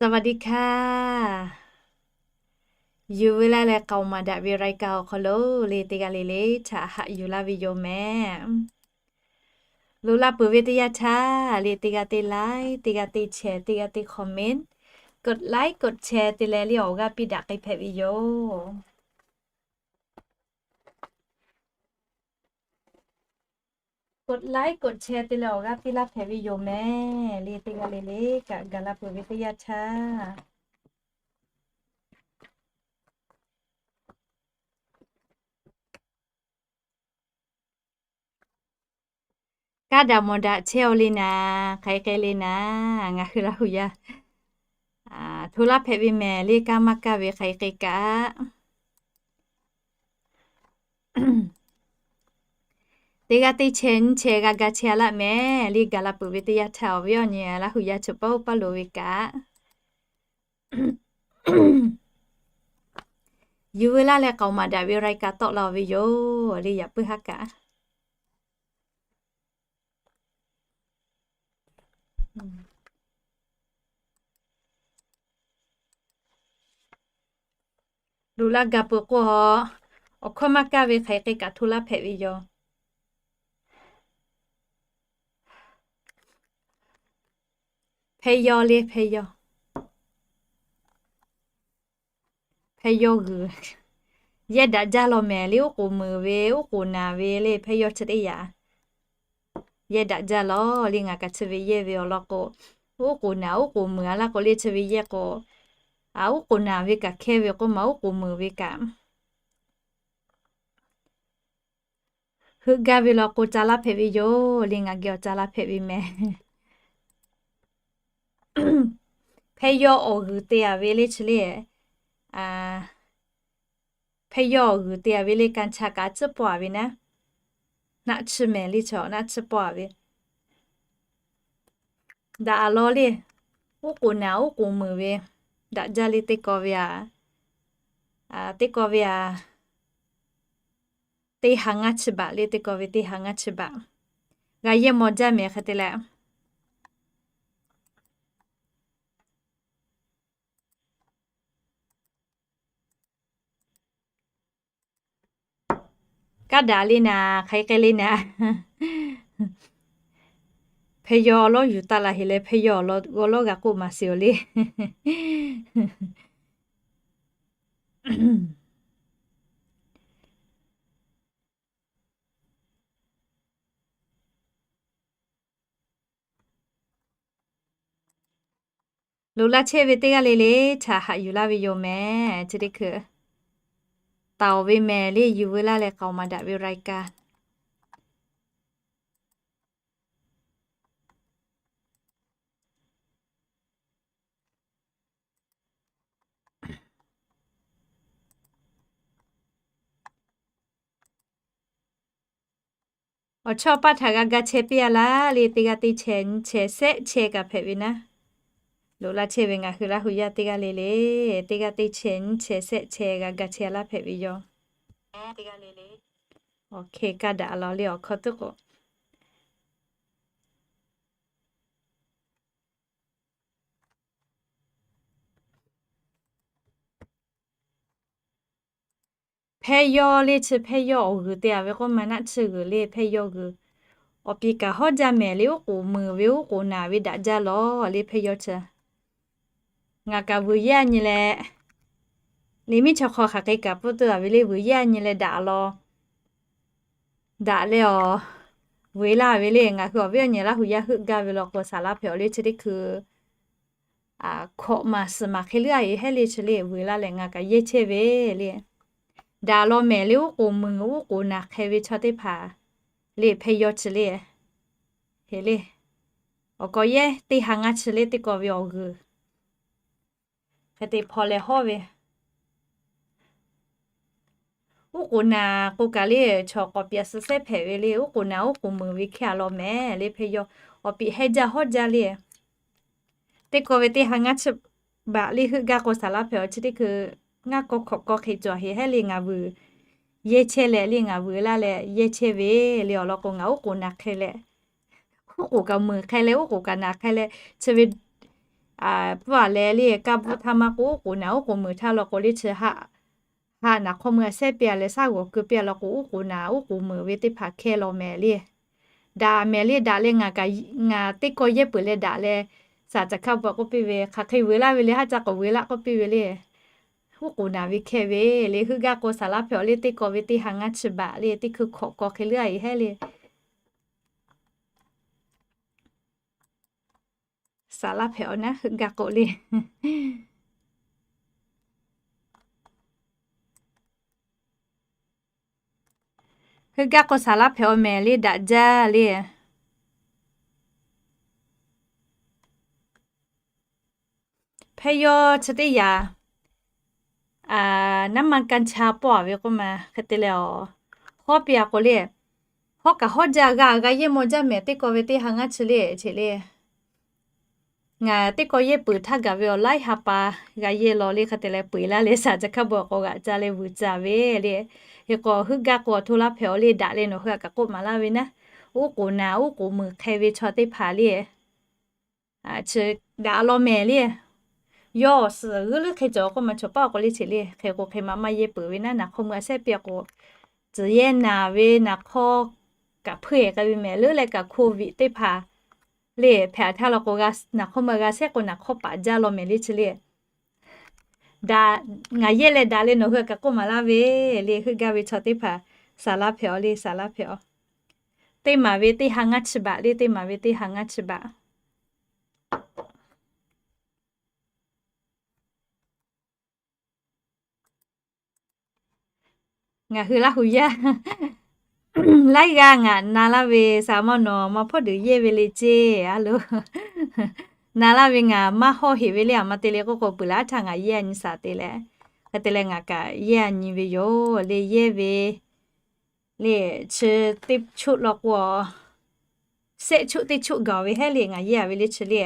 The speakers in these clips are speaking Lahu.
สวัสดีค่ะ Yuˬ veu laˇ leh k'aoˍ maˍ daꞈ ve รายการ awˬ hk'aw lo le teˇ g'aˇ le le htaꞈ haꞈ yuˬ laˇ ve yoˬ mehˍ. Loꞈ la peuˬ ve teˇ yanˇ htaˇ le teˇ g'aˇ teˇ like, teˇ g'aˇ teˇ share, teˇ g'aˇ teˇ comment, กดไลค์ กดแชร์ te leh le awˬ g'aˇ piˇ daꞈ k'ai hpehꞈ ve yoˬ. กดไลค์ กดแชร์ te leh awˬ g'aˇ piˇ laˇ hpehꞈ ve yoˬ mehˍ. Le teˇ g'aˇ le le kaꞈ gaˬ la peuˬ ve teˇ yanˇ htaˇ kaˇ daꞈ mawˬ daꞈ chehˇ-aw le naˍ, hk'aˬ hk'e le naˍ, ngaˬ hui Laˇ huˍ yaˇ hto laˇ hpehꞈ ve mehˍ le, kaˇ maˇ kaˇ ve hk'aˬ hk'e kaꞈ. Teˇ g'aˇ teˇ chehˇ nyiˇ chehˇ g'a ga chehˇ-a laˇ mehˍ le, gaˬ la peuˬ ve teˇ yanˇ htaˇ awˬ viˉ awˬ nyi Laˇ huˍ yaˇ chi paˇ oˇ paˇ loˍ ve kaꞈ. Yuˬ veu laˇ leh k'aoˍ maˍ daꞈ ve รายการ tawˆ la-oˬ ve yoˬ le, yaꞈ puiˉ haˉ kaꞈ. Loꞈ la gaˬ peuˬ k'o, awˬ hkawˇ maˇ kaˇ ve hk'aˬ hk'e kaꞈ hto laˇ hpehꞈ ve yoˬ. Hpehˇ yawˇ le, hpehˇ yawˇ, hpehˇ yawˇ g'uiˬ yehˇ daꞈ jaˇ law mehˍ le, oˉ k'oˍ muiˬ ve, oˉ k'oˍ naˍ ve le, hpehˇ yawˇ chi teˇ yaꞈ yehˇ daꞈ jaˇ law le. Ngaˬ kaꞈ chi ve yehˇ ve awˬ lawn k'o, oˉ k'oˍ naˍ oˉ k'oˍ muiˬ-a laˇ k'o le, chi ve yehˇ k'o, oˉ k'oˍ naˍ ve kaꞈ hkehˇ ve k'oˆ ma, oˉ k'oˍ muiˬ ve kaꞈ heuˆ gaˇ ve law k'o, ca laˇ hpehꞈ ve yoˬ le. Ngaˬ geh awˬ ca laˇ hpehꞈ ve mehˍ. Hpehˇ yawˇ awˬ g'uiˬ te-a ve le chi le, hpehˇ yawˇ awˬ g'uiˬ te-a ve le, ka cha kaꞈ tcuhˉ pawˆ-a ve naˉ, naˆ tsuhˇ mehˍ le, chaw naˆ tsuhˇ pawˆ-a ve. Daꞈ-a law le, oˉ k'oˍ naˍ oˉ k'oˍ muiˬ ve daꞈ jaˇ le. Teˇ kaw ve a, teˇ kaw ve a, teˇ ha ngaˇ chi baꞈ le, teˇ kaw ve teˇ ha ngaˇ chi baꞈ g'a yehˇ maw jaˇ mehˍ hk'e te leh. Kaˇ daꞈ le naˍ, hk'aˬ hk'e le naˍ. Hpehˇ yawˇ lawˇ yuˬ taˍ la heˍ leh, hpehˇ yawˇ awˬ lawˇ g'a k'oˆ maˍ sheˍ-oˬ le. Loꞈ la chehˇ ve teˇ g'aˇ le le htaꞈ haꞈ yuˬ laˇ ve yoˬ mehˍ. Chi teˇ hkui taˍ-oˬ ve mehˍ le, yuˬ veu laˇ leh k'aoˍ maˍ daꞈ ve รายการ. Awˬ chawˇ paˆ htaꞈ g'a ga chehˇ piˇ-a laˇ le, teˇ g'aˇ teˇ chehˇ nyiˇ chehˇ shehˆ chehˇ kaꞈ hpehꞈ ve naˉ. Loꞈ la chehˇ ve ngaˬ hui Laˇ huˍ yaˇ teˇ g'aˇ le le, teˇ g'aˇ teˇ chehˇ nyiˇ chehˇ shehˆ chehˇ g'a ga chehˇ laˇ hpehꞈ ve yoˬ. Awˬ hk'e kaˇ daꞈ law le awˬ hkawˇ tuˉ k'o, hpehˇ yawˇ le chi hpehˇ yawˇ awˬ g'uiˬ te-a ve k'oˆ ma, naˆ tsuhˇ g'uiˬ le hpehˇ yawˇ g'uiˬ. Awˬ piˍ kaꞈ hawˉ jaˇ mehˍ le, oˉ k'oˍ muiˬ ve oˉ k'oˍ naˍ ve daꞈ jaˇ law le hpehˇ yawˇ chi. Ngaˬ kaꞈ vuiˬ yehˇ nyi leh, liꞈ miˉ chaw hk'aw hk'aˬ hk'e kaꞈ pfuhˇ tuˬ-a ve le, vuiˬ yehˇ nyi leh daꞈ law. Daꞈ leh awˬ vuiˬ laˇ ve le, ngaˬ hui awˬ viˉ awˬ nyi Laˇ huˍ yaˇ heuˆ gaˇ ve law k'o, saˍ laˇ hpehꞈ-oˬ le chi teˇ hkui. Hkawꞈ maˬ suhˍ maˬ hk'e leuˉ-a heˍ hehˉ le chi le, vuiˬ laˇ leh ngaˬ kaꞈ yehˇ chehˇ ve le. Daꞈ law mehˍ le, oˉ k'oˍ muiˬ oˉ k'oˍ naˍ hk'e ve chaw teˇ hpaˍ le hpehˇ yawˇ chi le. Heˍ le, awˬ kawꞈ yehˇ teˇ ha ngaˇ chi le teˇ kaw ve awˬ g'uiˬ hk'e te hpaw leh hawˉ ve. Oˉ k'oˍ naˍ k'o kaꞈ le, chaw k'awꞈ piꞈ suh sehˉ hpehꞈ ve le, oˉ k'oˍ naˍ oˉ k'oˍ muiˬ ve hkehˇ-a law mehˍ le hpehˇ yawˇ. Awˬ piˍ heh jaˇ hawˉ jaˇ le. Teˇ kaw ve teˇ ha ngaˇ chi baꞈ le heuˆ gaˇ k'o, saˍ laˇ hpehꞈ-oˬ chi teˇ hkui ngaˇ kawˇ hkawꞈ kawˇ hk'e cawˬ heˍ hehˉ le, ngaˬ vuiˬ yehˇ chehˇ leh le, ngaˬ vuiˬ laˇ leh yehˇ chehˇ ve le. Awˬ lawn k'o, ngaˬ oˉ k'oˍ naˍ hk'e leh, oˉ k'oˍ kaꞈ muiˬ hk'e leh, oˉ k'oˍ kaꞈ naˍ hk'e leh, chi ve Pfuhˇ a leh le, kaˇ bvuhˆ htaˇ maˇ k'oˆ, uˉ k'oˍ naˍ uˉ k'oˍ meunˍ htaˇ law k'o le chi haˆ, haˆ naˍ hk'awˇ mui a shehˉ piˇ a leh shaˉ g'awˬ keu piˇ a law k'o, uˉ k'oˍ naˍ uˉ k'oˍ meunˍ ve teˇ hpaˍ hkehˇ law mehˍ le. Daꞈ mehˍ le, daꞈ leh ngaˬ teˇ kawˇ yehˇ peuˬ leh daꞈ leh, saˍ caˍ hkaˇ bvuhꞈ k'oˆ piˇ ve, hk'aˬ hk'e vuiˬ laˇ ve le, haˉ caˇ k'awꞈ vuiˬ laˇ k'oˆ piˇ ve le. Uˉ k'oˍ naˍ ve hkehˇ ve le, heuˆ gaˇ k'o saˍ laˇ hpehꞈ awˬ le, teˇ kawˇ ve teˇ ha ngaˇ chi baꞈ le, teˇ hkui hkawꞈ kawˇ hk'e leuˉ a e hehˉ le. Saˍ laˇ hpehꞈ awˬ naˉ heuˆ gaˇ k'o le. Heuˆ gaˇ k'o saˍ laˇ hpehꞈ awˬ mehˍ le, daꞈ jaˇ le. Hpehˇ yawˇ chi teˇ yaꞈ, naˉ maˇ kaˇ cha pawˆ a ve k'oˆ ma hk'e te leh, hawˉ piˇ a k'o le, hawˉ kaꞈ hawˉ jaˇ, g'a g'a yehˇ mawˇ jaˇ mehˍ, teˇ kawˇ ve teˇ ha ngaˇ chi le, cheꞈ le. Ngaˬ teˇ kawˇ yehˇ peuˬ htaˇ gaˬ ve awˬ laiˉ ha pa g'a yehˇ law le, hk'e te leh peu eˬ laˇ leh saˍ caˍ hkaˇ bvuhꞈ k'awꞈ g'aꞈ ca leh vuiˬ ca ve le. Hk'e k'o heuˆ gaˇ k'o awˬ htoˇ laˇ hpehꞈ awˬ le, daꞈ leh nawˬ hui a kaꞈ k'oˆ maˍ laˇ ve naˉ, uˉ k'oˍ naˍ uˉ k'oˍ meunˍ hk'e ve chaw teˇ hpaˍ le, chi daꞈ law mehˍ le. Yawˇ awˬ suhˍ g'uiˇ leuˉ hk'e cawˬ k'oˆ ma, chaw paˉ awˬ k'o le cheꞈ le, hk'e k'o hk'e ma maˇ yehˇ peuˬ ve naˉ, naˍ hk'awˇ mui a shehˉ piˇ a k'o, tcuhˬ yehˇ naˍ ve naˍ hk'awˇ kaꞈ hpuˇ e k'ai ve mehˍ leuˉ leh kaꞈ hk'oˆ viꞈ teˇ hpaˍ le hpehꞈ htaˇ law k'o, naˍ hk'awˇ mui g'a shehˉ k'o naˍ hk'awˇ paˍ jaˇ law mehˍ le chi le. Daꞈ, ngaˬ yehˇ leh daꞈ leh nawˬ hui a kaꞈ k'oˆ maˍ laˇ ve le, heuˆ gaˇ ve chaw teˇ hpaˍ, saˍ laˇ hpehꞈ awˬ le, saˍ laˇ hpehꞈ awˬ. Teˇ maˍ ve teˇ ha ngaˇ chi baꞈ le, teˇ maˍ ve teˇ ha ngaˇ chi baꞈ. Ngaˬ hui Laˇ hu yaˇ laiˉ g'aˇ ngaˬ na laˇ ve, saˍ maˇ nawˬ maˇ hpawˇ deuꞈ yehˇ ve le ceˇ a lo. Na laˇ ve ngaˬ maˇ hawˇ heꞈ ve le, aˬ ma te le k'oˆ k'o, peuˬ laˇ htaˇ ngaˬ yehˇ a nyi saˍ te leh, hk'e te leh ngaˬ kaꞈ yehˇ a nyi ve yoˬ le. Yehˇ ve le, chi teˇ choˆ law k'o, shehˆ choˆ teˇ choˆ gaˬ ve hehˉ le, ngaˬ yehˇ a ve le chi le.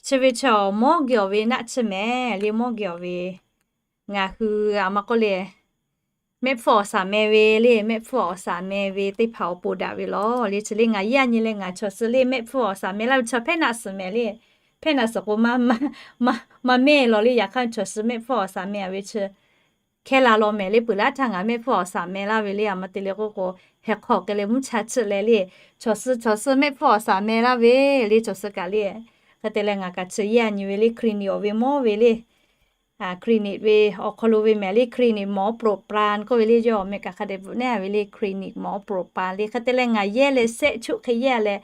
Chi ve chaw mawˇ geh awˬ ve naˆ chi mehˍ le, mawˇ geh awˬ ve. Ngaˬ hui aˬ ma k'oˆ le, mehˆ hpfuhˇ awˬ saˍ meh ve le, mehˆ hpfuhˇ awˬ saˍ meh ve teˇ hpaˍ awˬ pon daꞈ ve law le chi le. Ngaˬ yehˇ a nyi leh ngaˬ chaw suh le mehˆ hpfuhˇ awˬ saˍ meh laˇ ve chaw hpehˇ naˆ suhˍ mehˍ le. Hpehˇ naˆ suhˍ k'o, maˇ mehˇ law le. Yaꞈ hk'aˇ chaw suh mehˆ hpfuhˇ awˬ saˍ meh a ve chi hkehˇ la law mehˍ le. Peuˬ laˇ htaˇ ngaˬ mehˆ hpfuhˇ awˬ saˍ meh laˇ ve le, aˬ ma te le k'oˆ k'o, heh hk'aw k'ai leh mvuhˇ cha chiˆ leh le, chaw suh chaw suh mehˆ hpfuhˇ awˬ saˍ meh laˇ ve le, chaw suh kaꞈ le. Hk'e te leh ngaˬ kaꞈ chi yehˇ a nyi ve le, clinic awˬ ve mawˇ ve le. Clinic ve awˬ hk'aw lo ve mehˍ le, clinic mawˇ pro plan k'oˆ ve le, yawˇ meh kaꞈ hk'a dehꞈ bvuhꞈ neˉ a ve le, clinic mawˇ pro plan le. Hk'e te leh ngaˬ yehˇ leh shehˆ choˆ hk'e yehˇ a leh,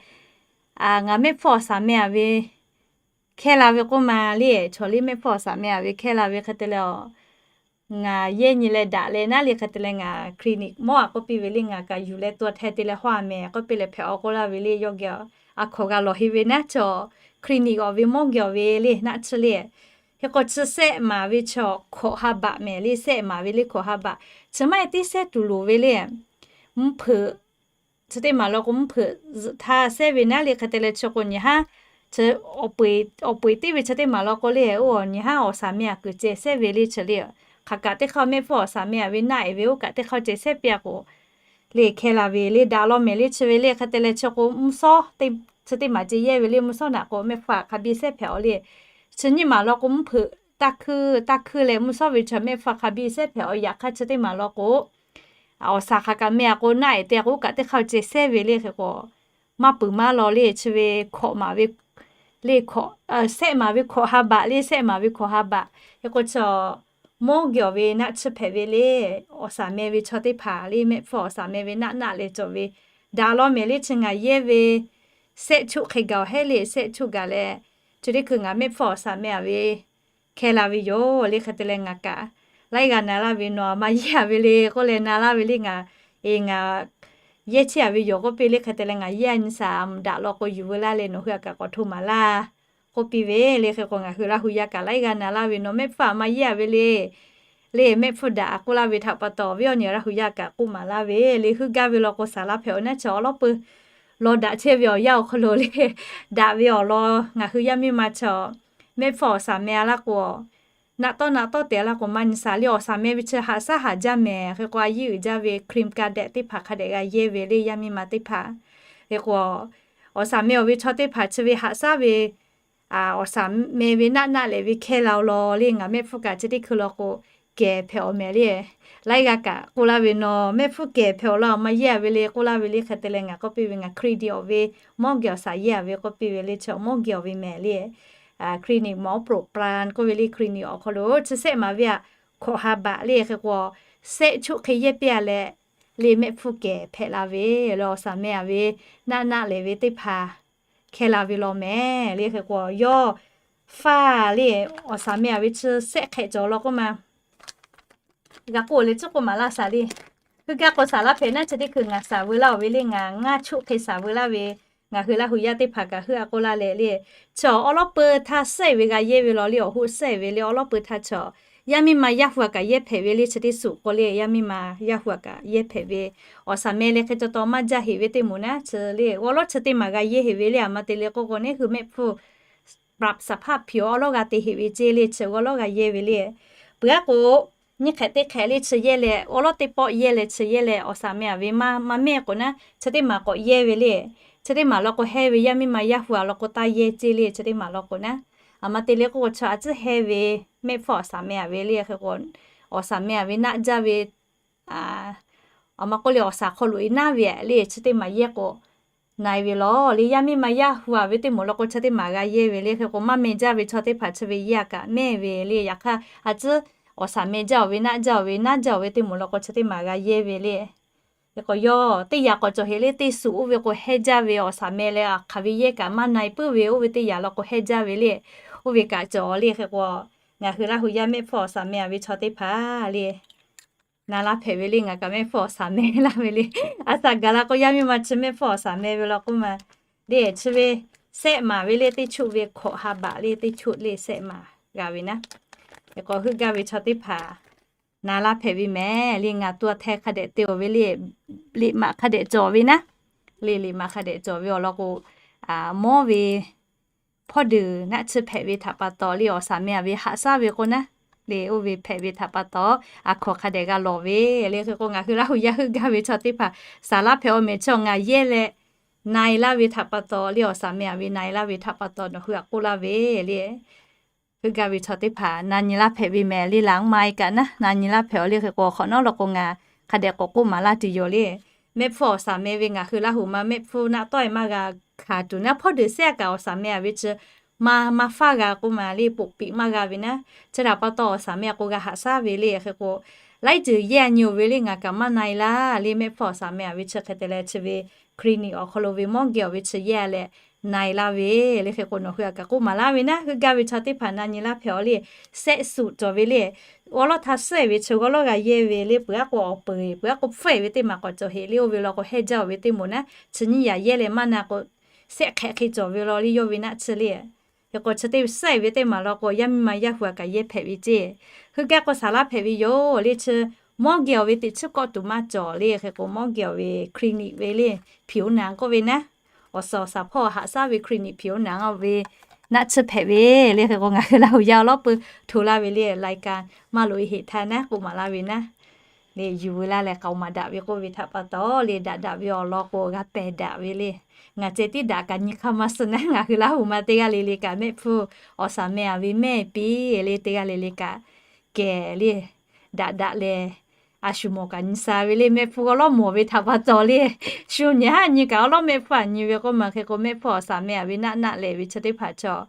ngaˬ mehˆ hpfuhˇ awˬ saˍ meh a ve hkehˇ la ve k'oˆ ma le, chaw le mehˆ hpfuhˇ awˬ saˍ meh a ve hkehˇ la ve hk'e te leh, ngaˬ yehˇ nyi leh daꞈ leh naˉ le. Hk'e te leh ngaˬ clinic mawˇ a k'oˆ piˇ ve le, ngaˬ kaꞈ yuˬ leh to hteh te leh hawˇ a mehˍ k'oˆ piˇ leh hpehꞈ awˬ k'oˆ laˇ ve le. Yawˇ geh a hkawꞈ g'a lawˬ heˆ ve naˉ, chaw clinic awˬ ve mawˇ geh awˬ ve le naˆ chi le. Hk'e k'o chi sehˆ maˍ ve chaw hkawꞈ ha baꞈ mehˍ le, sehˆ maˍ ve le hkawꞈ ha baꞈ. Chi maˇ heˆ tiˉ sehˉ tuˬ loˍ ve le. Mvuhˇ hpeuꞈ chi teˇ maˬ law k'o, mvuhˇ hpeuꞈ zuhꞈ htaˇ sehˉ ve naˉ le. Hk'e te leh chi k'o nyi haˉ, awˬ peu eˬ teˇ ve chi teˇ maˬ law k'o le, oˇ nyi haˉ awˬ saˍ meh a kuiˬ ceh sehˉ ve le chi le. Hk'aˬ kaꞈ teˇ hk'aˇ mehˆ hpfuhˇ awˬ saˍ meh a ve naˆ e ve oˇ kaꞈ teˇ hk'aˇ ceh sehˉ piˇ a k'o, le hkehˇ la ve le daꞈ law mehˍ le chi ve le. Hk'e te leh chi k'o mvuhˇ shawˉ chi teˇ maˬ ceh yehˇ ve le, mvuhˇ shawˉ naꞈ k'o mehˆ hpfuhˇ hk'a biˇ sehˉ hpehꞈ awˬ le. Chi nyiˇ maˬ law k'o mvuhˇ hpeuꞈ taˇ hkuiˇ taˇ hkuiˇ leh mvuhˇ shawˉ ve chi mehˆ hpfuhˇ hk'a biˇ sehˉ hpehꞈ awˬ. Yaꞈ hk'aˇ chi teˇ maˬ law k'o, awˬ saˍ hk'aˬ kaꞈ meh a k'o naˆ e te a k'o oˇ kaꞈ teˇ hk'aˇ ceh sehˉ ve le. Hk'e k'o maˇ peuˬ maˇ law le chi ve hkawꞈ maˍ ve le, sehˆ maˍ ve hkawꞈ ha baꞈ le, sehˆ maˍ ve hkawꞈ ha baꞈ. Hk'e k'o chi mawˇ geh awˬ ve naˆ chi hpehꞈ ve le, awˬ saˍ meh ve chaw teˇ hpaˍ le, mehˆ hpfuhˇ awˬ saˍ meh ve naˆ naˆ leh cawˬ ve daꞈ law mehˍ le. Chi ngaˬ yehˇ ve sehˆ choˆ hk'e gaˬ awˬ hehˉ le, sehˆ choˆ gaˬ leh, chi teˇ hkui ngaˬ mehˆ hpfuhˇ awˬ saˍ meh a ve hkehˇ la ve yoˬ le. Hk'e te leh ngaˬ kaꞈ laiˉ g'aˇ na laˇ ve, nawˬ a ma yehˇ a ve le k'oˆ leh na laˇ ve le. Ngaˬ e ngaˬ yehˇ chehˇ a ve yoˬ k'oˆ piˇ le. Hk'e te leh ngaˬ yehˇ a nyi saˍ daꞈ law k'o yuˬ veu laˇ leh nawˬ hui a kaꞈ k'awꞈ hto maˍ laˇ k'oˆ piˇ ve le. Hk'e k'o ngaˬ hui Laˇ hu yaˇ kaꞈ laiˉ g'aˇ na laˇ ve, nawˬ mehˆ hpfuhˇ a ma yehˇ a ve le, le mehˆ hpfuhˇ daꞈ a k'oˆ laˇ ve htaꞈ pa taw awˬ viˉ awˬ nyi Laˇ hu yaˇ kaꞈ k'oˆ maˍ laˇ ve le. Heuˆ gaˇ ve law k'o saˍ laˇ hpehꞈ awˬ naˉ chi awˬ lawˉ peuˬ law daꞈ chehˇ ve awˬ yanˇ awˬ hk'aw lo le, daꞈ ve awˬ lawn ngaˬ hui yaˇ miˇ ma chi mehˆ hpfuhˇ awˬ saˍ meh a laˇ k'o, naˆ tawˆ naˆ tawˆ te a laˇ k'o maˇ nyi saˍ le. Awˬ saˍ meh ve chi haꞈ shaˉ haꞈ jaˇ mehˍ. Hk'e k'o a yiˉ uiˍ jaˇ ve cream ka dehꞈ teˇ hpaˍ hk'a dehꞈ g'a yehˇ ve le, yaˇ miˇ ma teˇ hpaˍ. Hk'e k'o awˬ saˍ meh awˬ ve chaw teˇ hpaˍ chi ve haꞈ shaˉ ve awˬ shaˍ meh ve naˆ naˆ lehˬ ve hkehˇ la-o law le. Ngaˬ mehˆ hpfuhˇ kaꞈ chi teˇ hkui law k'o, kehˬ hpehꞈ awˬ mehˍ le. Laiˉ g'aˇ kaꞈ k'oˆ laˇ ve, nawˬ mehˆ hpfuhˇ kehˬ hpehꞈ awˬ law, a ma yehˇ a ve le k'oˆ laˇ ve le. Hk'e te leh ngaˬ k'oˆ piˇ ve, ngaˬ clinic awˬ ve mawˇ geh awˬ shaˍ yehˇ a ve k'oˆ piˇ ve le. Chi mawˇ geh awˬ ve mehˍ le. Clinic mawˇ program k'oˆ ve le, clinic awˬ hk'aw lo chi sehˆ maˍ ve aꞈ, hkawꞈ ha baꞈ le. Hk'e k'o, sehˆ chuˆ hk'e yehˇ piˇ a leh, le mehˆ hpfuhˇ kehˬ hpehꞈ la ve le, awˬ shaˍ meh a ve naˆ naˆ lehˬ ve teˇ hpaˍ hkehˇ la ve law mehˍ le. Hk'e k'o, yawˇ faˇ le, awˬ shaˍ meh a ve chi sehˆ hk'ehꞈ cawˬ law k'oˆ ma g'a k'oˆ le, chi k'oˆ maˍ laˇ shaˍ le. Heuˆ gaˇ k'o shaˍ laˇ hpehꞈ naˉ, chi teˇ hkui ngaˬ shaˍ veu laˇ-oˬ ve le. Ngaˬ ngaˇ chuˆ hk'e shaˍ veu laˇ ve, ngaˬ hui Laˇ hu yaˇ teˇ hpaˍ kaꞈ heuˆ a k'oˆ laˇ leh le. Chi awˉ lawˉ peu htaˇ sehˆ ve g'a yehˇ ve law le, awˬ hoˆ sehˆ ve le. Awˉ lawˉ peu htaˇ chi yaˇ miˇ ma yaˇ hu aꞈ kaꞈ yehˇ hpehꞈ ve le. Chi teˇ suhˍ k'o le, yaˇ miˇ ma yaˇ hu aꞈ kaꞈ yehˇ hpehꞈ ve, awˬ shaˍ meh leh hk'e ca taw maˇ jaˇ heꞈ ve teˇ moˍ naˉ chi le, awˉ lawˉ chi teˇ maˬ g'a yehˇ heꞈ ve le. A ma te le k'oˆ k'o, neˇ hui mehˆ hpfuhˇ prap saˍ hpaˇ hpiˍ awˉ lawˉ g'a te heꞈ ve ceˇ le. Chi awˉ lawˉ g'a yehˇ ve le. Peuˬ aˉ k'o, nyiˇ hk'ehꞈ teˇ hk'ehꞈ le chi yehˇ leh, awˉ lawˉ teˇ pawˆ yehˇ leh chi yehˇ leh, awˬ shaˍ meh a ve maˇ mehˇ k'o naˉ, chi teˇ maˬ k'awꞈ yehˇ ve le. Chi teˇ maˬ law k'o, hehˇ ve yaˇ miˇ ma yaˇ hu aꞈ law k'o taˇ yehˇ ceˇ le. Chi teˇ maˬ law k'o naˉ, a ma te le k'oˆ k'o, chi a tcuhˉ hehˇ ve mehˆ hpfuhˇ awˬ shaˍ meh a ve le. Hk'e k'o, awˬ shaˍ meh a ve naˆ jaˇ ve, a ma k'oˆ le, awˬ shaˍ hk'aw loꞈ e naˉ ve le. Chi teˇ maˬ yehˇ k'o, na e ve law le. Yaˇ miˇ ma yaˇ hu aꞈ ve teˇ moˍ law k'o, chi teˇ maˬ g'a yehˇ ve le. Hk'e k'o, maˇ meh jaˇ ve chaw teˇ hpaˍ chi ve yehˇ a kaꞈ mehˇ ve le. Yaꞈ hk'aˇ, a tcuhˉ awˬ shaˍ meh jaˇ-oˬ ve, naˆ jaˇ-oˬ ve, naˆ jaˇ-oˬ ve teˇ moˍ law k'o, chi teˇ maˬ g'a yehˇ ve le. Hk'e k'o, yawˇ teˇ yaꞈ k'awꞈ cawˬ heꞈ le. Teˇ suhˍ oˇ ve k'o, hehˇ jaˇ ve awˬ shaˍ meh leh, a hk'aˬ ve yehˇ kaꞈ maˇ na e puiˉ ve, oˇ ve teˇ yaꞈ law k'o hehˇ jaˇ ve le. Oˇ ve kaꞈ cawˬ le. Hk'e k'o, ngaˬ hui Laˇ hu yaˇ mehˆ hpfuhˇ awˬ shaˍ meh a ve chaw teˇ hpaˍ le, na laˇ hpehꞈ ve le. Ngaˬ kaꞈ mehˆ hpfuhˇ awˬ shaˍ meh laˇ ve le. A shaꞈ gaˬ la k'o, yaˇ miˇ ma chi mehˆ hpfuhˇ awˬ shaˍ meh ve law k'oˆ ma le. Chi ve sehˆ maˍ ve le, teˇ chuˆ ve hkawꞈ ha baꞈ le, teˇ chuˆ le sehˆ maˍ g'a ve naˉ. Hk'e k'o, heuˆ gaˇ ve chaw teˇ hpaˍ na laˇ hpehꞈ ve mehˍ le. Ngaˬ to a hteh hk'a dehꞈ te-oˬ ve le, liꞈ maꞈ hk'a dehꞈ cawˬ ve naˉ. Le liꞈ maꞈ hk'a dehꞈ cawˬ ve awˬ lawn k'o, mawˇ ve hpawˇ deuˬ naˆ tsuhˇ hpehꞈ ve htaꞈ pa taw le, awˬ shaˍ meh a ve haꞈ shaˉ ve k'o naˉ, le oˇ ve hpehꞈ ve htaꞈ pa taw, a hkawnˍ hk'a dehꞈ g'a lawˬ ve le. Hk'e k'o, ngaˬ hui Laˇ hu yaˇ heuˆ gaˇ ve chaw teˇ hpaˍ shaˍ laˇ hpehꞈ awˬ mehˍ chi ngaˬ yehˇ leh na e laˇ ve htaꞈ pa taw le, awˬ shaˍ meh a ve na e laˇ ve htaꞈ pa taw nawˬ hui aꞈ k'oˆ laˇ ve le. Heuˆ gaˇ ve chaw teˇ hpaˍ na nyi laˇ hpehꞈ ve mehˍ le. Laꞈ ma e kaꞈ naˉ, na nyi laˇ hpehꞈ awˬ le. Hk'e k'o, hk'awꞈ nawˉ law k'o ngaˬ hk'a dehꞈ k'awꞈ k'oˆ maˍ laˇ tuˬ yoˬ le. Mehˆ hpfuhˇ awˬ shaˍ meh ve ngaˬ hui Laˇ hu ma mehˆ hpfuhˇ naˆ tawˆ e maˇ g'a hkanˍ tuˬ naˉ, hpawˇ deuˬ sehˆ a kaꞈ awˬ shaˍ meh a ve chi maˇ maˇ faˇ g'a k'oˆ ma le, poꞈ piꞈ maˇ g'a ve naˉ. Chi htaꞈ pa taw awˬ shaˍ meh k'o g'a haꞈ shaˉ ve le. Hk'e k'o, laiˉ ceuˬ yehˇ a nyi-oˬ ve le. Ngaˬ kaꞈ maˇ na e laˇ le. Mehˆ hpfuhˇ awˬ shaˍ meh a ve chi hk'e te leh chi ve clinic awˬ hk'aw lo ve mawˇ geh awˬ ve chi yehˇ a leh na e laˇ ve le. Hk'e k'o, nawˬ hui aꞈ kaꞈ k'oˆ maˍ laˇ ve naˉ. Heuˆ gaˇ ve chaw teˇ hpaˍ na nyi laˇ hpehꞈ awˬ le. Sehˆ suhˍ cawˬ ve le. Awˉ lawˉ htaˇ suhˉ e ve chi g'awˇ lawˉ g'a yehˇ ve le. Peuˬ aˉ k'o awˬ peuˬ, peuˬ aˉ k'o hpfuhˆ e ve teˇ maˬ k'awꞈ cawˬ heꞈ le. Oˇ ve law k'o, hehˇ jaˇ oˬ ve teˇ moˍ naˉ, chi nyiˇ yaꞈ yehˇ leh maˇ na k'o, sehˆ hk'ehꞈ hk'e cawˬ ve law le, yawˇ ve naˆ tsuhˇ le. Hk'e k'o, chi teˇ suhˉ e ve teˇ maˬ law k'o, yaˇ miˇ ma yaˇ hu aꞈ kaꞈ yehˇ hpehꞈ ve ceˇ. Heuˆ gaˇ k'o shaˍ laˇ hpehꞈ ve yoˬ le. Chi mawˇ geh awˬ ve teꞈ chiˉ kawˆ tuˬ maˇ cawˬ le. Hk'e k'o, mawˇ geh awˬ ve clinic ve le, hpiˍ oˇ naˍ k'oˆ ve naˉ, awˬ shaˍ awˬ shaˍ hpawˇ haꞈ shaˉ ve clinic hpiˍ oˇ naˍ ve naˆ tsuhˇ hpehꞈ ve le. Hk'e k'o, ngaˬ hui Laˇ hu yaˇ awˬ lawˉ pui hto laˇ ve le, รายการ maˇ loꞈ e heꞈ htaˇ naˉ k'oˆ maˍ laˇ ve naˉ. Le yuˬ veu laˇ leh k'aoˍ maˍ daꞈ ve k'oˆ ve htaꞈ pa taw le, daꞈ daꞈ ve awˬ lawn k'o g'a pehˬ daꞈ ve le. Ngaˬ ceh tiˉ daꞈ kaꞈ nyi hk'aˇ maˇ suh naˉ, ngaˬ hui Laˇ hu ma teˇ g'aˇ le le kaꞈ mehˆ hpfuhˇ awˬ shaˍ meh a ve mehˆ piˇ le, teˇ g'aˇ le le kaꞈ kehˬ le, daꞈ daꞈ leh a shu mawˬ kaꞈ nyi sha ve le. Mehˆ hpfuhˇ awˉ lawˉ mawˬ ve htaꞈ pa taw le, shu nyi haˉ nyi kaꞈ awˉ lawˉ mehˆ hpfuhˇ aꞈ nyi ve k'oˆ ma. Hk'e k'o, mehˆ hpfuhˇ awˬ shaˍ meh a ve naˆ naˆ lehˬ ve chi teˇ hpaˍ chaw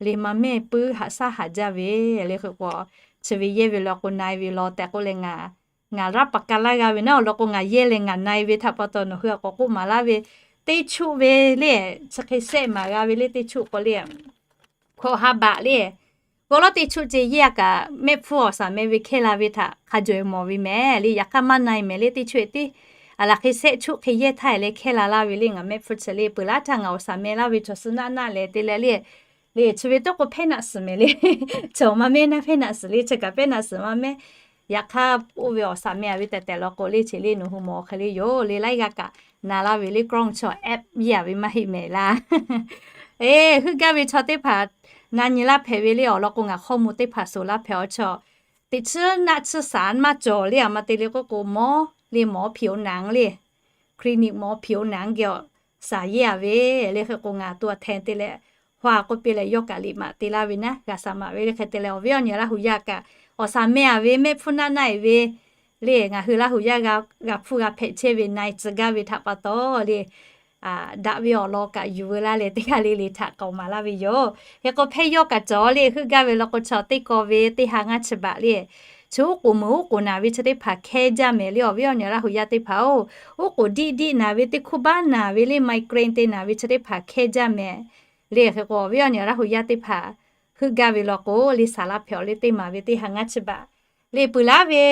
le maˇ mehˆ puiˉ haꞈ shaˉ haꞈ jaˇ ve le. Hk'e k'o, chi ve yehˇ ve law k'o na e ve law tehꞈ k'oˆ leh ngaˬ, ngaˬ laˇ paˍ ka laˇ g'a ve naˉ, awˬ lawn k'o ngaˬ yehˇ leh ngaˬ na e ve htaꞈ pa taw nawˬ hui aꞈ k'awꞈ k'oˆ maˍ laˇ ve, teˇ chuˆ ve le, chi hk'e sehˆ maˍ g'a ve le, teˇ chuˆ k'o le, hkawꞈ ha baꞈ le. G'awˇ lawˉ teˇ chuˆ ceh yehˇ a kaꞈ mehˆ hpfuhˇ awˬ shaˍ meh ve hkehˇ la ve htaꞈ hk'a jawˬ e mawˬ ve mehˍ le. Yaꞈ hk'aˇ maˇ na e mehˍ le, teˇ chuˆ e tiˉ a laˬ hk'e sehˆ chuˆ hk'e yehˇ htaˇ e leh hkehˇ la laˇ ve le. Ngaˬ mehˆ hpfuhˇ chi le peuˬ laˇ htaˇ ngaˬ awˬ shaˍ meh laˇ ve chaw suh naˆ naˆ lehˬ te leh le, le chi ve tawˇ k'o hpehˇ naˆ suhˍ mehˍ le. Chi awˬ maˇ mehˉ naˉ hpehˇ naˆ suhˍ le, chi kaꞈ hpehˇ naˆ suhˍ maˇ mehˉ. Yaꞈ hk'aˇ oˇ ve awˬ shaˍ meh a ve tehꞈ tehꞈ law k'o le, chi le nawˬ hui mawˬ hk'e le yoˬ le. Laiˉ g'aˇ kaꞈ na laˇ ve le, กล้อง chaw app yehˇ a ve maˇ heˆ mehˍ laˇ. Eˬ, heuˆ gaˇ ve chaw teˇ hpaˍ na nyi laˇ hpehꞈ ve le. Awˬ lawn k'o ngaˬ hkawˇ mvuh teˇ hpaˍ suhˍ laˇ hpehꞈ awˬ chaw, teꞈ chiˉ naˆ chiˉ shaˍ maˇ cawˬ le. A ma te le k'oˆ k'o mawˇ le, mawˇ hpiˍ oˇ naˍ le, clinic mawˇ hpiˍ oˇ naˍ geh awˬ shaˍ yehˇ a ve le. Hk'e k'o ngaˬ to a hteh te leh hwa k'oˆ piˇ leh yawˇ kaꞈ liꞈ maꞈ te laˇ ve naˉ g'a sha maˍ ve le. Hk'e te leh awˬ viˉ awˬ nyi Laˇ huˍ yaˇ kaꞈ awˬ shaˍ meh a ve mehˆ hpfuhˇ naˆ naˆ e ve le, ngaˬ hui Laˇ huˍ yaˇ g'a hpuˇ g'a hpehꞈ chehˇ ve na e tcuh gaˇ ve htaꞈ pa taw le, daꞈ ve awˬ lawn kaꞈ yuˬ veu laˇ leh teˇ g'aˇ le le htaꞈ k'aoˍ maˍ laˇ ve yoˬ. Hk'e k'o hpehˇ yawˇ kaꞈ cawˬ le, heuˆ gaˇ ve law k'o chaw teˇ kaw ve teˇ ha ngaˇ chi baꞈ le, chi uˉ k'oˍ meuˍ uˉ k'oˍ naˍ ve chi teˇ hpaˍ hkehˇ jaˇ mehˍ le. Awˬ viˉ awˬ nyi Laˇ huˍ yaˇ teˇ hpaˍ-oˬ, uˉ k'oˍ diˆ diˆ naˍ ve teˇ hkuˇ baˆ naˍ ve le, migraine te naˍ ve chi teˇ hpaˍ hkehˇ jaˇ mehˍ le. Hk'e k'o awˬ viˉ awˬ nyi Laˇ huˍ yaˇ teˇ hpaˍ heuˆ gaˇ ve law k'o le, saˍ laˇ hpehꞈ awˬ le teˇ maˍ ve teˇ ha ngaˇ chi baꞈ le, peuˬ laˇ ve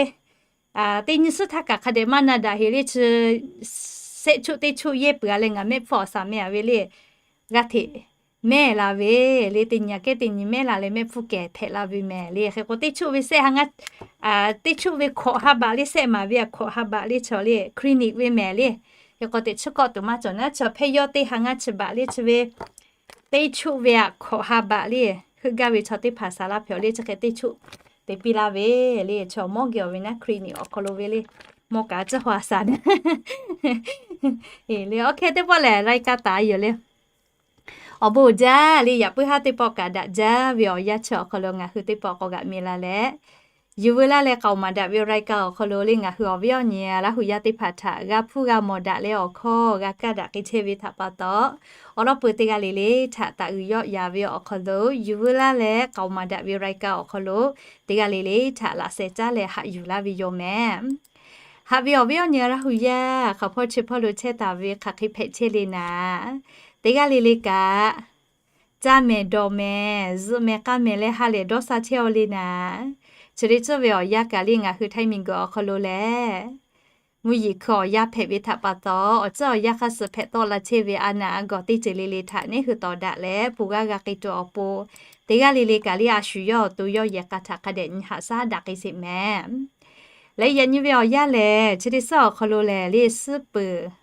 teˇ nyi suhˉ htaˇ kaꞈ hk'a dehꞈ maˇ na daꞈ heˍ le, chi sehˆ chuˆ teˇ chuˆ yehˇ peuˬ a leh ngaˬ mehˆ hpfuhˇ awˬ shaˍ meh a ve le, g'a hteꞈ mehˇ la ve le, teˇ nyi aꞈ kehˉ teˇ nyi mehˇ la leh mehˆ hpfuhˇ kehˬ hpehꞈ la ve mehˍ le. Hk'e k'o teˇ chuˆ ve sehˆ ha ngaˇ, teˇ chuˆ ve hkawꞈ ha baꞈ le, sehˆ maˍ ve a hkawꞈ ha baꞈ le chaw le clinic ve mehˍ le. Hk'e k'o teꞈ chi kawˆ tuˬ maˇ cawˬ naˉ, chaw hpehˇ yawˇ teˇ ha ngaˇ chi baꞈ le chi ve teˇ chuˆ ve a hkawꞈ ha baꞈ le heuˆ gaˇ ve chaw teˇ hpaˍ saˍ laˇ hpehꞈ awˬ le chi hk'e teˇ chuˆ te piˇ laˇ ve le. Chaw mawˇ geh awˬ ve naˉ clinic awˬ hk'aw lo ve le, mawˇ kaꞈ a ciˉ hwa saˍ naˉ le. Awˬ hk'e teˇ pawˆ lehˬ รายการ taˍ yoˬ le. Awˬ bon jaˇ le, yaꞈ puiˉ haˉ teˇ pawˆ kaꞈ daꞈ jaˇ ve awˬ yanˇ chi awˬ hk'aw lo ngaˬ hui teˇ pawˆ k'awꞈ g'aꞈ mi la leh, yuˬ veu laˇ leh k'aoˍ maˍ daꞈ ve รายการ awˬ hk'aw lo le ngaˬ hui awˬ viˉ awˬ nyi Laˇ huˍ yaˇ teˇ hpaˍ htaꞈ g'a hpuˇ g'a mawˬ daꞈ leh awˬ hkawˇ g'a kaˇ daꞈ k'ai chehˇ ve htaꞈ pa taw, awˬ lawn peuˬ teˇ g'aˇ le le htaꞈ taꞈ uiˍ yawˆ yan ve awˬ hk'aw lo yuˬ veu laˇ leh k'aoˍ maˍ daꞈ ve รายการ awˬ hk'aw lo teˇ g'aˇ le le htaꞈ laꞈ sheh caˉ leh haꞈ yuˬ laˇ ve yoˬ mehˍ. Haꞈ ve awˬ viˉ awˬ nyi Laˇ huˍ yaˇ hk'aˬ hpawˇ chi hpawˇ lo chehˇ taˍ ve hk'aˬ hk'e hpehꞈ chehˇ le naˍ, teˇ g'aˇ le le kaꞈ caˇ mehˍ dawˬ mehˍ zuhꞈ mehˍ k'aˇ mehˍ leh ha lehˬ dawˇ sha chehˇ aw le naˍ, chi te tcuhˇ ve awˬ yanˇ kaꞈ le ngaˬ hui Htaiˇ miˬguiˬ awˬ hk'aw lo lehˬ mvuhˇ yeˬ hkui awˬ yanˇ hpehꞈ ve htaꞈ pa taw, awˬ ceuˬ awˬ yanˇ hk'aˇ suh hpehꞈ tawˆ la chehˇ ve a naˍ a gawˬ teˇ ceuˬ le le htaꞈ neˉ hui tawˍ daꞈ leh pon g'aˇ g'a k'ai tuˬ awˬ pon, teˇ g'aˇ le le kaꞈ le a shu yawˇ awˬ to yawˇ yehˬ k'a htaꞈ hk'a dehꞈ nyi haꞈ shaˉ daꞈ k'ai sheˍ mehˍ. Leh yaꞈ nyi ve awˬ yanˇ lehˬ chi teˇ suhˉ awˬ hk'aw lo lehˬ le suhˉ peuˬ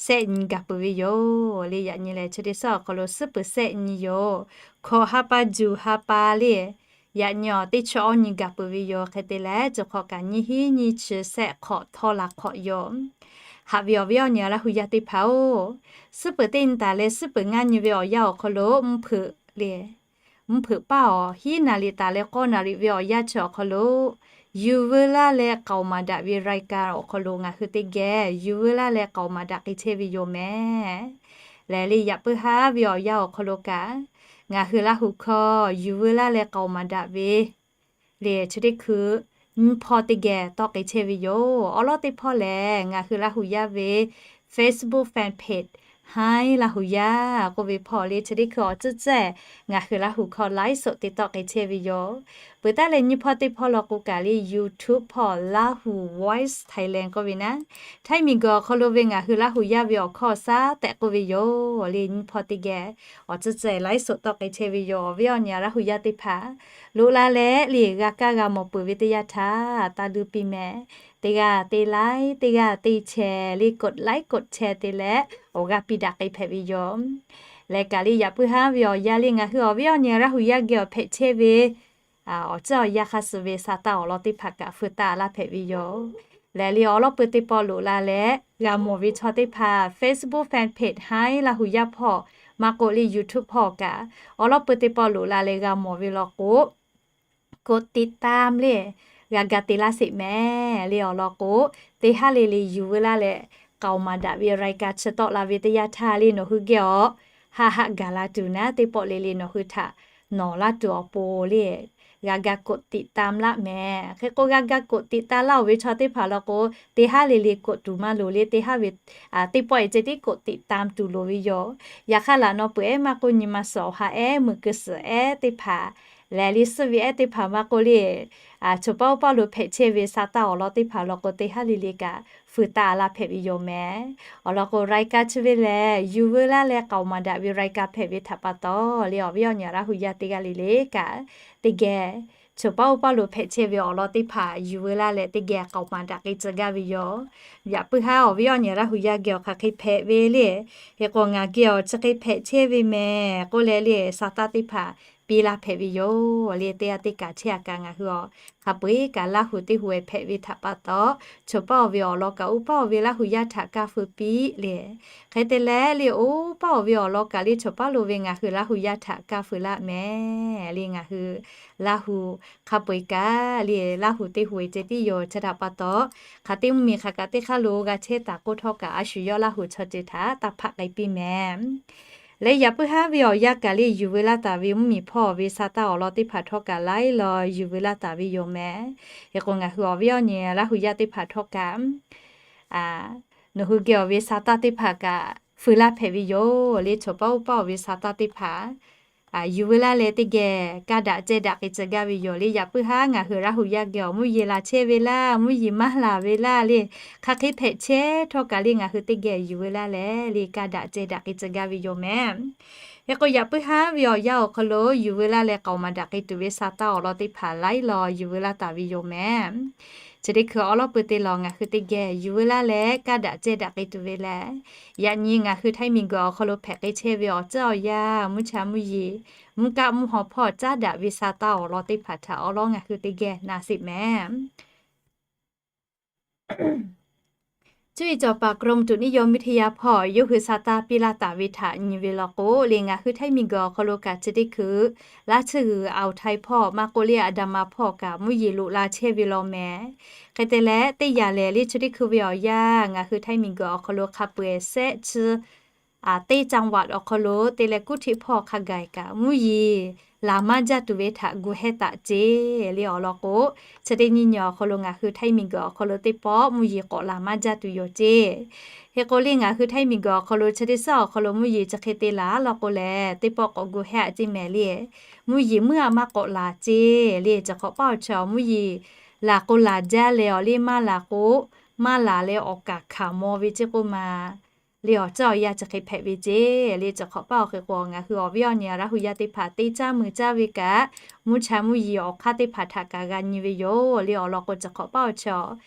sehˆ nyi gaˬ peuˬ ve yoˬ le. Yaꞈ nyi lehˬ chi teˇ suhˉ awˬ hk'aw lo suhˉ peuˬ sehˆ nyi yoˬ. Hkawꞈ ha pa juˬ ha pa le, yaꞈ nyi awˬ teˇ chi awˇ nyi gaˬ peuˬ ve yoˬ. Hk'e te leh chi hk'awꞈ kaꞈ nyiˇ hinˉ nyiˇ chi sehˆ hk'awꞈ htawˇ la hk'awꞈ yoˬ. Haꞈ ve awˬ viˉ awˬ nyi Laˇ huˍ yaˇ teˇ hpaˍ-oˬ, suhˉ peuˬ teˇ nyi taˍ leh suhˉ peuˬ ngaˇ nyi ve awˬ yanˇ awˬ hk'aw lo mvuhˇ hpeuꞈ le mvuhˇ hpeuꞈ paˇ awˬ hiˉ naˍ riˍ taˍ leh k'awˇ naˍ riˍ ve awˬ yanˇ chi awˬ hk'aw lo yuˬ veu laˇ leh k'aoˍ maˍ daꞈ ve รายการ awˬ hk'aw lo ngaˬ hui teˇ geh yuˬ veu laˇ leh k'aoˍ maˍ daꞈ k'ai chehˇ ve yoˬ mehˍ. Lehˬ le yaꞈ puiˉ haˉ ve awˬ yanˇ awˬ hk'aw lo kaꞈ ngaˬ hui Laˇ huˍ hkawˇ yuˬ veu laˇ leh k'aoˍ maˍ daꞈ ve le chi teˇ hkui nyiˇ hpawˇ teˇ geh tawˆ k'ai chehˇ ve yoˬ. Awˬ lawn teˇ hpawˇ lehˬ ngaˬ hui Laˇ huˍ yaˇ ve Facebook fan page Htaiˇ Laˇ huˍ yaˇ k'oˆ ve hpawˇ le chi teˇ hkui awˬ ceuˬ ceuˬ ngaˬ hui Laˇ huˍ hkawˇ ไลฟ์สด te tawˆ k'ai chehˇ ve yoˬ. Peuˬ taˉ leh nyiˇ hpawˇ teˇ hpawˇ law k'o kaꞈ le YouTube hpawˇ Laˇ huˍ Voice Thailand k'oˆ ve naˉ, Htaiˇ miˬguiˬ awˬ hk'aw lo ve ngaˬ hui Laˇ huˍ yaˇ ve awˬ hkawˇ shaˉ tehꞈ k'oˆ ve yoˬ le. Nyiˇ hpawˇ teˇ geh awˬ ceuˬ ceuˬ ไลฟ์สด tawˆ k'ai chehˇ ve yoˬ. Awˬ viˉ awˬ nyi Laˇ huˍ yaˇ teˇ hpaˍ loꞈ la leh le g'a kaˇ g'a mawˬ peuˬ ve teˇ yanˇ htaˇ taˇ duˇ piˇ mehˍ. Teˇ g'aˇ teˇ ไลค์ teˇ g'aˇ teˇ แชร์ le กดไลค์ กดแชร์ te leh awˬ g'aˇ piˇ daꞈ k'ai hpehꞈ ve yoˬ. Leh kaꞈ le yaꞈ puiˉ haˉ ve awˬ yanˇ le ngaˬ hui awˬ viˉ awˬ nyi Laˇ huˍ yaˇ geh awˬ hpehꞈ chehˇ ve awˬ ceuˬ awˬ yanˇ hk'aˇ suh ve sa taˇ awˬ lawn teˇ hpaˍ kaꞈ feu taˇ laˇ hpehꞈ ve yoˬ. Lehˬ le awˬ lawn peuˬ teˇ pawˆ loꞈ la leh g'a mawˬ ve chaw teˇ hpaˍ Facebook fan page Htaiˇ Laˇ huˍ yaˇ hpawˇ maˇ k'oˆ le YouTube hpawˇ kaꞈ awˬ lawn peuˬ teˇ pawˆ loꞈ la leh g'a mawˬ ve law k'o กดติดตาม le g'a ga te laˇ sheˍ mehˍ le. Awˬ lawn k'o teˇ haˉ le le yuˬ veu laˇ leh k'aoˍ maˍ daꞈ ve รายการ chi tawˆ la ve teˇ yanˇ htaˇ le nawˬ hui geh awˬ haˆ haˆ gaˬ la tuˬ naˉ teˇ pawˆ le le nawˬ hui htaꞈ nawˬ laˇ tuˬ awˬ pon le g'a ga กดติดตาม laˇ mehˍ. Hk'e k'o g'a ga กดติดตาม laˇ oˬ ve chaw teˇ hpaˍ law k'o teˇ haˉ le le กด tuˬ maˇ loˍ le, teˇ haˉ ve teˇ pawˆ e ceh tiˉ กดติดตาม tuˬ loˍ ve yoˬ. Yaꞈ hk'aˇ laꞈ naw peuˬ ehˉ maˇ k'oˆ nyi ma suhˍ awˬ ha ehˉ meuꞈ keu suhˍ ehˉ teˇ hpaˍ lehˬ le suhˆ ve ehˉ teˇ hpaˍ maˇ k'oˆ le choˬ paˇ oˇ paˇ lo hpehꞈ chehˇ ve sa taˇ awˬ lawn teˇ hpaˍ law k'o teˇ haˉ le le kaꞈ feu taˇ laˇ hpehꞈ ve yoˬ mehˍ. Awˬ lawn k'o รายการ chi ve lehˬ yuˬ veu laˇ leh k'aoˍ maˍ daꞈ ve รายการ hpehꞈ ve htaꞈ pa taw le awˬ viˉ awˬ nyi Laˇ huˍ yaˇ teˇ g'aˇ le le kaꞈ teˇ geh choˬ paˇ oˇ paˇ lo hpehꞈ chehˇ ve awˬ lawn teˇ hpaˍ yuˬ veu laˇ leh teˇ geh k'aoˍ maˍ daꞈ k'ai tcuh gaˇ ve yoˬ. Yaꞈ puiˉ haˉ awˬ viˉ awˬ nyi Laˇ huˍ yaˇ geh awˬ hk'aˬ hk'e hpehꞈ ve le. Hk'e k'o ngaˬ geh awˬ chi hk'e hpehꞈ chehˇ ve mehˍ k'oˆ leh le sa taˇ teˇ hpaˍ piˇ laˇ hpehꞈ ve yoˬ le. Teˇ g'aˇ teˇ kaꞈ chehˇ a kaꞈ ngaˬ hui awˬ hk'a peu-eˬ kaꞈ Laˇ huˍ teˇ huˍ e hpehꞈ ve htaꞈ pa taw, chawˬ paˇ awˬ ve awˬ lawn kaꞈ oˇ paˇ awˬ ve Laˇ huˍ yaˇ htaꞈ kaˇ feu piˇ le. Hk'e te leh le oˇ paˇ awˬ ve awˬ lawn kaꞈ le chawˬ paˇ lo ve ngaˬ hui Laˇ huˍ yaˇ htaꞈ kaˇ feu laˇ mehˍ le. Ngaˬ hui Laˇ huˍ hk'a peu-eˬ kaꞈ le Laˇ huˍ teˇ huˍ e ceh tiˉ yoˬ. Chi htaꞈ pa taw, hk'aˬ teˇ mvuhˇmiˬ hk'aˬ kaꞈ teˇ hk'aˇ lo g'a chehˇ taˍ k'oˆ htawˇ kaꞈ a shu yawˇ Laˇ huˍ chaw ceuˬ htaꞈ taˇ hpaˆ k'ai piˇ mehˍ. Leh yaꞈ puiˉ haˉ ve awˬ yanˇ kaꞈ le yuˬ veu laˇ taˍ ve mvuhˇmiˬ hpawˇ ve sa taˇ awˬ lawn teˇ hpaˍ htawˇ kaꞈ laiˉ law yuˬ veu laˇ taˍ ve yoˬ mehˍ. Hk'e k'o ngaˬ hui awˬ viˉ awˬ nyi Laˇ huˍ yaˇ teˇ hpaˍ htawˇ kaꞈ nawˬ hui geh awˬ ve sa taˇ teˇ hpaˍ kaꞈ feu laˇ hpehꞈ ve yoˬ le. Chawˬ paˇ oˇ paˇ awˬ ve sa taˇ teˇ hpaˍ yuˬ veu laˇ leh teˇ geh kaˇ daꞈ ceh daꞈ k'ai tcuh gaˇ ve yoˬ le. Yaꞈ puiˉ haˉ ngaˬ hui Laˇ huˍ yaˇ geh awˬ mvuhˇ yeˬ laˬ chehˇ ve laˇ, mvuhˇ yeˬ maˇ laˬ ve laˇ le, hk'aˬ hk'e hpehꞈ chehˇ htawˇ kaꞈ le ngaˬ hui teˇ geh yuˬ veu laˇ leh le kaˇ daꞈ ceh daꞈ k'ai tcuh gaˇ ve yoˬ mehˍ. Hk'e k'o yaꞈ puiˉ haˉ ve awˬ yanˇ awˬ hk'aw lo yuˬ veu laˇ leh k'aoˍ maˍ daꞈ k'ai tuˬ ve sa taˇ awˬ lawn teˇ hpaˍ laiˉ law yuˬ veu laˇ taˍ ve yoˬ mehˍ. Chi teˇ hkui awˉ lawˉ pui te lawˬ ngaˬ hui teˇ geh yuˬ veu laˇ leh kaˇ daꞈ ceh daꞈ k'ai tuˬ ve lehˬ, yaꞈ nyi ngaˬ hui Htaiˇ miˬguiˬ awˬ hk'aw lo hpehꞈ k'ai chehˇ ve awˬ ceuˬ awˬ yanˇ mvuhˇ cha mvuhˇ yeˬ mvuhˇ kaˆ mvuhˇ haw hpawˇ caˉ daꞈ ve sa taˇ awˬ lawn teˇ hpaˍ htaꞈ awˉ lawˉ ngaˬ hui teˇ geh na sheˍ mehˍ. Cuˇ yiˍ cawˬ paˍ กรมอุตุนิยมวิทยา hpawˇ yawˇ hui sa taˇ piˇ laˇ taˍ ve htaꞈ nyi ve law k'o le ngaˬ hui Htaiˇ miˬguiˬ awˬ hk'aw lo kaꞈ chi teˇ hkui laˇ tsuhˇ g'uiˬ Awˬ htaiˍ hpawˇ maˇ k'oˆ le Aˍdanˍ ma hpawˇ kaꞈ mvuhˇ yeˬ loꞈ la chehˇ ve law mehˍ. Hk'e te leh teˇ yanˇ lehˬ le chi teˇ hkui ve awˬ yanˇ ngaˬ hui Htaiˇ miˬguiˬ awˬ hk'aw lo hk'a peu-eˬ sehˆ chi teˇ จังหวัด awˬ hk'aw lo te leh kuˉ htiˆ hpawˇ hk'a gaˬ kaꞈ mvuhˇ yeˬ laˬ maˇ jaˇ tuˬ ve htaꞈ gu hehˇ taˍ ceˇ le awˬ lawn k'o, chi teˇ nyiˇ nyi awˬ hk'aw lo ngaˬ hui Htaiˇ miˬguiˬ awˬ hk'aw lo teˇ pawˆ mvuhˇ yeˬ k'awꞈ laˬ maˇ jaˇ tuˬ yoˬ ceˇ. Hk'e k'o le ngaˬ hui Htaiˇ miˬguiˬ awˬ hk'aw lo chi teˇ suhˉ awˬ hk'aw lo mvuhˇ yeˬ chi hk'e te laˬ law k'o lehˬ teˇ pawˆ k'awꞈ gu hehˇ a ceˇ mehˍ le. Mvuhˇ yeˬ muiˉ a maˇ k'awꞈ laˬ ceˇ le. Chi hk'awꞈ paˇ awˬ chi mvuhˇ yeˬ laˬ k'o laˬ jaˇ leh awˬ le maˇ laˬ k'o maˇ laˬ leh awˬ kaˍ hkanˍ maw ve ceˇ k'oˆ ma le awˬ ceuˬ awˬ yanˇ chi hk'e hpehꞈ ve ceˇ le. Chi hk'awꞈ paˇ awˬ hk'e k'o ngaˬ hui awˬ viˉ awˬ nyi Laˇ huˍ yaˇ teˇ hpaˍ teˇ caˉ mui caˇ ve kaꞈ mvuhˇ cha mvuhˇ yeˬ awˬ hk'aˇ teˇ hpaˍ htaꞈ kaꞈ g'a nyi ve yoˬ le awˬ lawn k'o chi hk'awꞈ paˇ awˬ chi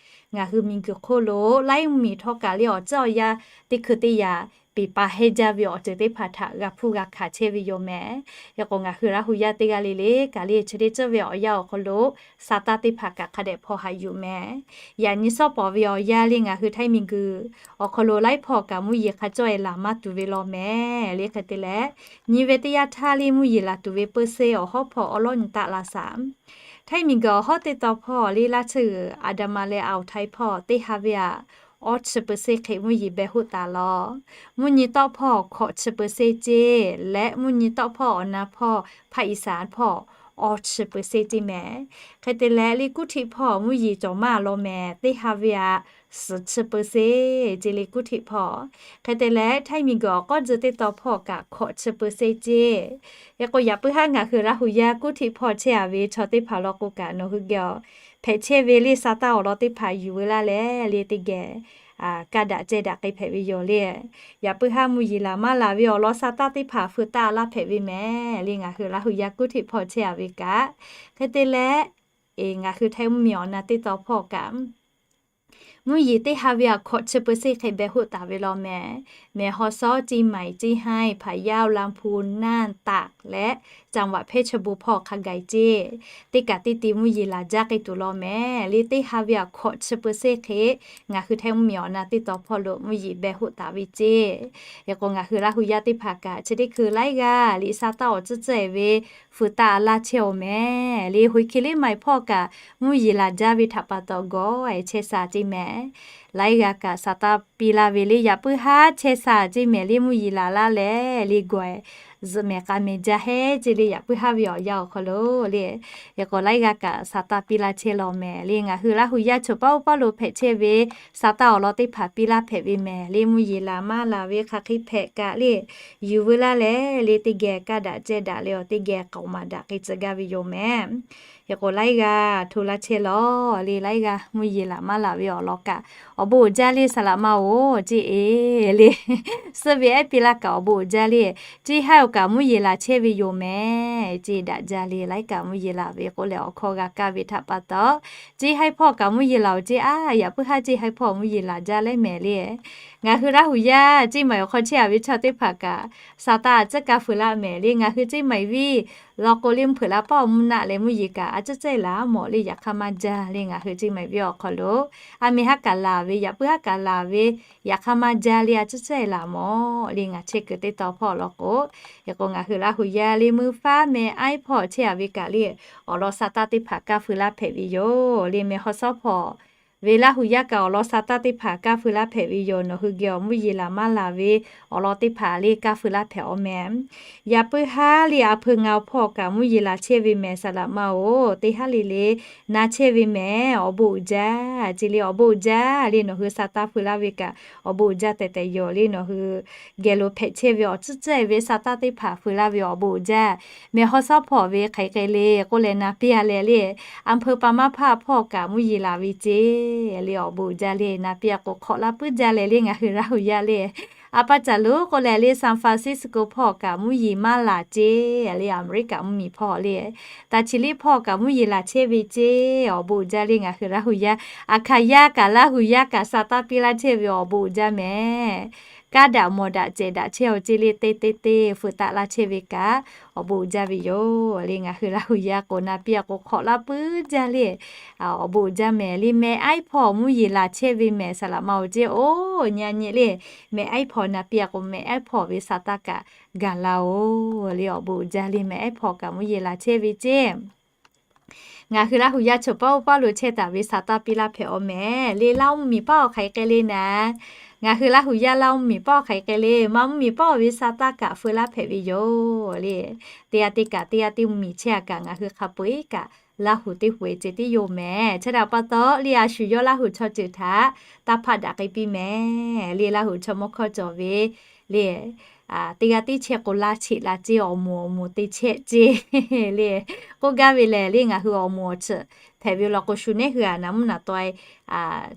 ngaˬ hui miˬguiˬ hk'oˆ lo laiˉ mvuhˇmiˬ htawˇ kaꞈ le awˬ ceuˬ awˬ yanˇ teˇ hkui teˇ yanˇ peˬ pa hehˇ jaˇ ve awˬ ceuˬ teˇ hpaˍ htaꞈ g'a hpuˇ g'a hkanˍ chehˇ ve yoˬ mehˍ. Hk'e k'o ngaˬ hui Laˇ huˍ yaˇ teˇ g'aˇ le le kaꞈ le chi teˇ ceuˬ ve awˬ yanˇ awˬ hk'aw lo sa taˇ teˇ hpaˍ kaꞈ hk'a dehꞈ hpaw haꞈ yuˬ mehˍ. Yaꞈ nyi suhˉ pawˍ ve awˬ yanˇ le ngaˬ hui Htaiˇ miˬguiˬ awˬ hk'aw lo laiˉ hpawˇ kaꞈ mvuhˇ yeˬ hk'a cawˇ e laˬ maˇ tuˬ ve law mehˍ le. Hk'e te leh nyi ve teˇ yanˇ htaˇ le mvuhˇ yeˬ laˬ tuˬ ve เปอร์เซ็นต์ awˬ hawˉ hpawˇ awˉ lawˉ nyi taˆ la shaˍ. Htaiˇ miˬguiˬ awˬ hawˉ teˇ tawn hpawˇ le laˇ tsuhˇ g'uiˬ Aˍdanˍ ma leh Awˬ htaiˍ hpawˇ teˇ ha ve aꞈ awˇ chi เปอร์เซ็นต์ hk'e mvuhˇ yeˬ beh hoˆ taˍ law. Mvuhˇ nyi tawˆ hpawˇ hkawꞈ chi เปอร์เซ็นต์ ceˇ leh mvuhˇ nyi tawˆ hpawˇ awˬ na hpawˇ ภาคอีสาน hpawˇ awˇ chi เปอร์เซ็นต์ ceˇ mehˍ. Hk'e te leh le kuˉ htiˆ hpawˇ mvuhˇ yeˬ cawˬ maˇ law mehˍ teˇ ha ve aꞈ suhˍ chi เปอร์เซ็นต์ ceˇ le kuˉ htiˆ hpawˇ. Hk'e te leh Htaiˇ miˬguiˬ awˬ k'awˇ tcuh teˇ tawn hpawˇ kaꞈ hkawꞈ chi เปอร์เซ็นต์ ceˇ. Hk'e k'o yaꞈ puiˉ haˉ ngaˬ hui Laˇ huˍ yaˇ kuˉ htiˆ hpawˇ chehˇ a ve chaw teˇ hpaˍ law k'o kaꞈ nawˬ hui geh awˬ hpehꞈ chehˇ ve le sa taˇ awˬ lawn teˇ hpaˍ yuˬ veu laˇ leh le teˇ geh kaˇ daꞈ ceh daꞈ k'ai hpehꞈ ve yoˬ le. Yaꞈ puiˉ haˉ mvuhˇ yeˬ laˬ maˇ laˬ ve awˬ lawn sa taˇ teˇ hpaˍ feu taˆ laˇ hpehꞈ ve mehˍ le ngaˬ hui Laˇ huˍ yaˇ kuˉ htiˆ hpawˇ chehˇ a ve kaꞈ. Hk'e te leh ngaˬ hui Htaiˇ mvuhˇmiˬ awˬ na teˇ tawn hpawˇ kaꞈ mvuhˇ yeˬ teˇ ha ve aꞈ hkawꞈ chi เปอร์เซ็นต์ hk'e beh hoˆ taˍ ve law mehˍ. Mehˬ haw sawˉ ceˇ maiˍ ceˇ haiˇ hpaˍ yaˇ laˇ hpu nanˇ taꞈ leh จังหวัดเพชรบูรณ์ hpawˇ hk'a gaˬ ceˇ. Teˇ kaꞈ teˇ te mvuhˇ yeˬ laˬ jaˇ k'ai tuˬ law mehˍ le teˇ ha ve aꞈ hkawꞈ chi เปอร์เซ็นต์ hk'e ngaˬ hui Htaiˇ mvuhˇmiˬ awˬ na teˇ tawn hpawˇ lo mvuhˇ yeˬ beh hoˆ taˍ ve ceˇ. Hk'e k'o ngaˬ hui Laˇ huˍ yaˇ teˇ hpaˍ kaꞈ chi teˇ hkui laiˉ g'aˇ liꞈ sa taˇ awˬ tcuhˉ tcuhˉ e ve feu taˆ laˇ chehˇ oˬ mehˍ le. Hoꞈ hk'e le maiˍ hpawˇ kaꞈ mvuhˇ yeˬ laˬ jaˇ ve htaꞈ pa taw gawˬ chehˇ sha ceˇ mehˍ. Laiˉ g'aˇ kaꞈ sa taˇ piˇ laˇ ve le yaꞈ puiˉ haˉ chehˇ sha ceˇ mehˍ le mvuhˇ yeˬ laˬ laˇ leh le gawˬ zuhꞈ mehˍ k'a mehˍ jaˇ heˉ ceˇ le yaꞈ puiˉ haˉ ve awˬ yanˇ awˬ hk'aw lo le. Hk'e k'o laiˉ g'aˇ kaꞈ sa taˇ piˇ laˇ chehˇ law mehˍ le ngaˬ hui Laˇ huˍ yaˇ chaw paˉ oˇ paˉ lo hpehꞈ chehˇ ve sa taˇ awˬ lawn teˇ hpaˍ piˇ laˇ hpehꞈ ve mehˍ le mvuhˇ yeˬ laˬ maˇ laˬ ve hk'aˬ hk'e hpehꞈ kaꞈ le yuˬ veu laˇ leh le teˇ geh kaˇ daꞈ ceh daꞈ leh awˬ teˇ geh k'aoˍ maˍ daꞈ k'ai tcuh gaˇ ve yoˬ mehˍ. Hk'e k'o laiˉ g'aˇ hto laˇ chehˇ law le laiˉ g'aˇ mvuhˇ yeˬ laˬ maˇ laˬ ve awˬ lawn kaꞈ awˬ bon uiˍ jaˇ le saˍ laꞈ ma oˬ ceˇ e le suhˆ ve ehˉ piˇ laˇ kaꞈ awˬ bon uiˍ jaˇ le ceˇ haiˇ oˬ kaꞈ mvuhˇ yeˬ laˬ chehˇ ve yoˬ mehˍ. Ceˇ daꞈ jaˇ le laiˉ kaꞈ mvuhˇ yeˬ laˬ ve k'oˆ leh awˬ hkawˇ g'a kaˇ ve htaꞈ pa taw ceˇ haiˇ hpawˇ kaꞈ mvuhˇ yeˬ laˬ oˬ ceˇ a yaꞈ puiˉ haˉ ceˇ haiˇ hpawˇ mvuhˇ yeˬ laˬ jaˇ leh mehˍ le Ngaˬ hui Laˇ huˍ yaˇ Ceˇ maiˍ awˬ hk'aw chehˇ a ve chaw teˇ hpaˍ kaꞈ sa taˇ a ciˉ kaˇ feu laˇ mehˍ le. Ngaˬ hui Ceˇ maiˍ viˇ law k'o le, mvuhˇ hpeuꞈ la paˇ awˬ mvuhˇ naˆ leh mvuhˇ yeˬ kaꞈ a ciˉ cehˇ laˬ mawˬ le, yaꞈ hk'aˇ maˇ jaˇ le. Ngaˬ hui Ceˇ maiˍ viˇ awˬ hk'aw lo a meh haˉ kaꞈ laˬ ve, yaꞈ puiˉ haˉ kaꞈ laˬ ve, yaꞈ hk'aˇ maˇ jaˇ le, a ciˉ cehˇ laˬ mawˬ le. Ngaˬ chehˇ kuiˬ teˇ tawn hpawˇ law k'o, hk'e k'o ngaˬ hui Laˇ huˍ yaˇ le mvuhˇ faˉ meh aiˉ hpawˇ chehˇ a ve kaꞈ le, awˬ lawn sa taˇ teˇ hpaˍ kaˇ feu laˇ hpehꞈ ve yoˬ le. Meh hawˉ sawˉ hpawˇ ve Laˇ huˍ yaˇ kaꞈ awˬ lawn sa taˇ teˇ hpaˍ kaˇ feu laˇ hpehꞈ ve yoˬ. Nawˬ hui geh awˬ mvuhˇ yeˬ laˬ maˇ laˬ ve awˬ lawn teˇ hpaˍ le kaˇ feu laˇ hpehꞈ awˬ mehˍ. Yaꞈ puiˉ haˉ le a hpeu ngaˬ awˬ hpawˇ kaꞈ mvuhˇ yeˬ laˬ chehˇ ve mehˍ. Saˍ laꞈ ma-oˬ, teˇ haˉ le le na chehˇ ve mehˍ. Awˬ bon uiˍ jaˇ ce le, awˬ bon uiˍ jaˇ le. Nawˬ hui sa taˇ feu laˇ ve kaꞈ awˬ bon uiˍ jaˇ tehꞈ tehꞈ yoˬ le. Nawˬ hui geh lo hpehꞈ chehˇ ve awˬ ciˉ cehˇ ve sa taˇ teˇ hpaˍ feu laˇ ve awˬ bon uiˍ jaˇ. Meh hawˉ sawˉ hpawˇ ve hk'aˬ hk'e le k'oˆ leh na piˇ a leh le, a hpeu pa maˇ hpaˇ hpawˇ kaꞈ mvuhˇ yeˬ laˬ ve ce le. Awˬ bon uiˍ jaˇ le, na piˇ a k'o hk'awꞈ laˇ puiˉ jaˇ leh le. Ngaˬ hui Laˇ huˍ yaˇ le a pa caˬ lo k'oˆ leh le, San Francisco hpawˇ kaꞈ mvuhˇ yeˬ maˇ laˬ ce le. Aˍmeˍriˆkaꞈ mvuhˇmiˬ hpawˇ le, taˍ chiˍ liˇ hpawˇ kaꞈ mvuhˇ yeˬ laˬ chehˇ ve ce. Awˬ bon uiˍ jaˇ le. Ngaˬ hui Laˇ huˍ yaˇ, aˬ hkaˍ yaˇ kaꞈ Laˇ huˍ yaˇ kaꞈ sa taˇ piˇ laˇ chehˇ ve awˬ bon uiˍ jaˇ mehˍ. Kaˉ daꞈ mawˬ daꞈ cehˬ daꞈ chehˇ awˬ ce le, teˇ teˇ teˇ feu taˆ laˇ chehˇ ve kaꞈ awˬ bon uiˍ jaˇ ve yoˬ le. Ngaˬ hui Laˇ huˍ yaˇ k'o na piˇ a k'o hk'awꞈ laˇ puiˉ jaˇ le. Awˬ bon uiˍ jaˇ mehˍ le. Meh aiˉ hpawˇ mvuhˇ yeˬ laˬ chehˇ ve mehˍ. Saˍ laꞈ ma-oˬ ce, oˇ nyi a nyi le. Meh aiˉ hpawˇ na piˇ a k'o meh aiˉ hpawˇ ve sa taˇ kaꞈ gaˬ la-oˬ le. Awˬ bon uiˍ jaˇ le. Meh aiˉ hpawˇ kaꞈ mvuhˇ yeˬ laˬ chehˇ ve ce. Ngaˬ hui Laˇ huˍ yaˇ chaw paˇ oˇ paˇ lo chehˇ taˍ ve sa taˇ piˇ laˇ hpehꞈ awˬ mehˍ le. Laˇ mvuhˇmiˬ paˇ awˬ hk'aˬ hk'e le naˍ, ngaˬ hui Laˇ huˍ yaˇ Laˇ mvuhˇmiˬ paˇ awˬ hk'aˬ hk'e le, maˇ mvuhˇmiˬ paˇ awˬ ve sa taˇ kaꞈ feu laˇ hpehꞈ ve yoˬ le. Teˇ g'aˇ teˇ kaꞈ teˇ g'aˇ teˇ mvuhˇmiˬ chehˇ a kaꞈ ngaˬ hui hk'a peu-eˬ kaꞈ Laˇ huˍ teˇ huˍ e ce tiˉ yoˬ mehˍ. Chi htaꞈ pa taw le a shu yawˇ Laˇ huˍ chaw ceuˬ htaꞈ taˇ hpaˆ daꞈ k'ai piˇ mehˍ le. Laˇ huˍ chaw mawˇ hkawˇ cawˬ ve le teˇ g'aˇ teˇ chehˇ k'o laˇ cheꞈ la ce, awˬ moˍ awˬ moˍ te chehˇ ce le. K'oˆ gaˇ ve lehˬ le, ngaˬ hui awˬ moˍ awˬ tsuhꞈ hpehꞈ ve law k'o, shu neˉ hui a naˍ mvuhˇ naˍ taweh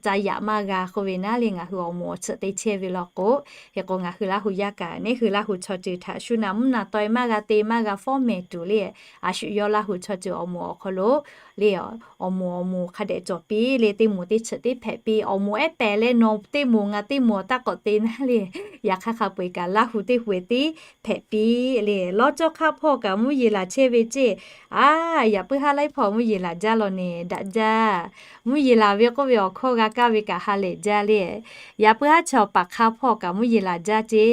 ca yaꞈ maˇ g'a k'oˆ ve naˉ le, ngaˬ hui awˬ moˍ awˬ tsuhꞈ te chehˇ ve law k'o, hk'e k'o ngaˬ hui Laˇ huˍ yaˇ kaꞈ neˉ hui Laˇ huˍ chaw ceuˬ htaꞈ shu naˍ mvuhˇ naˍ taweh maˇ g'a te maˇ g'a fawˉ mehˍ tuˬ le. A shu yawˇ Laˇ huˍ chaw ceuˬ awˬ moˍ awˬ hk'aw lo le awˬ moˍ awˬ moˍ hk'a dehꞈ cawˬ piˇ le, teˇ moˍ teˇ chi teˇ hpehꞈ piˇ, awˬ moˍ ehˉ pehˍ leh nawˬ teˇ moˍ ngaˬ teˇ moˍ taˇ k'awꞈ te naˉ le. Yaꞈ hk'aˇ hk'a peu-eˬ kaꞈ Laˇ huˍ teˇ huˍ e tiˉ hpehꞈ piˇ le. Lawˇ cawˇ hk'aˆ hpawˇ kaꞈ mvuhˇ yeˬ laˬ chehˇ ve ce. A, yaꞈ puiˉ haˉ laiˉ hpawˇ mvuhˇ yeˬ laˬ jaˇ law ne, daꞈ jaˇ. Mvuhˇ yeˬ laˬ ve k'oˆ ve awˬ hkawˇ g'a kaˇ ve kaꞈ ha lehˬ jaˇ le. Yaꞈ puiˉ haˉ chaw paˍ hk'aˆ hpawˇ kaꞈ mvuhˇ yeˬ laˬ jaˇ ce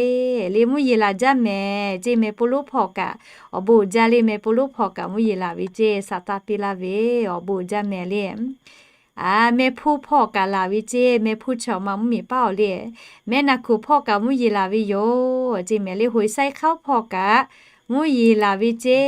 le. Mvuhˇ yeˬ laˬ jaˇ mehˍ ce. Meh po lonˉ hpawˇ kaꞈ awˬ bon uiˍ jaˇ le. Meh po lonˉ hpawˇ kaꞈ mvuhˇ yeˬ laˬ ve ce, sa taˇ piˇ laˇ ve awˬ bon uiˍ jaˇ mehˍ le. A, meh hpuˇ hpawˇ kaꞈ laˬ ve ce. Meh hpuˇ chaw ma mvuhˇmiˬ paˇ awˬ le. Meh naˬ hkuˬ hpawˇ kaꞈ mvuhˇ yeˬ laˬ ve yoˬ ce mehˍ le. Hoꞈ shaiˇ hk'aˉ hpawˇ kaꞈ mvuhˇ yeˬ laˬ ve ce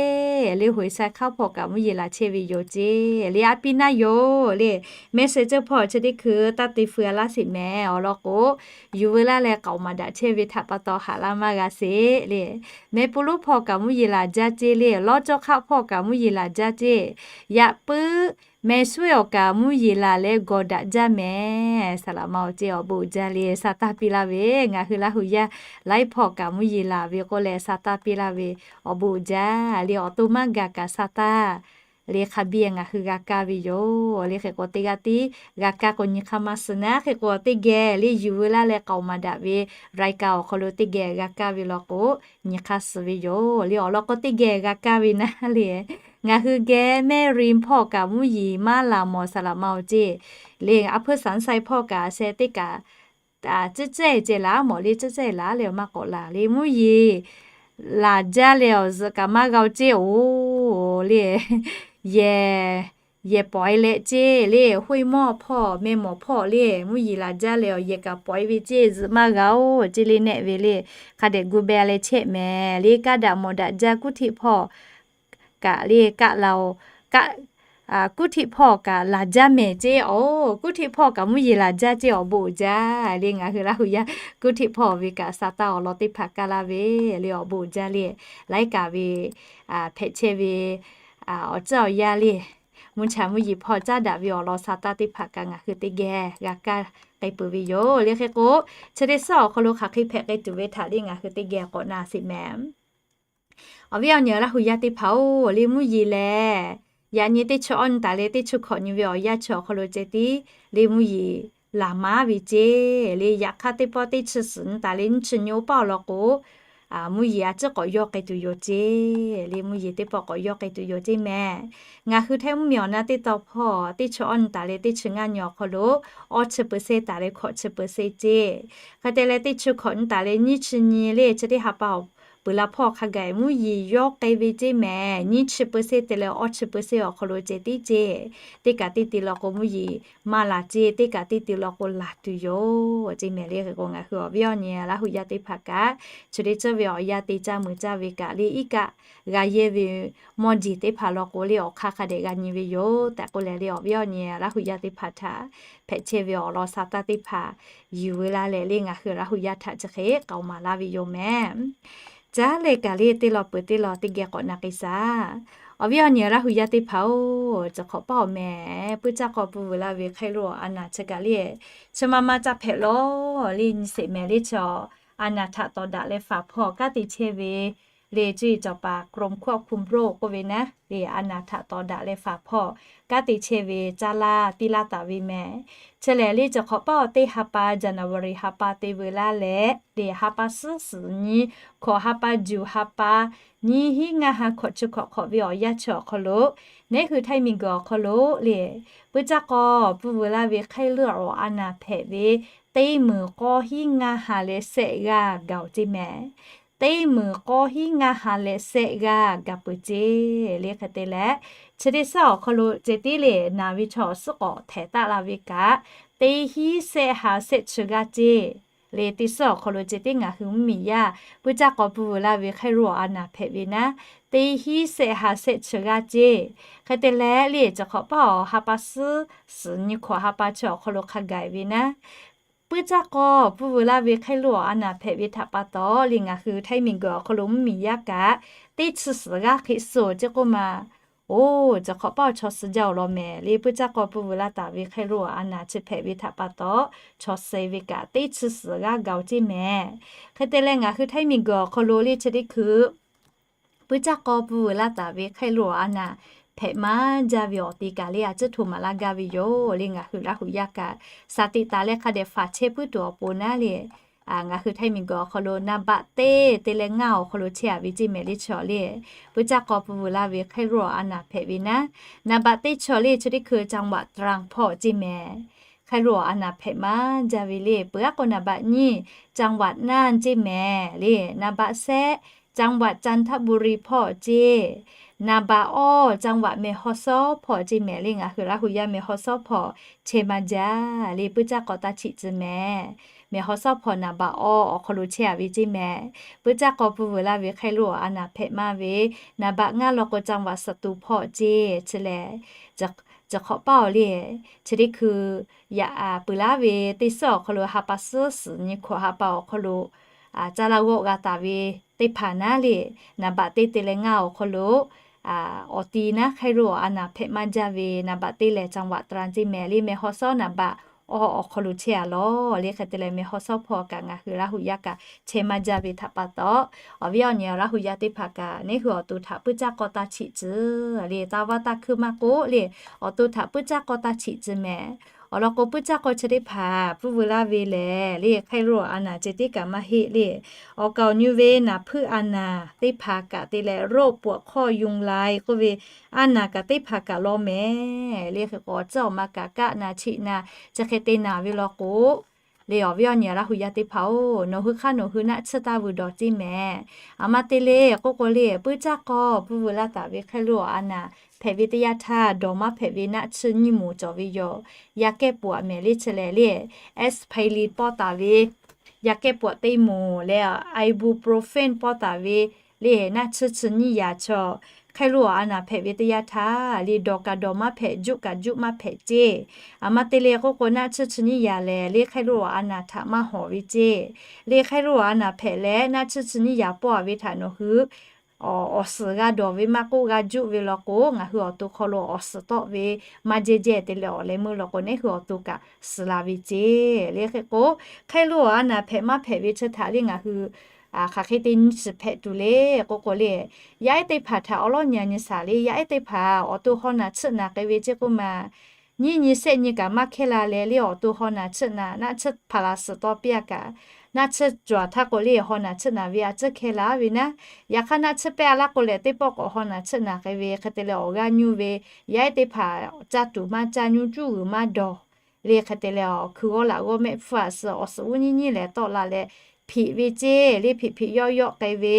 le. Hoꞈ shaiˇ hk'aˉ hpawˇ kaꞈ mvuhˇ yeˬ laˬ chehˇ ve yoˬ ce le. A piˇ naˉ yoˬ le. Meh shehˍ ceuˬ hpawˇ chi teˇ hkui taˇ te feu a laˇ sheˍ mehˍ. Awˬ lawn k'o, yuˬ veu laˇ leh k'aoˍ maˍ daꞈ chehˇ ve htaꞈ pa taw haꞈ laˇ maˇ g'a sheˍ le. Meh po lonˉ hpawˇ kaꞈ mvuhˇ yeˬ laˬ jaˇ ce le. Lawˇ cawˇ hk'aˆ hpawˇ kaꞈ mvuhˇ yeˬ laˬ jaˇ ce. Yaꞈ puiˉ meh suˉ awˬ kaꞈ mvuhˇ yeˬ laˬ leh gawˬ daꞈ jaˇ mehˍ. Saˍ laꞈ ma awˬ ce awˬ bon uiˍ jaˇ le. Sa taˇ piˇ laˇ ve, ngaˬ hui Laˇ huˍ yaˇ laiˉ hpawˇ kaꞈ mvuhˇ yeˬ laˬ ve k'oˆ leh sa taˇ piˇ laˇ ve awˬ bon uiˍ jaˇ le. Awˬ to maˇ gaˬ kaꞈ sa taˇ le hk'a biˇ ngaˬ hui g'a kaˇ ve yoˬ le. Hk'e k'o teˇ g'aˇ tiˉ g'a kaˇ k'o nyi hk'aˇ maˇ suh naˉ. Hk'e k'o teˇ geh le yuˬ veu laˇ leh k'aoˍ maˍ daꞈ ve raiˍ kaꞈ awˬ hk'aw lo teˇ geh g'a kaˇ ve law k'o, nyi hk'aˇ suh ve yoˬ le. Awˬ lawn k'o teˇ geh g'a kaˇ ve naˉ le. Ngaˬ hui geh mehˇ rinˍ hpawˇ kaꞈ mvuhˇ yeˬ maˇ laˬ mawˬ. Saˍ laꞈ ma awˬ ce le. A hpuiˇ saˍ nyiˇ sai hpawˇ kaꞈ sheh teˇ kaꞈ ciˉ cehˇ ceh laˬ mawˬ le. Ciˉ cehˇ laˬ leh maˇ k'awꞈ laˬ le. Mvuhˇ yeˬ laˬ jaˇ leh awˬ zuhꞈ kaꞈ maˇ g'a-o ce-oˬ le. Yehˬ, yehˬ pawˍ-e leh ce le. Hoˆ-e mawˇ hpawˇ meh mawˬ hpawˇ le mvuhˇ yeˬ laˬ jaˇ leh awˬ yehˬ kaꞈ pawˍ-e ve ce, zuhꞈ maˇ g'a-o ce le. Nehˆ ve le hk'a dehꞈ gu beh leh chehˇ mehˍ le. Kaˇ daꞈ mawˬ daꞈ jaˇ. Kuˉ htiˆ hpawˇ kaꞈ le kaˆ la-o, kaˆ, kuˉ htiˆ hpawˇ kaꞈ laˬ jaˇ mehˍ ce. Oˬ, kuˉ htiˆ hpawˇ kaꞈ mvuhˇ yeˬ laˬ jaˇ ce. Awˬ bon uiˍ jaˇ le. Ngaˬ hui Laˇ huˍ yaˇ kuˉ htiˆ hpawˇ ve kaꞈ sa taˇ awˬ lawn teˇ hpaˍ kaˇ laˇ ve le. Awˬ bon uiˍ jaˇ le. Laiˉ kaˍ ve hpehꞈ chehˇ ve awˬ tcuhˉ awˬ yanˇ le, mvuhˇ cha mvuhˇ yeˬ hpawˇ caˉ daꞈ ve awˬ lawn sa taˇ teˇ hpaˍ kaꞈ ngaˬ hui teˇ geh g'a kaˇ k'ai peuˬ ve yoˬ le. Hk'e k'o, chi teˇ suhˉ awˬ hk'aw lo hk'aˬ hk'e hpehꞈ k'ai tuˬ ve htaꞈ le ngaˬ hui teˇ geh k'awꞈ na sheˍ mehˍ. Awˬ viˉ awˬ nyi Laˇ huˍ yaˇ teˇ hpaˍ-oˬ, le mvuhˇ yeˬ lehˬ, yaꞈ nyi teˇ chi awˇ nyi taˍ leh teˇ chi hkawꞈ nyi ve awˬ yanˇ chi awˬ hk'aw lo ceh tiˉ le mvuhˇ yeˬ laˬ maˉ ve ceˇ le. Yaꞈ hk'aˇ teˇ pawˆ teˇ chi suhˍ nyi taˍ leh nyiˇ chi nyi oˇ paˆ awˬ lawn k'o, mvuhˇ yeˬ a ciˉ k'awꞈ yawˇ k'ai tuˬ yoˬ ceˇ le. Mvuhˇ yeˬ teˇ pawˆ k'awꞈ yawˇ k'ai tuˬ yoˬ ceˇ mehˍ. Ngaˬ hui Htaiˇ mvuhˇmiˬ awˬ na teˇ tawn hpawˇ teˇ chi awˇ nyi taˍ leh teˇ chi ngaˇ nyi awˬ hk'aw lo awˇ chi เปอร์เซ็นต์ taˍ leh hkawꞈ chi เปอร์เซ็นต์ ceˇ. Hk'e te leh teˇ chi hkawꞈ nyi taˍ leh nyiˇ chi nyi le chi teˇ ha pa awˬ peuˬ la hpawˇ hk'a gaˬ mvuhˇ yeˬ yawˇ k'ai ve ceˇ mehˍ. Nyiˇ chi เปอร์เซ็นต์ te leh awˇ chi เปอร์เซ็นต์ awˬ hk'aw lo ceh tiˉ ceˇ. Teˇ kaꞈ teˇ te law k'o mvuhˇ yeˬ maˇ laˬ ceˇ. Teˇ kaꞈ teˇ te law k'o laˬ tuˬ yoˬ ceˇ mehˍ le. Hk'e k'o ngaˬ hui awˬ viˉ awˬ nyi Laˇ huˍ yaˇ teˇ hpaˍ kaꞈ, chi teˇ ceuˬ ve awˬ yanˇ te caˇ meuꞈ caˇ ve kaꞈ le iˉ kaˆ g'a yehˇ ve mawˇ jeˬ teˇ hpaˍ law k'o le awˬ hk'aˇ hk'a dehꞈ g'a nyi ve yoˬ tehꞈ k'oˆ leh le awˬ viˉ awˬ nyi Laˇ huˍ yaˇ teˇ hpaˍ htaꞈ hpehꞈ chehˇ ve awˬ lawn sa taˇ teˇ hpaˍ yuˬ ve laˇ leh le ngaˬ hui Laˇ huˍ yaˇ htaꞈ chi hk'e k'aoˍ maˍ laˇ ve yoˬ mehˍ. Caˉ leh kaꞈ le teˇ law peuˬ teˇ law teˇ geh k'awꞈ na k'ai shaˍ. Awˬ viˉ awˬ nyi Laˇ huˍ yaˇ teˇ hpaˍ-oˬ, chi hk'awꞈ paˇ awˬ meh, puiˇ caˇ k'aw pui vuiˬ laˇ ve hk'e lo awˬ a naˍ chi kaꞈ le, chi ma ma ca hpehꞈ lawˬ le nyi sheˍ mehˍ le chi a naˍ htaꞈ tawˍ daꞈ leh faˍ hpawˇ kanˉ te chehˇ ve le cuˇ yiˍ cawˬ paˍ กรมควบคุมโรค k'oˆ ve naˉ le a naˍ htaꞈ tawˍ daꞈ leh faˍ hpawˇ kanˉ te chehˇ ve caˇ laˇ piˇ laˇ taˍ ve mehˍ. Chi lehˬ le chi hk'awꞈ paˇ awˬ teˇ ha pa January ha pa te veu laˇ leh le ha pa suhˉ suhˍ nyi hkawꞈ ha pa juˬ ha pa nyiˇ hinˉ ngaˇ ha hkawꞈ chi hkawꞈ hk'awꞈ ve awˬ yanˇ chi awˬ hk'aw lo, neˉ hui Htaiˇ miˬguiˬ awˬ hk'aw lo le puiˇ caˇ k'aw pui vuiˬ laˇ ve hk'e lo awˬ a naˍ hpehꞈ ve teˇ meunˍ k'awˇ hinˉ ngaˇ ha leh shehˆ g'aˇ gaˬ-oˬ ceˇ mehˍ. Teˇ meunˍ k'awˇ hinˉ ngaˇ ha leh shehˆ g'aˇ gaˬ peuˬ ceˇ le hk'e te leh, chi teˇ suhˉ awˬ hk'aw lo ceh tiˉ le naˍ ve chaw awˬ suhˉ k'awꞈ htehˍ taˆ la ve kaꞈ, teˇ hinˉ shehˆ ha shehˆ chi g'aˇ ceˇ le teˇ suhˉ awˬ hk'aw lo ceh tiˉ ngaˬ hui mvuhˇmiˬ yaˇ puiˇ caˇ k'aw pui vuiˬ laˇ ve hk'e lo awˬ a naˍ hpehꞈ ve naˉ, teˇ hinˉ shehˆ ha shehˆ chi g'aˇ ceˇ. Hk'e te leh le chi hk'awꞈ paˇ awˬ ha pa suhˉ suhˍ nyi hkawꞈ ha pa chi awˬ hk'aw lo hk'a gaˬ ve naˉ, puiˇ caˇ k'aw pui vuiˬ laˇ ve hk'e lo awˬ a naˍ hpehꞈ ve htaꞈ pa taw le ngaˬ hui Htaiˇ miˬguiˬ awˬ hk'aw lo mvuhˇmiˬ yaˇ kaꞈ teˇ chi suhˍ g'aˇ hk'e suh ceˇ k'oˆ ma. Oˬ, chi hk'awꞈ paˇ awˬ chaw suh jaˇ-oˬ law mehˍ le puiˇ caˇ k'aw pui vuiˬ laˇ taˍ ve hk'e lo awˬ a naˍ chi hpehꞈ ve htaꞈ pa taw, chaw suh ve kaꞈ teˇ chi suhˍ g'aˇ gaˬ-oˬ ceˇ mehˍ. Hk'e te leh ngaˬ hui Htaiˇ miˬguiˬ awˬ hk'aw lo le chi teˇ hkui puiˇ caˇ k'aw pui vuiˬ laˇ taˍ ve hk'e lo awˬ a naˍ hpehꞈ maˇ jaˇ ve awˬ te kaꞈ le a ciˉ hto maˍ laˇ gaˇ ve yoˬ le ngaˬ hui Laˇ huˍ yaˇ kaꞈ shaˍ tiꞈ taˍ leh hk'a dehꞈ faˍ chehˇ puiˉ tuˬ awˬ pon naˉ le ngaˬ hui Htaiˇ miˬguiˬ awˬ hk'aw lo นับเบอร์ teˇ te leh ngaˇ awˬ hk'aw lo chehˇ a ve ceˇ mehˍ le chi le, puiˇ caˇ k'aw pui vuiˬ laˇ ve hk'e lo awˬ a naˍ hpehꞈ ve naˉ, นับเบอร์ teˇ chi le chi teˇ hkui จังหวัดตรัง hpawˇ ceˇ mehˍ. Hk'e lo awˬ a naˍ hpehꞈ maˇ jaˇ ve le peuˬ aˉ k'o นับเบอร์ nyiˇ จังหวัดน่าน ceˇ mehˍ le, นับเบอร์ shehˆ จังหวัดจันทบุรี hpawˇ ceˇ, นับเบอร์ awˇ จังหวัดแม่ฮ่องสอน hpawˇ ceˇ mehˍ le ngaˬ hui Laˇ huˍ yaˇ แม่ฮ่องสอน hpawˇ chehˇ maˇ jaˇ le puiˇ caˇ k'aw taˇ chiꞈ tcuh mehˍ. แม่ฮ่องสอน hpawˇ นับเบอร์ awˇ awˬ hk'aw lo chehˇ a ve ceˇ mehˍ. Puiˇ caˇ kk'aw pui vuiˬ laˇ ve hk'e lo awˬ a naˍ hpehꞈ maˇ ve, นับเบอร์ ngaˇ law k'o จังหวัดสตูล hpawˇ ceˇ chi lehˬ, chi hk'awꞈ paˇ awˬ le, chi teˇ hkui yaꞈ pui laˇ ve teˇ suhˉ awˬ hk'aw lo ha pa suhˉ suhˍ nyi hkawꞈ ha pa awˬ hk'aw lo caˇ laˇ g'awˆ g'a taˍ ve teˇ hpaˍ naˉ le, นับเบอร์ teˇ te leh ngaˇ awˬ hk'aw lo awˬ ti naˉ hk'e lo awˬ a naˍ hpehꞈ maˇ jaˇ ve นับเบอร์ teˇ lehˬ จังหวัดตรัง ceˇ mehˍ le, แม่ฮ่องสอน นับเบอร์ awˇ awˬ hk'aw lo chehˇ a lawˬ le hk'e te leh แม่ฮ่องสอน hpawˇ kaꞈ ngaˬ hui Laˇ huˍ yaˇ kaꞈ chehˇ maˇ jaˇ ve htaꞈ pa taw, awˬ viˉ awˬ nyi Laˇ huˍ yaˇ teˇ hpaˍ kaꞈ neˉ hui awˬ to htaꞈ puiˇ caˇ k'aw taˇ chiꞈ tcuh le taˇ vaˇ taˇ hkuiˇ maˇ k'oˆ le, awˬ to htaꞈ puiˇ caˇ k'aw taˇ chiꞈ tcuh mehˍ. Awˬ lawn k'o puiˇ caˇ k'aw chi teˇ hpaˍ pui vuiˬ laˇ ve lehˬ le hk'e lo awˬ a naˍ ceh tiˉ kaꞈ maˇ heˆ le, awˬ kaˍ awˬ nyu ve naˍ hpuiˇ a naˍ teˇ hpaˍ kaꞈ te leh โรคปวดข้อยุงลาย k'oˆ ve a naˍ kaꞈ teˇ hpaˍ kaꞈ law mehˍ le hk'e k'o awˬ tcuhˉ awˬ ma kaꞈ kaˆ na chiˆ na chi hk'e te naˍ ve law k'o le awˬ viˉ awˬ nyi Laˇ huˍ yaˇ teˇ hpaˍ-oˬ, nawˬ hui hk'aˇ nawˬ hui naˆ tsuhˇ taˇ vuiˬ dawˬ ceˇ mehˍ. A ma te le k'oˆ k'o le puiˇ caˇ k'aw pui vuiˬ laˇ taˍ ve hk'e lo awˬ a naˍ hpehꞈ ve teˇ yanˇ htaˇ dawˬ maˇ hpehꞈ ve naˆ tsuhˇ nyiˇ moˍ cawˬ ve yoˬ. Yaˇ kehˉ pawꞈ mehˍ le chi lehˬ le, aspirin pawˇ taˍ ve yaˇ kehˉ pawꞈ teˇ moˍ leh ibuprofen pawˇ taˍ ve le naˆ tsuhˇ chi nyiˇ yaꞈ chaw hk'e lo awˬ a naˍ hpehꞈ ve teˇ yanˇ htaˇ le dawˬ kaꞈ dawˬ maˇ hpehꞈ, juˆ kaꞈ juˆ maˇ hpehꞈ ceˇ. A ma te le k'oˆ k'o naˆ tsuhˇ chi nyiˇ yaꞈ lehˬ le hk'e lo awˬ a naˍ htaꞈ maˇ hawˍ ve ceˇ. Le hk'e lo awˬ a naˍ hpehꞈ leh naˆ tsuhˇ chi nyiˇ yaꞈ pawˇ a ve htaꞈ nawˬ hui awˬ suhˍ g'a dawˬ ve maˇ k'oˆ g'a juˆ ve law k'o ngaˬ hui awˬ to hk'aw lo awˬ suhˍ tawˆ ve maˇ jehˇ jehˇ te leh awˬ leh meuˇ law k'o neˉ hui awˬ to kaꞈ suhˍ la ve ceˇ. Le hk'e k'o hk'e lo awˬ a naˍ hpehꞈ maˇ hpehꞈ ve chi htaꞈ le ngaˬ hui hk'aˬ hk'e te nyi shiˍ hpehꞈ tuˬ le k'oˆ k'o le, yaˇ ehˉ teˇ hpaˍ htaꞈ awˉ lawˉ nyi a nyi shaˍ le, yaˇ ehˉ teˇ hpaˍ awˬ to haw naˍ tsuhˆ naˍ k'ai ve ceˇ k'oˆ ma, nyiˇ nyi shehˆ nyi kaꞈ maˇ hkehˇ la leh le, awˬ to haw naˬ tsuhˆ naˬ, naˆ tsuhˇ hpaˍ laˬ suhˍ tawˇ piˇ-a kaꞈ, naˆ tsuhˇ cawˬ htaˇ k'o le haw naˬ tsuhˆ naˬ ve a tcuhˉ hkehˇ la ve naˉ, yaꞈ hk'aˇ naˆ tsuhˇ pehˇ a laˇ k'o lehˬ, teˇ pawˆ k'awꞈ haw naˬ tsuhˆ naˬ k'ai ve hk'e te leh awˬ g'aˇ nyuˇ ve, yaˇ ehˉ teˇ hpaˍ caˇ tuˬ maˇ caˇ, nyu cuˇ g'uiˬ maˇ dawˬ le hk'e te leh, awˬ hkui g'awˇ laꞈ g'awˇ mehˆ hpfuhˇ a suh awˬ suhˍ uˉ nyiˇ nyiˇ lehˬ tawˆ la leh, hpeꞈ ve ceˇ le, hpeꞈ hpeꞈ yawˆ yawˆ k'ai ve,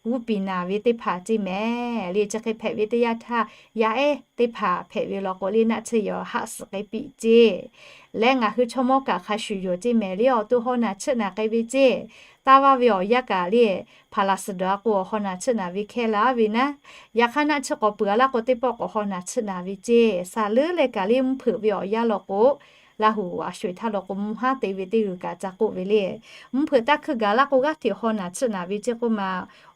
g'uˇ piˍ naˬ ve teˇ hpaˍ ceˇ mehˍ le. Chi hk'e hpehꞈ ve teˇ yanˇ htaˇ, yaˇ ehˉ teˇ hpaˍ hpehꞈ ve law k'o le, naˆ tsuhˇ yawˬ haˆ suhˍ k'ai piˇ ceˇ. Leh ngaˬ hui chaw mawˇ kaꞈ hk'a shuˍ yoˬ ceˇ mehˍ le, awˬ to haw naˬ tsuhˆ naˬ k'ai ve ceˇ. Taˇ vaˇ ve awˬ yanˇ kaꞈ le, hpaˍ laˬ suhˍ dawˬ a k'o awˬ haw naˬ tsuhˆ naˬ ve hkehˇ la ve naˉ, yaꞈ hk'aˇ naˆ tsuhˇ k'awꞈ peuˬ a laˇ k'o teˇ pawˆ k'awꞈ haw naˬ tsuhˆ naˬ ve ceˇ. Saˍ leuˉ leh kaꞈ le mvuhˇ hpeuꞈ ve awˬ yanˇ law k'o, Laˇ huˍ a sho eˬ htaˇ law k'o mvuhˇ haˉ te ve teˇ g'uiˬ kaꞈ ca k'oˆ ve le. Mvuhˇ hpeuꞈ taˇ hkuiˇ gaˬ laˇ k'o g'aˇ hteꞈ haw naˬ tsuhˆ naˬ ve ceˇ k'oˆ ma,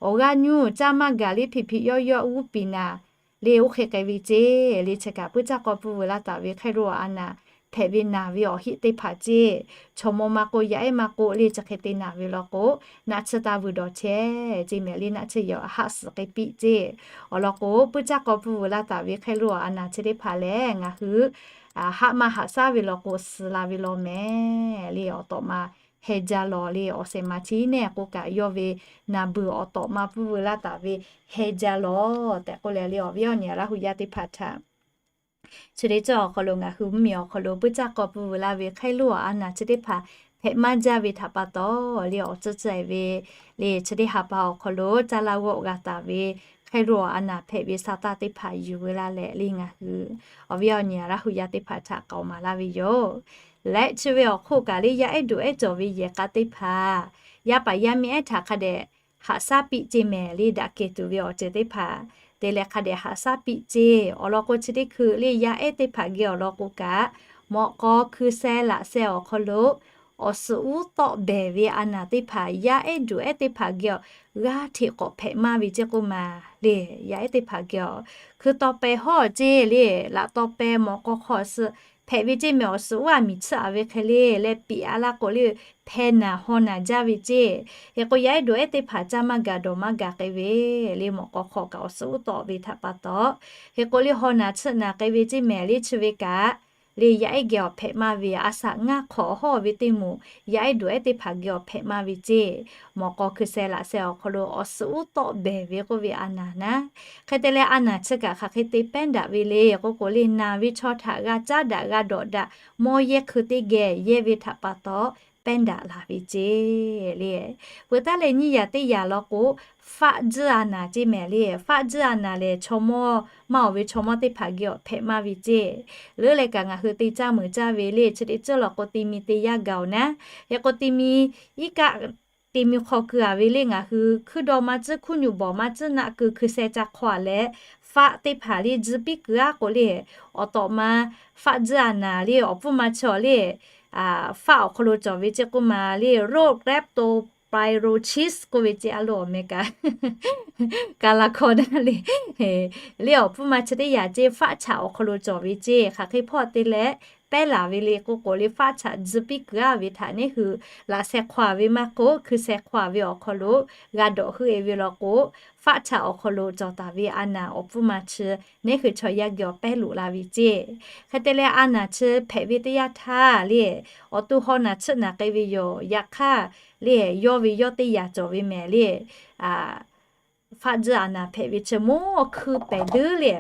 awˬ g'aˇ nyuˇ caˇ maˇ gaˬ le, hpeꞈ hpeꞈ yawˆ yawˆ g'uˇ piˍ naˬ le, oˇ hk'e k'ai ve ceˇ le. Chi kaꞈ puiˉ caˇ k'aw pui vuiˬ la taˍ ve hk'e lo a naˬ hpehꞈ ve naˬ ve awˬ heˆ teˇ hpaˍ ceˇ. Chaw mawˇ maˇ k'oˆ, yaˇ ehˉ maˇ k'oˆ le, chi hk'e te naˬ ve law k'o, naˆ tsuhˇ taˇ vuiˬ dawˬ chehˇ ceˇ mehˍ le, naˆ tsuhˇ yawˬ haˆ suhˍ k'ai piˇ ceˇ. Awˬ lawn k'o, puiˉ caˇ k'aw pui vuiˬ la taˍ ve hk'e lo a naˬ chi teˇ hpaˍ lehˬ, ngaˬ hui haˆ maˇ haꞈ shaˉ ve law k'o, suh la ve law mehˍ le. Awˬ tawꞈ ma heh jaˇ lawˬ le, awˬ shehˍ ma chi neˇ k'oˆ kaꞈ yawˇ ve naˬ beuˬ awˬ tawꞈ ma pui vuiˬ la taˍ ve heh jaˇ lawˬ tehꞈ k'oˆ leh le, awˬ viˉ awˬ nyi Laˇ huˍ yaˇ teˇ hpaˍ htaꞈ chi teˇ cawˇ awˬ hk'aw lo ngaˬ hui mvuhˇmiˬ awˬ hk'aw lo puiˉ caˇ k'aw pui vuiˬ la ve hk'e lo a naˬ chi teˇ hpaˍ hpehꞈ maˇ jaˇ ve htaꞈ pa taw le, awˬ tcuhˉ tcuhˉ e ve le, chi teˇ ha pa awˬ hk'aw lo caˇ laˇ g'awˆ g'a taˍ ve hk'e lo a naˬ hpehꞈ ve sa taˇ teˇ hpaˍ yuˬ ve la leh le, ngaˬ hui awˬ viˉ awˬ nyi Laˇ huˍ yaˇ teˇ hpaˍ htaꞈ k'aoˍ maˍ laˇ ve yoˬ. Leh chi ve awˬ hk'oˆ kaꞈ le, yaˇ ehˉ duˬ ehˉ cawˬ ve yehˬ k'a teˇ hpaˍ, yaˇ paˍ yaˇ miˇ ehˉ htaꞈ hk'a dehꞈ haꞈ shaˉ piˇ ceˇ mehˍ le, daꞈ kehˬ tuˬ ve awˬ ceuˬ teˇ hpaˍ te leh hk'a dehꞈ haꞈ shaˉ piˇ ceˇ. Awˬ lawn k'o chi teˇ hkui le yaˇ ehˉ teˇ hpaˍ geh awˬ lawn k'o kaꞈ, mawꞈ k'aw hkui sheh laꞈ sheh awˬ hk'aw lo awˬ suhˍ uˉ tawˆ behˬ ve a naˬ teˇ hpaˍ yaˇ ehˉ duˬ ehˉ teˇ hpaˍ geh awˬ g'aˇ hteꞈ k'awꞈ hpehꞈ maˇ ve ceˇ k'oˆ ma le. Yaˇ ehˉ teˇ hpaˍ geh awˬ hkui taw peh hawˇ ceˇ le, laꞈ taw peh mawꞈ k'aw hk'aw suh hpehꞈ ve ceˇ mehˍ. Awˬ suhˍ uˉ a miˬ tsuhˇ a ve hk'e le leh piꞈ a laˇ k'o le, hpeh naˬ haw naˬ jaˇ ve ceˇ. Hk'e k'o yaˇ ehˉ duˬ ehˉ teˇ hpaˍ caˇ maˇ gaˬ dawˬ maˇ gaˬ k'ai ve le, mawꞈ k'aw hk'aw kaꞈ awˬ suhˍ uˉ tawˆ ve htaꞈ pa taw. Hk'e k'o le haw naˬ tsuhˆ naˬ k'ai ve ceˇ mehˍ le, chi ve kaꞈ le yaˇ ehˉ geh awˬ hpehꞈ maˇ ve, a shaꞈ ngaˇ hk'awꞈ hawˇ ve teˇ moˍ yaˇ ehˉ duˬ ehˉ teˇ hpaˍ geh awˬ hpehꞈ maˇ ve ceˇ. Mawꞈ k'aw hkui sheh laꞈ sheh awˬ hk'aw lo awˬ suhˍ uˉ tawˆ behˬ ve k'oˆ ve a naˬ naˉ, hk'e te leh a naˬ chi kaꞈ hk'aˬ hk'e te pehˉ daꞈ ve le k'oˆ k'o le, naˬ ve chaw htaꞈ g'a caˉ daꞈ g'a dawꞈ daꞈ, mawˇ yehˇ hkui teˇ geh yehˇ ve htaꞈ pa taw pehˉ daꞈ la ve ceˇ le. Peuˬ taˉ leh nyiˇ yaꞈ teˇ yaꞈ law k'o, faˆ tzuhˇ a naˬ ceˇ mehˍ le. Faˆ tzuhˇ a naˬ lehˬ chaw mawˇ maˇ awˬ ve chaw mawˇ teˇ hpaˍ geh awˬ hpehꞈ maˇ ve ceˇ. Leuˉ leh kaꞈ ngaˬ hui te caˇ meuˍ caˇ ve le, chi teˇ ceuˬ law k'o te mi te yaˇ gaˬ oˬ naˉ. Hk'e k'o te mi iˉ kaˆ te mi hk'aw keu a ve le, ngaˬ hui hkuiˉ dawˇ maˇ tcuhˉ, hkuiˉ nyu bawˬ maˇ tcuhˉ, naˆ keu hkui sheh ca hk'aw a leh, faˆ teˇ hpaˍ le tzuhˇ piˇ kuiˬ aˉ k'o le, awˬ tawꞈ ma faˆ tzuhˇ a naˬ le awˬ pfuhˇ ma chi awˬ le, faˆ awˬ hk'aw lo cawˬ ve ceˇ k'oˆ ma le, Rhodophyllomycetes k'oˆ ve ceˇ a lo awˬ meh kaꞈ, kaˬ la hkawˇ daꞈ le. Le awˬ pfuhˇ ma chi teˇ yaꞈ ceˇ, faˆ chaꞈ awˬ hk'aw lo cawˬ ve ceˇ. Hk'aˬ hk'e hpawˇ te leh pehˉ laˬ ve le k'oˆ k'o le, faˆ chaꞈ tzuhˇ piˇ kuiˬ aˉ ve htaꞈ neˇ hui laꞈ sheh hk'aw a ve maˇ k'oˆ, hkui sheh hk'aw a ve awˬ hk'aw lo g'a dawꞈ heuˆ e ve law k'o, faˆ chaꞈ awˬ hk'aw lo cawˬ taˍ ve a naˬ awˬ pfuhˇ ma chi neˇ hui chaw yaˇ geh awˬ pehˉ loꞈ la ve ceˇ. Hk'e te leh a naˬ chi hpehꞈ ve teˇ yanˇ htaˇ le, awˬ to haw naˬ tsuhˆ naˬ k'ai ve yoˬ. Yaꞈ hk'aˇ le yawˇ ve yawˇ teˇ yaꞈ cawˬ ve mehˍ le, faˆ tzuhˇ a naˬ hpehꞈ ve chi mawˇ hkui pehˍ duiˉ le,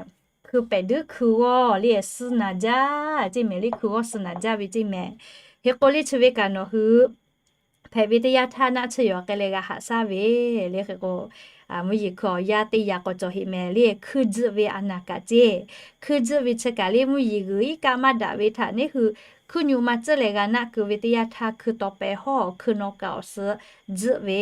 hkui pehˍ duiˉ hkui g'awˇ le suh naˬ jaˇ ceˇ mehˍ le, hkui g'awˇ suh naˬ jaˇ ve ceˇ mehˍ. Hk'e k'o le chi ve kaꞈ nawˬ hui hpehꞈ ve teˇ yanˇ htaˇ naˆ tsuhˇ yawˬ k'ai leh g'a haꞈ shaˉ ve le. Hk'e k'o mvuhˇ yeˬ hkui awˬ yaˇ teˇ yaꞈ k'awꞈ cawˬ heꞈ mehˍ le, hkui tzuhˆ ve a naˬ kaꞈ ceˇ. Hkui tzuhˆ ve chi kaꞈ le mvuhˇ yeˬ g'uiˬ iˉ kaˆ maˇ daꞈ ve htaꞈ neˇ hui hkuiˉ nyu ma tcuhˉ leh g'a naˆ keu ve teˇ yanˇ htaˇ hkui taw peh hawˇ hkui naw kaꞈ awˬ suh tzuhˆ ve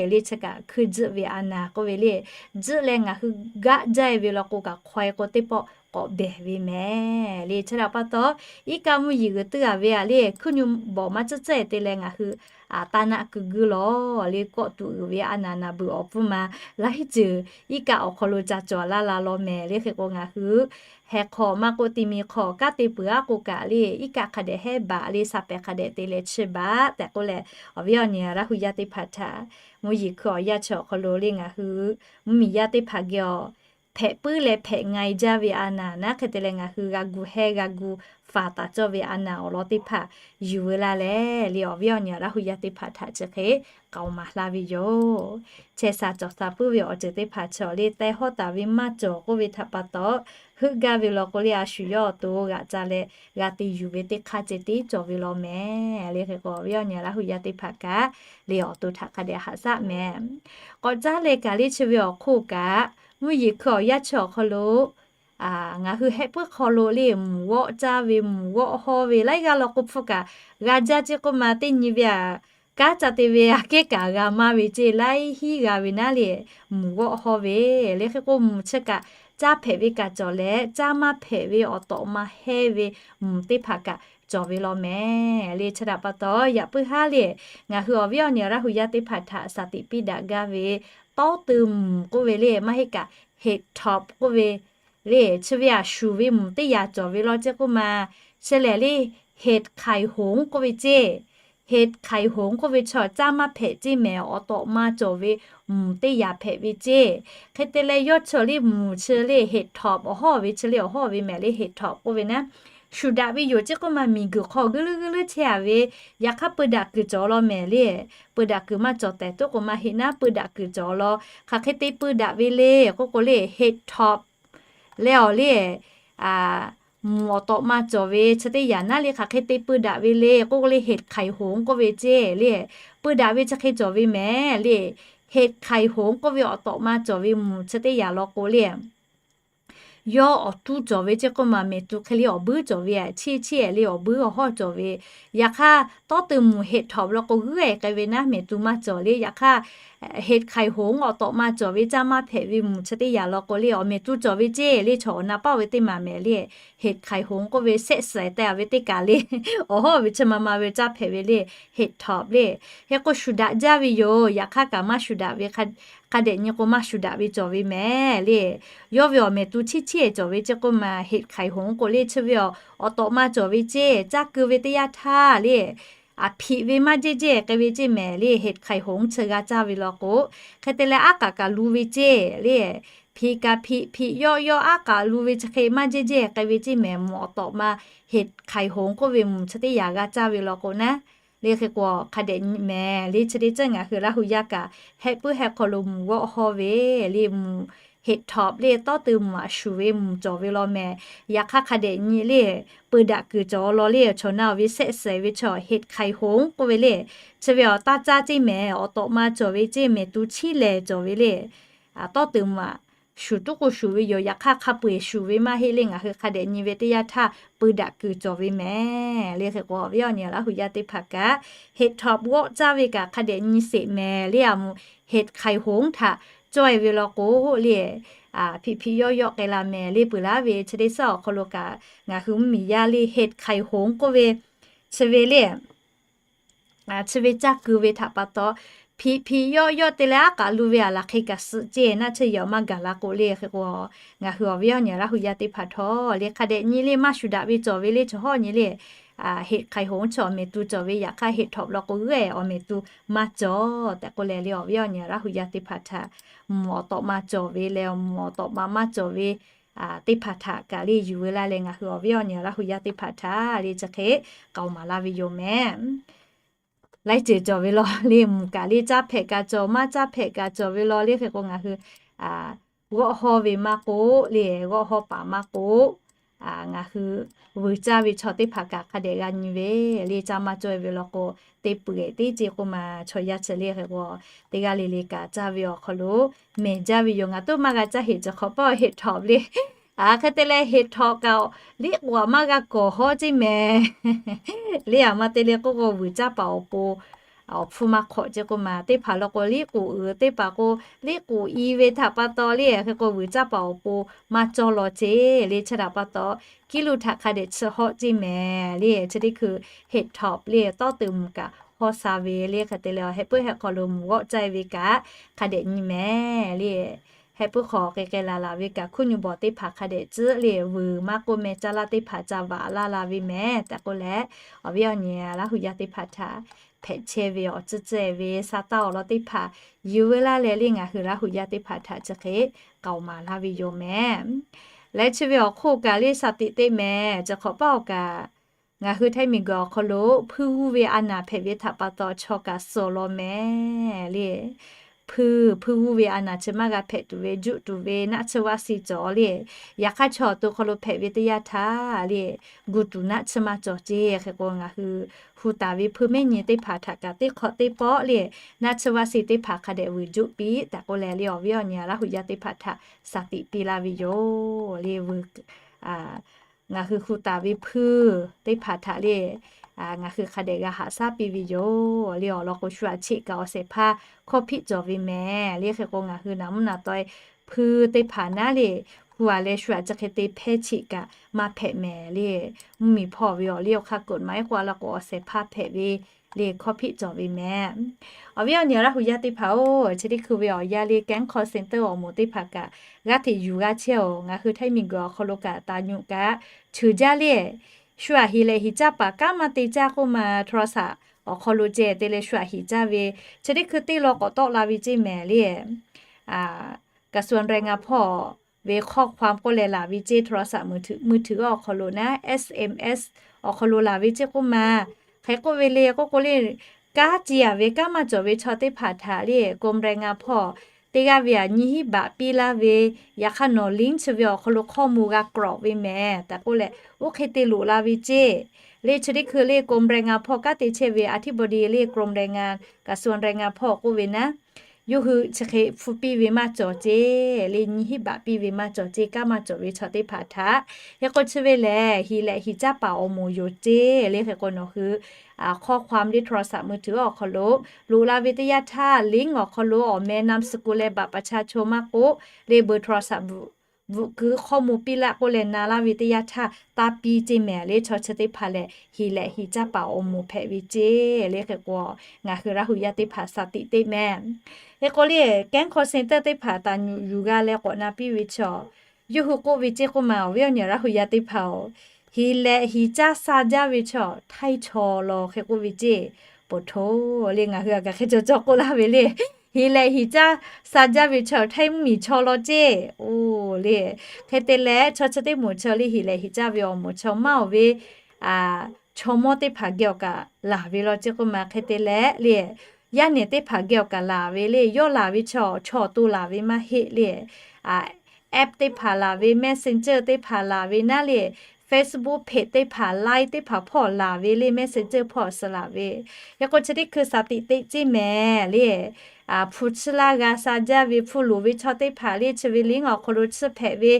le, chi kaꞈ hkui tzuhˆ ve a naˬ k'oˆ ve le. Tzuhˆ leh ngaˬ hui gaˆ jaˇ e ve law k'o kaꞈ hk'aw e k'o teˇ pawˆ k'awꞈ behˬ ve mehˍ le. Chi htaꞈ pa taw, iˉ kaˆ mvuhˇ yeˬ g'uiˬ tuiˇ a ve a le hkuiˉ nyu bawˬ maˇ tcuhˉ tcuhˉ e te leh ngaˬ hui a taˇ naˆ keu guˇ lawˬ le, kawˆ tuˬ uiˍ ve a naˬ naˬ beuꞈ awˬ pfuhˇ ma laiˉ ceuˬ iˉ kaˆ awˬ hk'aw lo ca cawˬ laˇ la law mehˍ le. Hk'e k'o ngaˬ hui heh hk'aw maˇ k'oˆ ti mi hk'aw kanˉ te peuˬ aˉ k'o kaꞈ le, iˉ kaˆ hk'a dehꞈ hehˉ baˬ le, sa pehˍ hk'a dehꞈ te leh chiˇ baˬ tehꞈ k'oˆ leh, awˬ viˉ awˬ nyi Laˇ huˍ yaˇ teˇ hpaˍ htaꞈ mvuhˇ yeˬ hkui awˬ yaˇ chi awˬ hk'aw lo le ngaˬ hui mvuhˇmiˬ yaˇ teˇ hpaˍ geh awˬ hpehꞈ puiˉ leh hpehꞈ nga-e jaˇ ve a naˍ naˉ, hk'e te leh ngaˬ hui g'a gu hehˇ g'a gu faˍ taˍ cawˇ ve a naˍ awˬ lawn teˇ hpaˍ yuˬ ve laˇ leh, le awˬ viˉ awˬ nyi Laˇ hu yaˇ teˇ hpaˍ htaꞈ chi hk'e k'aoˍ maˍ laˇ ve yoˬ. Chehˇ sha cawˬ sha puiˉ ve awˬ ceuˬ teˇ hpaˍ chaw le teh hawˉ taˍ ve maˇ cawˬ k'oˆ ve htaꞈ pa taw, heuˆ gaˇ ve law k'o le a shu yawˇ awˬ to g'aꞈ ca leh g'a te yuˬ ve teˇ hk'aˇ ceh tiˉ cawˬ ve law mehˍ. Le hk'e k'o awˬ viˉ awˬ nyi Laˇ hu yaˇ teˇ hpaˍ kaꞈ le awˬ to htaꞈ hk'a dehꞈ haꞈ shaˉ mehˍ. K'awꞈ caˉ leh kaꞈ le chi ve awˬ hk'oˆ kaꞈ, mvuhˇ yeˬ hkui awˬ yanˇ chi awˬ hk'aw lo ngaˬ hui heh puiˉ hk'aw lo le mvuhˬ g'awˆ caˇ ve, mvuhˬ g'awˆ hawˇ ve laiˉ g'aˇ law k'o hpfuhˇ kaꞈ g'a jaˇ ceˇ k'oˆ ma, teˇ nyi ve aꞈ kanˉ ca te ve aꞈ kehˉ kaꞈ g'a maˇ ve ceˇ, laiˉ hiˉ g'a ve naˉ le, mvuhˬ g'awˆ hawˇ ve. Le hk'e k'o mvuhˬ chi kaꞈ caˇ hpehꞈ ve kaꞈ cawˬ leh, caˇ maˇ hpehꞈ ve awˬ tawꞈ ma hehˇ ve mvuhˬ teˇ hpaˍ kaꞈ cawˬ ve law mehˍ. Le chi htaꞈ pa taw yaꞈ puiˉ haˉ le, ngaˬ hui awˬ viˉ awˬ nyi Laˇ hu yaˇ teˇ hpaˍ htaꞈ shaˍ tiꞈ piˇ daꞈ gaˇ ve tawˉ teu mvuhˬ k'oˆ ve le, maˇ heˆ kaꞈ hedgehog k'oˆ ve le, chi ve aꞈ shuˍ ve mvuhˬ teˇ yaꞈ cawˬ ve law ceˇ k'oˆ ma. Chi lehˬ le, hedgehog k'oˆ ve ceˇ, hedgehog k'oˆ ve chaw caˇ maˇ hpehꞈ ceˇ mehˍ, awˬ tawꞈ ma cawˬ ve mvuhˬ teˇ yaꞈ hpehꞈ ve ceˇ. Hk'e te leh yawˇ chaw le mvuhˬ chi le hedgehog awˬ hawˉ ve chi le awˬ hawˉ ve mehˍ le, hedgehog k'oˆ ve naˉ, shuˍ daꞈ ve yoˬ ceˇ k'oˆ ma, miˬguiˬ hk'aw g'euˆ leuˉ g'euˆ leuˉ chehˇ a ve, yaꞈ hk'aˇ peu daꞈ kuiˬ cawˬ law mehˍ le. Peu daꞈ kuiˬ maˇ cawˬ tehꞈ toˉ k'o maˇ heˆ naˉ, peu daꞈ kuiˬ cawˬ law. Hk'aˬ hk'e te peu daꞈ ve le k'oˆ k'o le, hedgehog leh awˬ le mvuhˬ awˬ tawꞈ ma cawˬ ve chi teˇ yaꞈ naˉ le, hk'aˬ hk'e te peu daꞈ ve le k'oˆ k'o le, hedgehog k'oˆ ve ceˇ le. Peu daꞈ ve chi hk'e cawˬ ve mehˍ le, hedgehog k'oˆ ve awˬ tawꞈ ma cawˬ ve mvuhˬ chi teˇ yaꞈ law k'o le, yawˇ awˬ tuˇ cawˬ ve ceˇ k'oˆ ma, mehˍ tu hk'e le awˬ buiˉ cawˬ ve aꞈ, chiˇ chiˇ ehˍ le awˬ buiˉ awˬ hawˉ cawˬ ve. Yaꞈ hk'aˇ tawˉ teu mvuhˬ hedgehog law k'o g'uiˉ ehˍ k'ai ve naˉ, mehˍ tu maˇ cawˬ le. Yaꞈ hk'aˇ hedgehog awˬ tawꞈ ma cawˬ ve caˇ maˇ hpehꞈ ve mvuhˬ chi teˇ yaꞈ law k'o le, awˬ mehˍ tu cawˬ ve ceˇ le, chaw awˬ na paˇ ve teˇ maˬ mehˍ le, hedgehog k'oˆ ve shehˆ suhˍ te a ve teˇ kaˬ le, awˬ hawˉ ve chi ma ma ve caˇ hpehꞈ ve le, hedgehog le. Hk'e k'o shuˍ daꞈ jaˇ ve yoˬ. Yaꞈ hk'aˇ kaꞈ maˇ shuˍ daꞈ ve hk'a dehꞈ nyi k'o maˇ shuˍ daꞈ ve cawˬ ve mehˍ le. Yawˇ ve awˬ mehˍ tu chiˇ chiˇ ehˍ cawˬ ve ceˇ k'oˆ ma, hedgehog k'oˆ le chi ve awˬ tawꞈ ma cawˬ ve ceˇ, caˇ keu ve teˇ yanˇ htaˇ le, aꞈ hpiꞈ ve maˇ jehˇ jehˇ k'ai ve ceˇ mehˍ le, hedgehog chi g'a caˇ ve law k'o, hk'e te leh aˉ k'aꞈ kaꞈ lu ve ceˇ le, hpiꞈ kaꞈ hpiꞈ, hpiꞈ yawˆ yawˆ aˉ k'aꞈ lu ve chi hk'e maˇ jehˇ jehˇ k'ai ve ceˇ mehˍ, mvuhˬ awˬ tawꞈ ma hedgehog k'oˆ ve mvuhˬ chi teˇ yaꞈ g'a caˇ ve law k'o naˉ, le hk'e k'o hk'a dehꞈ nyi mehˍ le, chi teˇ ceuˬ ngaˬ hui Laˇ hu yaˇ kaꞈ heh puiˉ heh hk'aw lo mvuhˬ g'awˆ hawˇ ve le, mvuhˬ hedgehog le tawˉ teu mvuhˬ aꞈ shuˍ ve mvuhˬ cawˬ ve law mehˍ. Yaꞈ hk'aˇ hk'a dehꞈ nyi le, peu daꞈ kuiˬ cawˬ law le, chaw na awˬ ve shehˆ suhˍ ve chaw hedgehog k'oˆ ve le, chi ve awˬ taˇ caˇ ceˇ mehˍ, awˬ tawꞈ ma cawˬ ve ceˇ, mehˍ tu chiˇ lehˍ cawˬ ve le, tawˉ teu mvuhˬ aꞈ shuˍ tuˉ k'o shuˍ ve yoˬ. Yaꞈ hk'aˇ hk'a peu eˬ shuˍ ve maˇ heˆ le, ngaˬ hui hk'a dehꞈ nyi ve teˇ yanˇ htaˇ peu daꞈ kuiˬ cawˬ ve mehˍ le. Hk'e k'o awˬ viˉ awˬ nyi Laˇ hu yaˇ teˇ hpaˍ kaꞈ hedgehog g'awˆ caˇ ve kaꞈ hk'a dehꞈ nyi sheˍ mehˍ le. A mvuhˬ hedgehog htaꞈ cawˇ e ve law k'o le, hpiꞈ hpiꞈ yawˆ yawˆ k'ai la mehˍ le. Peuˬ laˇ ve chi teˇ suhˉ awˬ hk'aw lo kaꞈ ngaˬ hui mvuhˇmiˬ yaˇ le hedgehog k'oˆ ve chi ve le, chi ve caˇ keu ve htaꞈ pa taw, hpiꞈ hpiꞈ yawˆ yawˆ te leh aˉ k'aꞈ lu ve aꞈ laˬ hk'e kaꞈ suhˍ ceˇ naˉ, chi yaꞈ maˇ gaˬ la k'o le. Hk'e k'o ngaˬ hui awˬ viˉ awˬ nyi Laˇ hu yaˇ teˇ hpaˍ htawˇ le hk'a dehꞈ nyi le, maˇ shuˍ daꞈ ve cawˬ ve le, chaw hawˉ nyi le, hedgehog chi awˬ mehˍ tu cawˬ ve, yaꞈ hk'aˇ hedgehog law k'o g'uiˉ awˬ mehˍ tu maˇ cawˬ tehꞈ k'oˆ leh le, awˬ viˉ awˬ nyi Laˇ hu yaˇ teˇ hpaˍ htaꞈ mvuhˬ awˬ tawꞈ ma cawˬ ve leh mvuhˬ awˬ tawꞈ ma maˇ cawˬ ve teˇ hpaˍ htaꞈ kaꞈ le yuˬ ve laˇ leh, ngaˬ hui awˬ viˉ awˬ nyi Laˇ hu yaˇ teˇ hpaˍ htaꞈ le chi hk'e k'aoˍ maˍ laˇ ve yoˬ mehˍ. Laiˉ ceuˬ cawˬ ve law le, mvuhˬ kaꞈ le caˇ hpehꞈ kaꞈ cawˬ, maˇ caˇ hpehꞈ kaꞈ cawˬ ve law le. Hk'e k'o ngaˬ hui g'awˆ hawˇ ve maˇ k'oˆ le, g'awˆ hawˇ paˍ maˇ k'oˆ, ngaˬ hui vuiˬ caˇ ve chaw teˇ hpaˍ kaꞈ hk'a dehꞈ g'a nyi ve le, caˇ maˇ cawˇ ve law k'o, teˇ peuˬ eˬ teˇ ce k'oˆ ma chaw yaˇ chi le. Hk'e k'o teˇ g'aˇ le le kaꞈ caˇ ve awˬ hk'aw lo mehˬ jaˇ ve yoˬ. Ngaˬ toˉ maˇ g'a caˇ heˆ, chi hk'awꞈ pawˆ hedgehog le. Hk'e te leh hedgehog kaꞈ liˉ k'oˍ aꞈ maˇ g'a kawˍ hawˉ ceˇ mehˍ le. Aˬ ma te le k'oˆ k'o vuiˬ caˇ paˍ awˬ pon awˬ hpfuhˇ maˇ hk'awꞈ ceˇ k'oˆ ma, teˇ hpaˍ law k'o liˉ k'oˍ uiˍ, teˇ hpaˍ k'o liˉ k'oˍ i ve htaꞈ pa taw le. Hk'e k'o vuiˬ caˇ paˍ awˬ pon maˇ cawˇ law ceˇ le. Chi htaꞈ pa taw kiˉ luˇ htaꞈ hk'a dehꞈ chi hawˆ ceˇ mehˍ le. Chi teˇ hkui hedgehog le tawˉ teu mvuhˬ kaꞈ hawˇ sha ve le. Hk'e te leh heh puiˉ heh hk'aw lo mvuhˬ g'awˆ caˇ ve kaꞈ hk'a dehꞈ nyi mehˍ le. heh puiˉ hk'aw k'ai k'ai laˬ laˬ ve kaꞈ hkuˇ nyi bawˬ teˇ hpaˍ hk'a dehꞈ tcuhˉ le, vuiˬ maˇ k'oˆ meh caˇ laˇ teˇ hpaˍ ca vaꞈ laˇ la ve mehˍ tehꞈ k'oˆ leh, awˬ viˉ awˬ nyi Laˇ huˍ yaˇ teˇ hpaˍ htaꞈ hpehꞈ chehˇ ve awˬ tcuhˉ tcuhˉ ve sa taˇ awˬ lawn teˇ hpaˍ yuˬ veu laˇ leh le, ngaˬ hui Laˇ huˍ yaˇ teˇ hpaˍ htaꞈ chi hk'e k'aoˍ maˍ laˇ ve yoˬ mehˍ. Leh chi ve awˬ hk'oˆ kaꞈ le, shaˍ tiꞈ teˇ mehˍ chi hk'awꞈ paˉ awˬ kaꞈ, ngaˬ hui htaiˇ miˬguiˬ awˬ hk'aw lo hpuiˇ g'uˇ ve a naˍ hpehꞈ ve htaꞈ pa taw chaw kaꞈ suh law mehˍ le. Hpuiˇ, hpuiˇ g'uˇ ve a naˍ chi maˇ g'a hpehꞈ tuˬ ve, juˆ tuˬ ve naˆ tsuhˇ vaˆ si cawˬ le. Yaꞈ hk'aˇ chaw awˬ to hk'aw lo hpehꞈ ve teˇ yanˇ htaˇ le, gu tuˬ naˆ tsuhˇ maˇ cawˬ ceˇ. Hk'e k'o ngaˬ hui hu taˍ ve hpuiˇ mehˉ nyi teˇ hpaˍ htaꞈ kaꞈ teˇ hk'awꞈ teˇ pawˆ le, naˆ tsuhˇ vaˆ si teˇ hpaˍ hk'a dehꞈ vuiˬ juˆ piˇ tehꞈ k'oˆ leh le, awˬ viˉ awˬ nyi Laˇ huˍ yaˇ teˇ hpaˍ htaꞈ shaˍ tiꞈ piˇ laˇ ve yoˬ le. Vuiˬ ngaˬ hui hu taˍ ve hpuiˇ teˇ hpaˍ htaꞈ le, ngaˬ hui hk'a dehꞈ g'a haꞈ shaˉ piˇ ve yoˬ le. Awˬ lawn k'o, shu aꞈ cheˆ kaꞈ awˬ shehˍ hpaˇ hkawˇ hpiˆ cawˬ ve mehˍ le. Hk'e k'o ngaˬ hui naˍ mvuhˇ naˍ taweh hpuiˇ teˇ hpaˍ naˉ le, hu a leh shu aꞈ chi hk'e te hpehˇ cheˆ kaꞈ maˇ hpehꞈ mehˍ le. Mvuhˇmiˬ hpawˇ ve awˬ liˇ awˬ hk'aˇ กฎหมาย k'oˆ a la k'o, awˬ shehˍ hpaˇ hpehꞈ ve le hkawˇ hpiˆ cawˬ ve mehˍ. Awˬ viˉ awˬ nyi Laˇ huˍ yaˇ teˇ hpaˍ-oˬ, chi teˇ hkui ve awˬ yanˇ le, แก๊ง call center awˬ moˍ teˇ hpaˍ kaꞈ g'aˇ hteꞈ yuˬ g'a chehˇ-oˬ. Ngaˬ hui htaiˇ miˬguiˬ awˬ hk'aw lo kaꞈ taˍ nyuꞈ kaꞈ cheuˬ jaˇ le. Shu aꞈ hiˍ lehꞈ hiˍ caˇ paˍ kanˉ maˇ te caˇ k'oˆ ma, โทรศัพท์ awˬ hk'aw lo ceh te leh shu aꞈ hiˍ caˇ ve, chi teˇ hkui teˇ law k'awꞈ tawˆ la ve ceˇ mehˍ le. กระทรวงแรงงาน hpawˇ ve ข้อความ k'oˆ leh laˬ ve ceˇ, โทรศัพท์มือถือ awˬ hk'aw lo naˉ, SMS awˬ hk'aw lo laˬ ve ceˇ k'oˆ ma. Hk'e k'oˆ ve le k'oˆ k'o le, kanˉ ce aˍ ve kanˉ maˇ cawˬ ve chaw teˇ hpaˍ htaꞈ le กรมแรงงาน hpawˇ teˇ g'aˇ ve aꞈ nyi hiˉ baꞈ piˇ laˇ ve, yaꞈ hk'aˇ nawˬ link chi ve awˬ hk'aw lo ข้อมูล g'a กรอก ve mehˍ tehꞈ k'oˆ leh, oˇ hk'e te loꞈ la ve ceˇ. Le chi teˇ hkui le กรมแรงงาน hpawˇ kanˉ te chehˇ ve อธิบดี le กรมแรงงาน กระทรวงแรงงาน hpawˇ k'oˆ ve naˉ, yawˇ hui chi hk'e hpu piˇ ve maˇ cawˬ ceˇ le, nyi hiˉ baꞈ piˇ ve maˇ cawˬ ceˇ, kanˉ maˇ cawˬ ve chaw teˇ hpaˍ htaꞈ. Hk'e k'o chi ve lehˬ, hiˍ lehꞈ hiˍ caˇ paˍ awˬ moˍ yoˬ ceˇ le. Hk'e k'o nawˬ hui ข้อความ le โทรศัพท์มือถือ awˬ hk'aw lo loꞈ la ve teˇ yanˇ htaˇ, link awˬ hk'aw lo awˬ meh นามสกุล leh บัตรประชาชน maˇ k'oˆ, le เบอร์โทรศัพท์ bvuhꞈ keu ข้อมูล piˇ laˇ k'oˆ leh na laˇ ve teˇ yanˇ htaˇ, taˇ piˇ ceˇ mehˍ le. Chaw chi teˇ hpaˍ lehˬ, hiˍ lehꞈ hiˍ caˇ paˍ awˬ moˍ hpehꞈ ve ceˇ le. Hk'e k'o ngaˬ hui Laˇ huˍ yaˇ teˇ hpaˍ shaˍ tiꞈ teˇ mehˍ. Hk'e k'o le, แก๊ง call center teˇ hpaˍ taˍ nyuꞈ yuˬ g'a leh k'awꞈ na piˇ ve chaw, yawˇ hui k'oˆ ve ceˇ k'oˆ ma, awˬ viˉ awˬ nyi Laˇ huˍ yaˇ teˇ hpaˍ-oˬ, hiˍ lehꞈ hiˍ caˇ sha jaˇ ve chaw htaiˇ chaw law hk'e k'oˆ ve ceˇ. Poˬ htoˇ le, ngaˬ hui aꞈ kaꞈ hk'e cawˬ cawˬ k'oˆ laˇ ve le. Hiˍ lehꞈ hiˍ caˇ sha jaˇ ve chaw htaiˇ mvuhˇmiˬ chaw law ceˇ. Oˬ le, hk'e te leh chaw chi teˇ moˍ chaw le, hiˍ lehꞈ hiˍ caˇ ve awˬ moˍ chaw maˇ awˬ ve chaw mawˇ teˇ hpaˍ geh awˬ kaꞈ laˬ ve law ceˇ k'oˆ ma. Hk'e te leh le, yaˇ nehˬ teˇ hpaˍ geh awˬ kaꞈ laˬ ve le. Yawˇ laˬ ve chaw, chaw awˬ to laˬ ve maˇ heˆ le. App teˇ hpaˍ laˬ ve, Messenger teˇ hpaˍ laˬ ve naˉ le, Facebook page teˇ hpaˍ, Line teˇ hpaˍ hpawˇ laˬ ve le, Messenger hpawˇ suh laˬ ve. Hk'e k'o chi teˇ hkui shaˍ tiꞈ teˇ ceˇ mehˍ le. Hpu tsuhˇ laˇ g'a sha jaˇ ve, hpu loˍ ve chaw teˇ hpaˍ le, chi ve link awˬ hk'aw lo tsuhˇ hpehꞈ ve,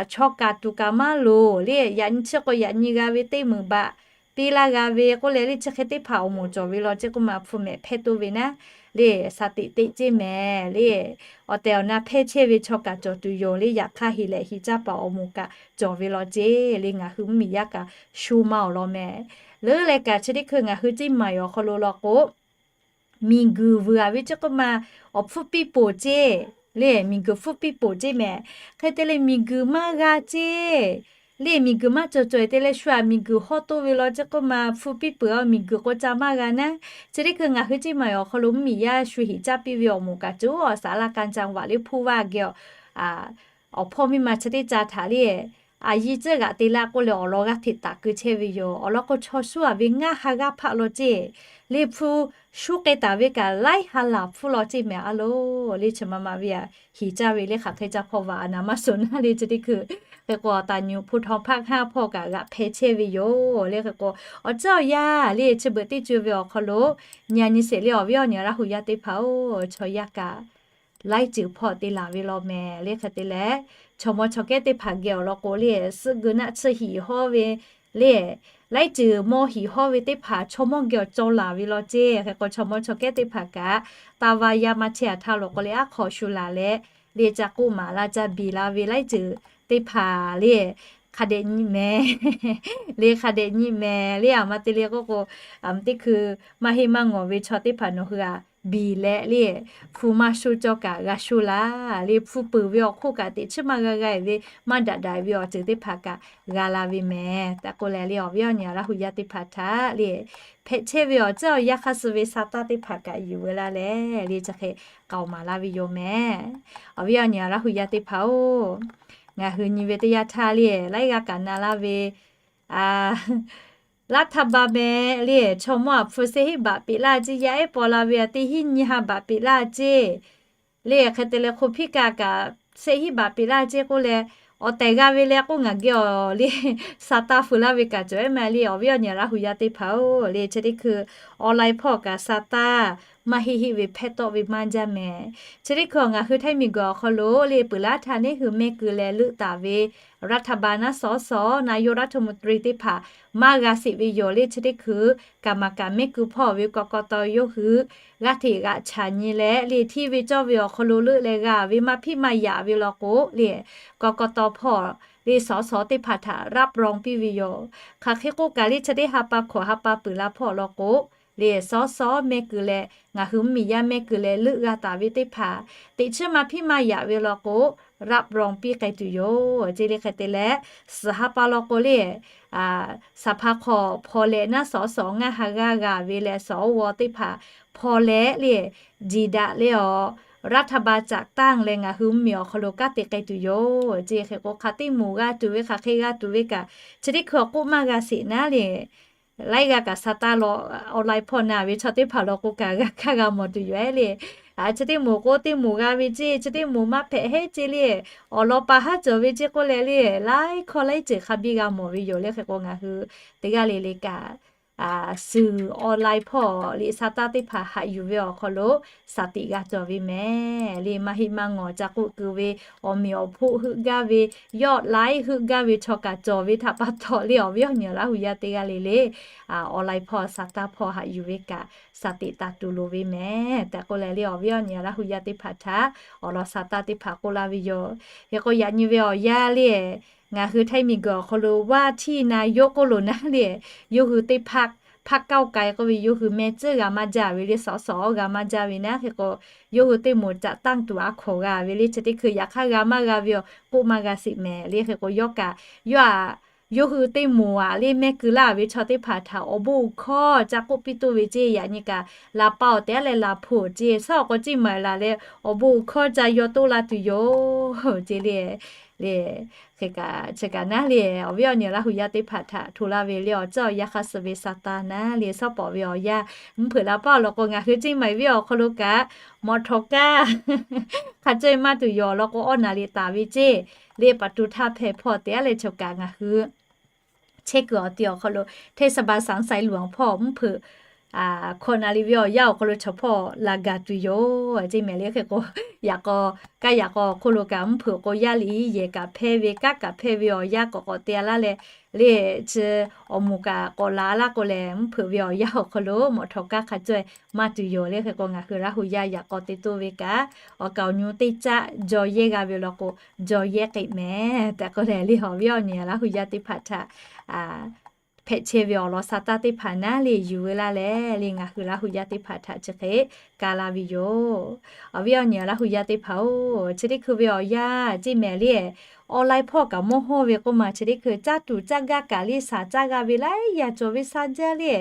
chaw kaꞈ tuˬ kaꞈ maˇ loˍ le. Yaꞈ nyi chi k'o yaꞈ nyi g'a ve teˇ meunˍ baꞈ piˇ laˇ g'a ve k'oˆ leh le, chi hk'e teˇ hpaˍ awˬ moˍ cawˬ ve law ceˇ k'oˆ ma, hpu mehˍ hpehˇ toˇ ve naˉ le, shaˍ tiꞈ teˇ ceˇ mehˍ le. Awˬ tehˬ awˬ na hpehˇ chehˇ ve chaw kaꞈ cawˬ tuˬ yoˬ le. Yaꞈ hk'aˇ hiˍ lehꞈ hiˍ caˇ paˍ awˬ moˍ kaꞈ cawˬ ve law ceˇ le. Ngaˬ hui mvuhˇmiˬ yaˇ kaꞈ shu maˇ awˬ lawn mehˍ. Leuˉ leh kaꞈ chi teˇ hkui ngaˬ hui ceˇ maˍ awˬ hk'aw lo law k'o, miˬguiˬ vuiˬ aˍ ve ceˇ k'oˆ ma, awˬ hpfuhˇ piˇ poˬ ceˇ le. Miˬguiˬ hpfuhˇ piˇ poˬ ceˇ mehˍ. Hk'e te leh miˬguiˬ maˇ g'a ceˇ le. Miˬguiˬ maˇ cawˬ cawˬ-e te leh shu aꞈ miˬguiˬ hawˇ toˇ ve law ceˇ k'oˆ ma, hpfuhˇ piˇ peuˬ a, miˬguiˬ k'o ca maˇ g'a naˉ. Chi teˇ hkui ngaˬ hui ceˇ maˍ awˬ hk'aw lo mvuhˇmiˬ yaˇ shu hiˍ caˇ piˇ ve awˬ moˍ kaꞈ cawˬ, awˬ shaˍ laˇ ka ca vaꞈ le hpuˇ vaˇ geh awˬ hpawˇ miˇ ma chi teˇ ca htaꞈ le, aˬ yi tcuhˉ g'aꞈ te laˇ k'oˆ leh awˬ lawn g'aˇ hteꞈ taˍ keu chehˇ ve yoˬ. Awˬ lawn k'o chaw shu aˍ ve ngaˇ ha g'aˇ hpaˆ law ceˇ le, hpu shu k'ai taˍ ve kaꞈ laiˉ ha laˬ hpfuhˇ law ceˇ mehˍ a loˬ le. Chi ma ma ve aꞈ hiˍ caˇ ve le, hk'aˬ hk'e caˇ hpawˇ vaꞈ a naˍ maˇ suhˍ naˉ le. Chi teˇ hkui hk'e k'o taˍ nyi hpu htaw hpaˆ hk'aˇ hpawˇ kaꞈ g'aꞈ hpeh chehˇ ve yoˬ le. Hk'e k'o awˬ ceuˬ awˬ yanˇ le, chi beuꞈ teˇ co ve awˬ hk'aw lo nyi a nyi sheˍ le, awˬ viˉ awˬ nyi Laˇ huˍ yaˇ teˇ hpaˍ-oˬ, chaw yaˇ kaꞈ laiˉ ceuˬ hpawˇ te laˬ ve law mehˍ le. Hk'e te leh chaw mawˇ chaw kehˉ teˇ hpaˍ geh awˬ lawn k'o le, suhˆ geu naˆ tsuhˇ hiˍ hawˇ ve le, laiˉ ceuˬ mawˇ hiˍ hawˇ ve teˇ hpaˍ chaw mawˇ geh awˬ cawˬ laˬ ve law ceˇ. Hk'e k'o chaw mawˇ chaw kehˉ teˇ hpaˍ kaꞈ taˇ va yaˇ maˇ chehˇ aꞈ htaˇ law k'o le, aˉ hk'aw shu laˬ leh le, ca k'oˆ maˍ laˇ ca biˬ la ve laiˉ ceuˬ teˇ hpaˍ le, hk'a dehꞈ nyi mehˍ le, hk'a dehꞈ nyi mehˍ le. Aˬ ma te le k'oˆ k'o, aˬ ma teˇ hkui maˇ heˆ maˇ ngawˬ ve chaw teˇ hpaˍ nawˬ hui aꞈ biˬ leh le, hpu maˇ sho cawˇ kaꞈ g'a sho laˇ le, hpu peuˬ ve awˬ hk'oˆ kaꞈ teꞈ chiˉ maˇ g'a g'a-e ve, maˇ daꞈ daꞈ ve awˬ ceuˬ teˇ hpaˍ kaꞈ g'a la ve mehˍ tehꞈ k'oˆ leh le, awˬ viˉ awˬ nyi Laˇ hu yaˇ teˇ hpaˍ htaꞈ le, hpehꞈ chehˇ ve awˬ ceuˬ awˬ yanˇ hk'aˇ suh ve sa taˇ teˇ hpaˍ kaꞈ yuˬ ve laˇ leh le, chi hk'e k'aoˍ maˍ laˇ ve yoˬ mehˍ. Awˬ viˉ awˬ nyi Laˇ hu yaˇ teˇ hpaˍ-oˬ, ngaˬ hui nyi ve teˇ yanˇ htaˇ le, laiˉ g'aˇ kaꞈ na laˇ ve รัฐบาล mehˍ le, chaw mawˇ aꞈ hpu shehˆ hinˉ baꞈ peꞈ laˇ ceˇ, yaˇ ehˉ paw la ve aꞈ teˇ hinˉ nyiˇ ha baꞈ peꞈ laˇ ceˇ le. Hk'e te leh hk'o hpiˇ kaꞈ kaꞈ shehˆ hinˉ baꞈ peꞈ laˇ ceˇ k'oˆ leh, awˬ tehˬ g'a ve leh k'oˆ ngaˬ geh awˬ le, sa taˇ feu laˇ ve kaꞈ cawˬ ehˉ ma le, awˬ viˉ awˬ nyi Laˇ hu yaˇ teˇ hpaˍ-oˬ le, chi teˇ hkui online hpawˇ kaꞈ sa taˇ maˇ heˆ heˆ ve hpehˇ tawˆ ve maˇ jaˇ mehˍ. Chi teˇ hkui ngaˬ hui Htaiˇ miˬguiˬ awˬ hk'aw lo le, peuˬ laˇ htaˇ neˉ hui mehˆ keu leh leuˆ taˍ ve รัฐบาล naˉ สส นายกรัฐมนตรี teˇ hpaˍ maˇ g'a sheˍ ve yoˬ le. Chi teˇ hkui kaꞈ maˍ kaꞈ mehˆ keu hpawˇ ve กกต yawˇ hui g'aˇ hteꞈ g'aꞈ chaˍ nyi leh le, hteˇ ve cawˇ ve awˬ hk'aw lo leuˆ leh g'a ve maˇ hpiˆ maˇ yaꞈ ve law k'o le, กกต hpawˇ le สส teˇ hpaˍ htaꞈ รับรอง piˇ ve yoˬ. Hk'aˬ hk'e k'oˆ kaꞈ le, chi teˇ ha pa hkawꞈ ha pa peuˬ la hpawˇ law k'o le, สส mehˆ keu leh ngaˬ hui mvuhˇmiˬ yaˇ mehˆ keu leh leuˆ g'a taˍ ve teˇ hpaˍ teꞈ chiˉ maˇ hpiˆ maˇ yaꞈ ve law k'o, รับรอง piˇ k'ai tuˬ yoˬ ceˇ le. Hk'e te leh suhˍ ha pa law k'o le, saˍ hpa hk'aw hpaw leh naˉ สส ngaˇ ha g'aˇ g'a ve leh สว teˇ hpaˍ hpaw leh le, jiˬ daꞈ le awˬ รัฐบาล จัดตั้ง leh ngaˬ hui mvuhˇmiˬ awˬ hk'aw lo kanˉ te k'ai tuˬ yoˬ ceˇ. Hk'e k'o hk'aˬ teˇ moˍ g'a tuˬ ve, hk'aˬ hk'e g'a tuˬ ve kaꞈ chi teˇ hkui awˬ k'oˆ maˇ g'a sheˍ naˉ le, laiˉ g'aˇ kaꞈ sa taˇ law, online hpawˇ na ve chaw teˇ hpaˍ law k'o kaꞈ g'a hkanˇ g'a mawˬ tuˬ yoˬ ehˉ le. Chi teˇ moˍ k'o teˇ moˍ g'a ve ceˇ, chi teˇ moˍ maˇ hpehꞈ heˆ ceˇ le, awˬ lawn pa haˉ cawˬ ve ceˇ k'oˆ leh le, laiˉ hkawˇ laiˉ ceuˬ hk'a biˇ g'a mawˬ ve yoˬ le. Hk'e k'o ngaˬ hui teˇ g'aˇ le le kaꞈ suhˍ online hpawˇ liꞈ sa taˇ teˇ hpaˍ haꞈ yuˬ ve awˬ hk'aw lo shaˍ tiꞈ g'a cawˬ ve mehˍ le. Maˇ heˆ maˇ ngawˬ ca k'oˆ keu ve, awˬ meꞈ awˬ hpoˆ heuˆ gaˇ ve, yawˆ laiˉ heuˆ gaˇ ve chaw kaꞈ cawˬ ve htaꞈ pa taw le, awˬ viˉ awˬ nyi Laˇ hu yaˇ teˇ g'aˇ le le online hpawˇ sa taˇ hpawˇ haꞈ yuˬ ve kaꞈ shaˍ tiꞈ taˍ tuˬ loˍ ve mehˍ tehꞈ k'oˆ leh le, awˬ viˉ awˬ nyi Laˇ hu yaˇ teˇ hpaˍ htaꞈ awˬ lawn sa taˇ teˇ hpaˍ k'oˆ laˇ ve yoˬ. Hk'e k'o yaꞈ nyi ve awˬ yanˇ le, ngaˬ hui Htaiˇ miˬguiˬ awˬ hk'aw lo ว่าที่นายก k'oˆ loˬ naˉ le, yawˇ hui teˇ hpaˍ พรรคก้าวไกล k'oˆ ve yawˇ hui mehˆ tcuhˉ g'a maˇ jaˇ ve le, สส g'a maˇ jaˇ ve naˉ. Hk'e k'o yawˇ hui teˇ moˍ จัดตั้ง tuˬ a hkawˍ g'a ve le, chi teˇ hkui yaꞈ hk'aˇ g'a maˇ g'a ve awˬ k'oˆ maˇ g'a sheˍ mehˍ le. Hk'e k'o yawˇ kaꞈ, yawˇ a yawˇ hui teˇ moˍ aꞈ le mehˆ keu laˇ ve chaw teˇ hpaˍ htaꞈ awˬ bon uiˍ hkawˇ ca k'oˆ piˇ toˇ ve ceˇ. Yaꞈ nyi kaꞈ la pa awˬ tehˉ leh la hpoꞈ ceˇ, shaˉ awˬ k'aw ciˇ maˍ laˬ leh awˬ bon uiˍ hkawˇ ca yaw toˆ la tuˬ yoˬ ceˇ le. Le, hk'e kaꞈ chi kaꞈ naˉ le, awˬ viˉ awˬ nyi Laˇ hu yaˇ teˇ hpaˍ htaꞈ hto laˇ ve le, awˬ ceuˬ awˬ yanˇ hk'aˇ suh ve sa taˇ naˉ le, shaˉ pawˍ ve awˬ yanˇ mvuhˇ hpeuꞈ la paˇ awˬ lawn k'o ngaˬ hui ciˇ maˍ ve awˬ hk'aw lo kaꞈ mawꞈ htawꞈ kaˇ hk'a caweh maˇ tuˬ yoˬ awˬ lawn k'o, awˇ naˍ riˍ taˍ ve ceˇ le, ประตูท่าแพ hpawˇ tehˉ leh chaw kaꞈ ngaˬ hui chehˇ kuiˬ awˬ ti awˬ hk'aw lo เทศบาลสันทรายหลวง hpawˇ mvuhˇ hpeuꞈ hkawꞈ naˍ riˍ ve awˬ yanˇ awˬ hk'aw lo chaw hpawˇ laˬ gaˬ tuˬ yoˬ ceˇ mehˍ le. Hk'e k'o yaꞈ k'aw kaˇ yaꞈ k'aw awˬ hk'oˆ lo kaꞈ mvuhˇ hpeuꞈ k'o yaˇ liꞈ yehˬ kaꞈ hpehˇ ve, kanˉ kaꞈ hpehˇ ve awˬ yanˇ k'awꞈ k'awꞈ te laˇ leh le, chi awˬ moˍ kaꞈ k'awꞈ la laˇ k'o lehˬ, mvuhˇ hpeuꞈ ve awˬ yanˇ awˬ hk'aw lo mawꞈ htawꞈ kaˇ hk'a caweh maˇ tuˬ yoˬ le. Hk'e k'o ngaˬ hui Laˇ hu yaˇ yaꞈ k'aw te toˇ ve kaꞈ, awˬ kaˍ awˬ nyu teˇ caˆ jaw yehˇ g'a ve law k'o, jaw yehˇ k'ai mehˍ tehꞈ k'oˆ leh le, awˬ viˉ awˬ nyi Laˇ hu yaˇ teˇ hpaˍ htaꞈ hpehꞈ chehˇ ve awˬ lawn sa taˇ teˇ hpaˍ naˉ le yuˬ ve laˇ leh le, ngaˬ hui Laˇ hu yaˇ teˇ hpaˍ htaꞈ chi hk'e ka la ve yoˬ. Awˬ viˉ awˬ nyi Laˇ hu yaˇ teˇ hpaˍ-oˬ, chi teˇ hkui ve awˬ yanˇ ceˇ mehˍ le, online hpawˇ kaꞈ mawˇ hawˇ ve k'oˆ ma, chi teˇ hkui caˇ tuˬ caˇ gaˇ kaꞈ le, shaˍ caˇ g'a ve laiˉ yaˇ cawˬ ve shaˍ jaˇ le,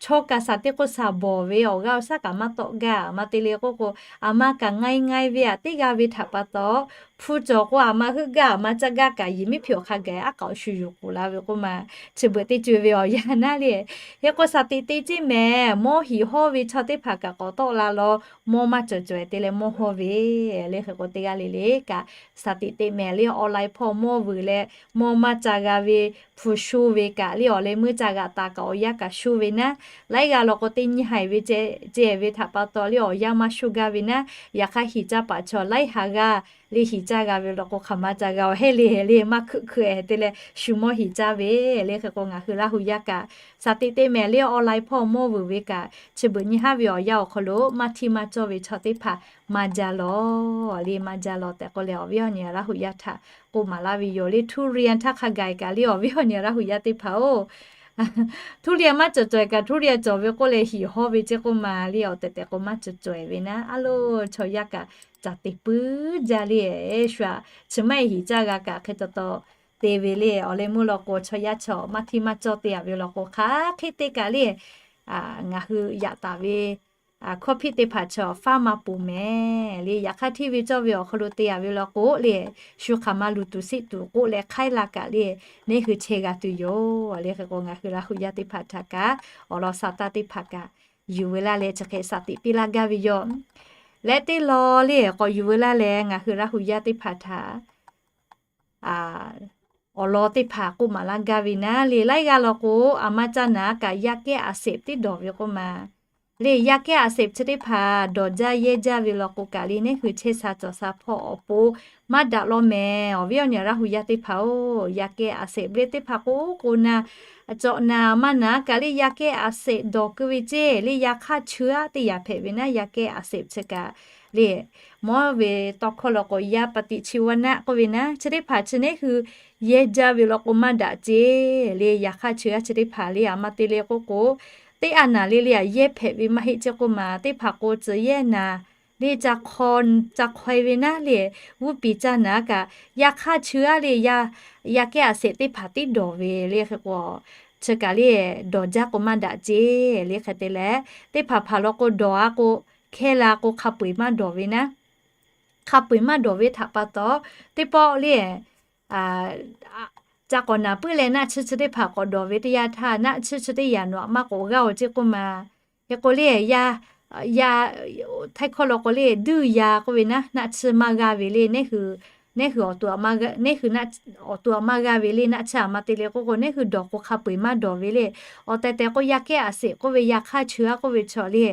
chaw kaꞈ shaˍ teˇ k'oˆ shaˍ bawˬ ve awˬ g'aˇ awˬ shaˉ kaꞈ maˇ tawˆ gaˇ. Maˇ te le k'oˆ k'o, aˬ ma kaꞈ ง่ายๆ ve aꞈ teˇ g'aˇ ve htaꞈ pa taw, hpu cawˬ k'o aˬ ma heuˆ gaˇ, aˬ ma caˇ gaˇ kaꞈ yehˬ miˉ hpiꞈ awˬ hk'a gaˬ aˉ k'aꞈ awˬ shu yuˬ k'oˍ la ve k'oˆ ma, chi beuꞈ teˇ co-e ve awˬ yanˇ naˉ le. Hk'e k'o shaˍ tiꞈ te ceˇ mehˍ, mawˇ hiˍ hawˇ ve chaw teˇ hpaˍ kaꞈ k'awꞈ tawˆ la law, mawˇ maˇ cawˬ cawˬ-e te leh mawˇ hawˇ ve le. Hk'e k'o teˇ g'aˇ le le kaꞈ shaˍ tiꞈ te mehˍ le, online hpawˇ mawˇ vuiˬ leh mawˇ maˇ ca g'a ve, hpu sho ve kaꞈ le, awˬ leh meuˇ ca g'aꞈ taˍ kaꞈ awˬ yanˇ kaꞈ sho ve naˉ, laiˉ g'aˇ law k'o teˇ nyi haiˬ ve ceh ve htaꞈ pa taw le awˬ yanˇ maˇ sho gaˇ ve naˉ, yaꞈ hk'aˇ hiˍ caˇ paˍ chaw laiˉ ha g'aˇ le hiˍ caˇ g'a ve law k'o hk'aˬ ma ca g'a-oˬ heˆ le le, maˇ hkeuˆ hkeuˆ-e te leh shu mawˇ hiˍ caˇ ve le. Hk'e k'o ngaˬ hui Laˇ hu yaˇ kaꞈ shaˍ tiꞈ te mehˍ le, online hpawˇ mawˇ vuiˬ ve kaꞈ chi beuꞈ nyi haˉ ve awˬ yanˇ awˬ hk'aw lo maˇ htiˇ maˇ cawˇ ve chaw teˇ hpaˍ maˇ jaˇ lawˬ le, maˇ jaˇ lawˬ tehꞈ k'oˆ leh awˬ viˉ awˬ nyi Laˇ hu yaˇ htaꞈ k'oˆ maˍ laˇ ve yoˬ le. ทุเรียน htaˇ hk'a gaˬ kaꞈ le awˬ viˉ awˬ nyi Laˇ hu yaˇ teˇ hpaˍ-oˬ, Htuˇ liˇ maˇ cawˬ cawehˬ kaꞈ htuˇ liˇ cawˬ ve k'oˆ leh hiˍ hawˇ ve ceˇ k'oˆ ma le, awˬ tehˬ tehˬ k'o maˇ cawˬ cawehˬ ve naˉ, aˉ loˉ chaw yaˇ kaꞈ caˬ te puiˉ jaˇ le. Shu aꞈ chi maˇ heˆ hiˍ caˇ g'a kaꞈ hk'e taw taw te ve le. Awˬ leh meuˇ law k'o chaw yaˇ chaw maˇ hteˇ maˇ cawˇ te yaꞈ ve law k'o hk'aˬ hk'e te kaꞈ le, ngaˬ hui yaꞈ taˍ ve hkawˇ hpiˆ teˇ hpaˍ chaw faˉ maˇ poˬ mehˍ le. Yaꞈ hk'aˇ hteˇ ve cawˇ ve awˬ hk'aw lo te yaꞈ ve law k'o le, shu hk'aˬ ma luˬ tuˬ siˆ tuˬ k'oˆ leh hk'aiˉ la kaꞈ le, neˇ hui chehˇ g'a tuˬ yoˬ le. Hk'e k'o ngaˬ hui Laˇ huˍ yaˇ teˇ hpaˍ htaꞈ kaꞈ awˬ lawn sa taˇ teˇ hpaˍ kaꞈ yuˬ veu laˇ leh chi hk'e saˍ tiꞈ piˇ laˇ gaˇ ve yoˬ. Leh teˇ lawn le k'awꞈ yuˬ veu laˇ leh ngaˬ hui Laˇ huˍ yaˇ teˇ hpaˍ htaꞈ awˬ lawn teˇ hpaˍ k'oˆ maˍ laˇ gaˇ ve naˉ le. Laiˉ g'aˇ law k'o, aˬ ma caˇ naˍ kaꞈ yaˇ kehˉ aˬ seꞈ tiˉ dawˬ ve k'oˆ ma le. Yaˇ kehˉ aˬ seꞈ chi teˇ hpaˍ dawˬ jaˇ yehˇ jaˇ ve law k'o kaꞈ le, neˇ hui chehˇ sha cawˬ sha hpawˇ awˬ pon maˇ daꞈ law mehˍ. Awˬ viˉ awˬ nyi Laˇ huˍ yaˇ teˇ hpaˍ-oˬ, yaˇ kehˉ aˬ seꞈ ve teˇ hpaˍ k'o k'o na, cawꞈ naˍ maˇ naˍ kaꞈ le yaˇ kehˉ aˬ seꞈ dawˬ keu ve ceˇ le. Yaˇ hk'aˇ cheu aˉ teˇ yanˇ hpehꞈ ve naˉ yaˇ kehˉ aˬ seꞈ chi kaꞈ le, mawˇ ve tawˇ hkawˇ law k'o yaˇ pa tiꞈ chi wa naˆ k'oˆ ve naˉ, chi teˇ hpaˍ chi neˇ hui yehˇ jaˇ ve law k'o maˇ daꞈ ceˇ le. Yaˇ hk'aˇ cheu aˉ chi teˇ hpaˍ le aˬ ma te le k'oˆ k'o, teˇ aˬ naˍ le le aˬ yehˇ hpehꞈ ve maˇ heˆ ceˇ k'oˆ ma. Teˇ hpaˍ k'o tcuh yehˇ naˍ le, ca hk'aw ve naˉ le, g'uˇ piˍ caˇ naˍ kaꞈ yaˇ hk'aˇ cheu aˉ le, yaˇ kehˉ aˬ seꞈ teˇ hpaˍ tiˉ dawˬ ve le. Hk'e k'o chi kaꞈ le dawˬ jaˇ k'o maˇ daꞈ ceˇ le. Hk'e te leh teˇ hpaˍ hpaˍ law k'o dawˬ a k'o, hkehˇ la k'o hk'a peu-eˬ maˇ dawˬ ve naˉ, hk'a peu-eˬ maˇ dawˬ ve htaꞈ pa taw, teˇ pawˆ le ca k'awꞈ naˍ puiˉ leh naˆ tsuhˇ chi teˇ hpaˍ k'awꞈ dawˬ ve teˇ yanˇ htaˇ, naˆ tsuhˇ chi teˇ yanˇ nawˬ aꞈ maˇ k'oꞈ g'aˇ-oˬ ceˇ k'oˆ ma. Hk'e k'o le, yaˇ htaiˇ hkawˇ law k'o le duˇ ya k'oˆ ve naˉ, naˆ tsuhˇ maˇ g'aˇ ve le, neˇ hui, neˇ hui awˬ to aꞈ maˇ g'aˇ ve le, naˆ tsuhˇ aˬ ma te le k'oˆ k'o, neˇ hui dawˬ k'o hk'a peu-eˬ maˇ dawˬ ve le. Awˬ tehˬ tehˬ k'o yaˇ kehˉ aˬ seꞈ k'oˆ ve yaˇ hk'aˇ cheu aˉ k'oˆ ve chaw le,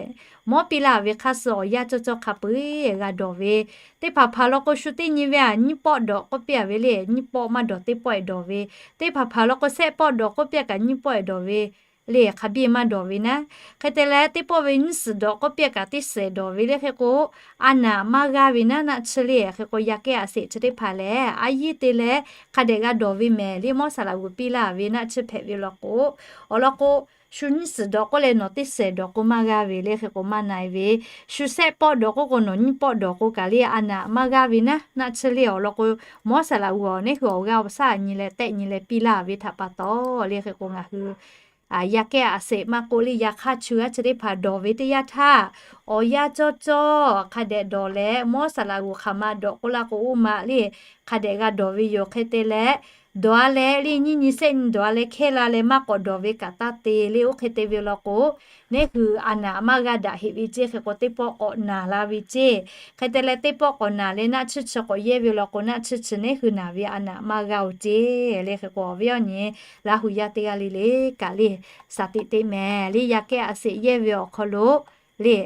mawˇ piˇ laˇ ve hk'aˇ suh awˬ yanˇ cawˇ cawˇ hk'a peu-eˬ g'a dawˬ ve. Teˇ hpaˍ hpaˍ law k'o shu teˇ nyi ve aꞈ nyiˇ pawˆ dawˬ k'oˆ piˇ-a ve le, nyiˇ pawˆ maˇ dawˬ teˇ pawˆ-eˬ dawˬ ve. Teˇ hpaˍ hpaˍ law k'o shehˆ pawˆ dawˬ k'oˆ piˇ-a kaꞈ nyiˇ pawˆ-eˬ dawˬ ve le, hk'a biˇ maˇ dawˬ ve naˉ. Hk'e te leh teˇ pawˆ ve nyiˇ suhˍ dawˬ k'oˆ piˇ-a kaꞈ teˇ suhˍ dawˬ ve le. Hk'e k'o a naˍ maˇ g'aˇ ve naˉ naˆ tsuhˇ le. Hk'e k'o yaˇ kehˉ aˬ seꞈ chi teˇ hpaˍ lehˬ a yiˇ te leh hk'a dehꞈ g'a dawˬ ve mehˍ le. Mawˇ saˍ laꞈ g'uˬ piˇ laˇ ve naˆ tsuhˇ hpehꞈ ve law k'o, awˬ lawn k'o shu nyiˇ suhˍ dawˬ k'oˆ leh nawˬ teˇ suhˍ dawˬ k'o maˇ g'aˇ ve le. Hk'e k'o maˇ na-e ve, shu shehˆ pawˆ dawˬ k'oˆ k'o nawˬ nyiˇ pawˆ dawˬ k'o kaꞈ le a naˍ maˇ g'aˇ ve naˉ naˆ tsuhˇ le. Awˬ lawn k'o mawˇ saˍ laꞈ g'uˬ awˬ neˇ hui awˬ g'aˇ awˬ shaˉ nyi leh tehˆ nyi leh piˇ laˇ ve htaꞈ pa taw le. Hk'e k'o ngaˬ hui yaˇ kehˉ aˬ seꞈ maˇ k'oˆ le yaˇ hk'aˇ cheu aˉ chi teˇ hpaˍ dawˬ ve teˇ yanˇ htaˇ, awˬ yanˇ cawˇ cawˇ hk'a dehꞈ dawˬ leh mawˇ saˍ laꞈ g'uˬ hk'aˬ ma dawˬ k'oˆ laˇ k'o oˇ ma le, hk'a dehꞈ g'a dawˬ ve yoˬ. Hk'e te leh dawˬ-a leh le nyiˇ nyi shehˆ nyi dawˬ-a leh hkehˇ la leh maˇ k'awꞈ dawˬ ve kaꞈ taˇ te le. Oˇ hk'e te ve law k'o neˇ hui a naˍ maˇ g'aˇ daꞈ heꞈ ve ceˇ. Hk'e k'o teˇ pawˆ k'awꞈ naˍ la ve ceˇ. Hk'e te leh teˇ pawˆ k'awꞈ naˍ leh naˆ tsuhˇ chi k'awꞈ yehˇ ve law k'o naˆ tsuhˇ chi neˇ hui naˍ ve a naˍ maˇ g'aˇ-oˬ ceˇ le. Hk'e k'o awˬ viˉ awˬ nyi Laˇ huˍ yaˇ teˇ g'aˇ le le kaꞈ le shaˍ tiꞈ teꞈ mehˍ le. Yaˇ kehˉ aˬ seꞈ yehˇ ve awˬ hk'aw lo le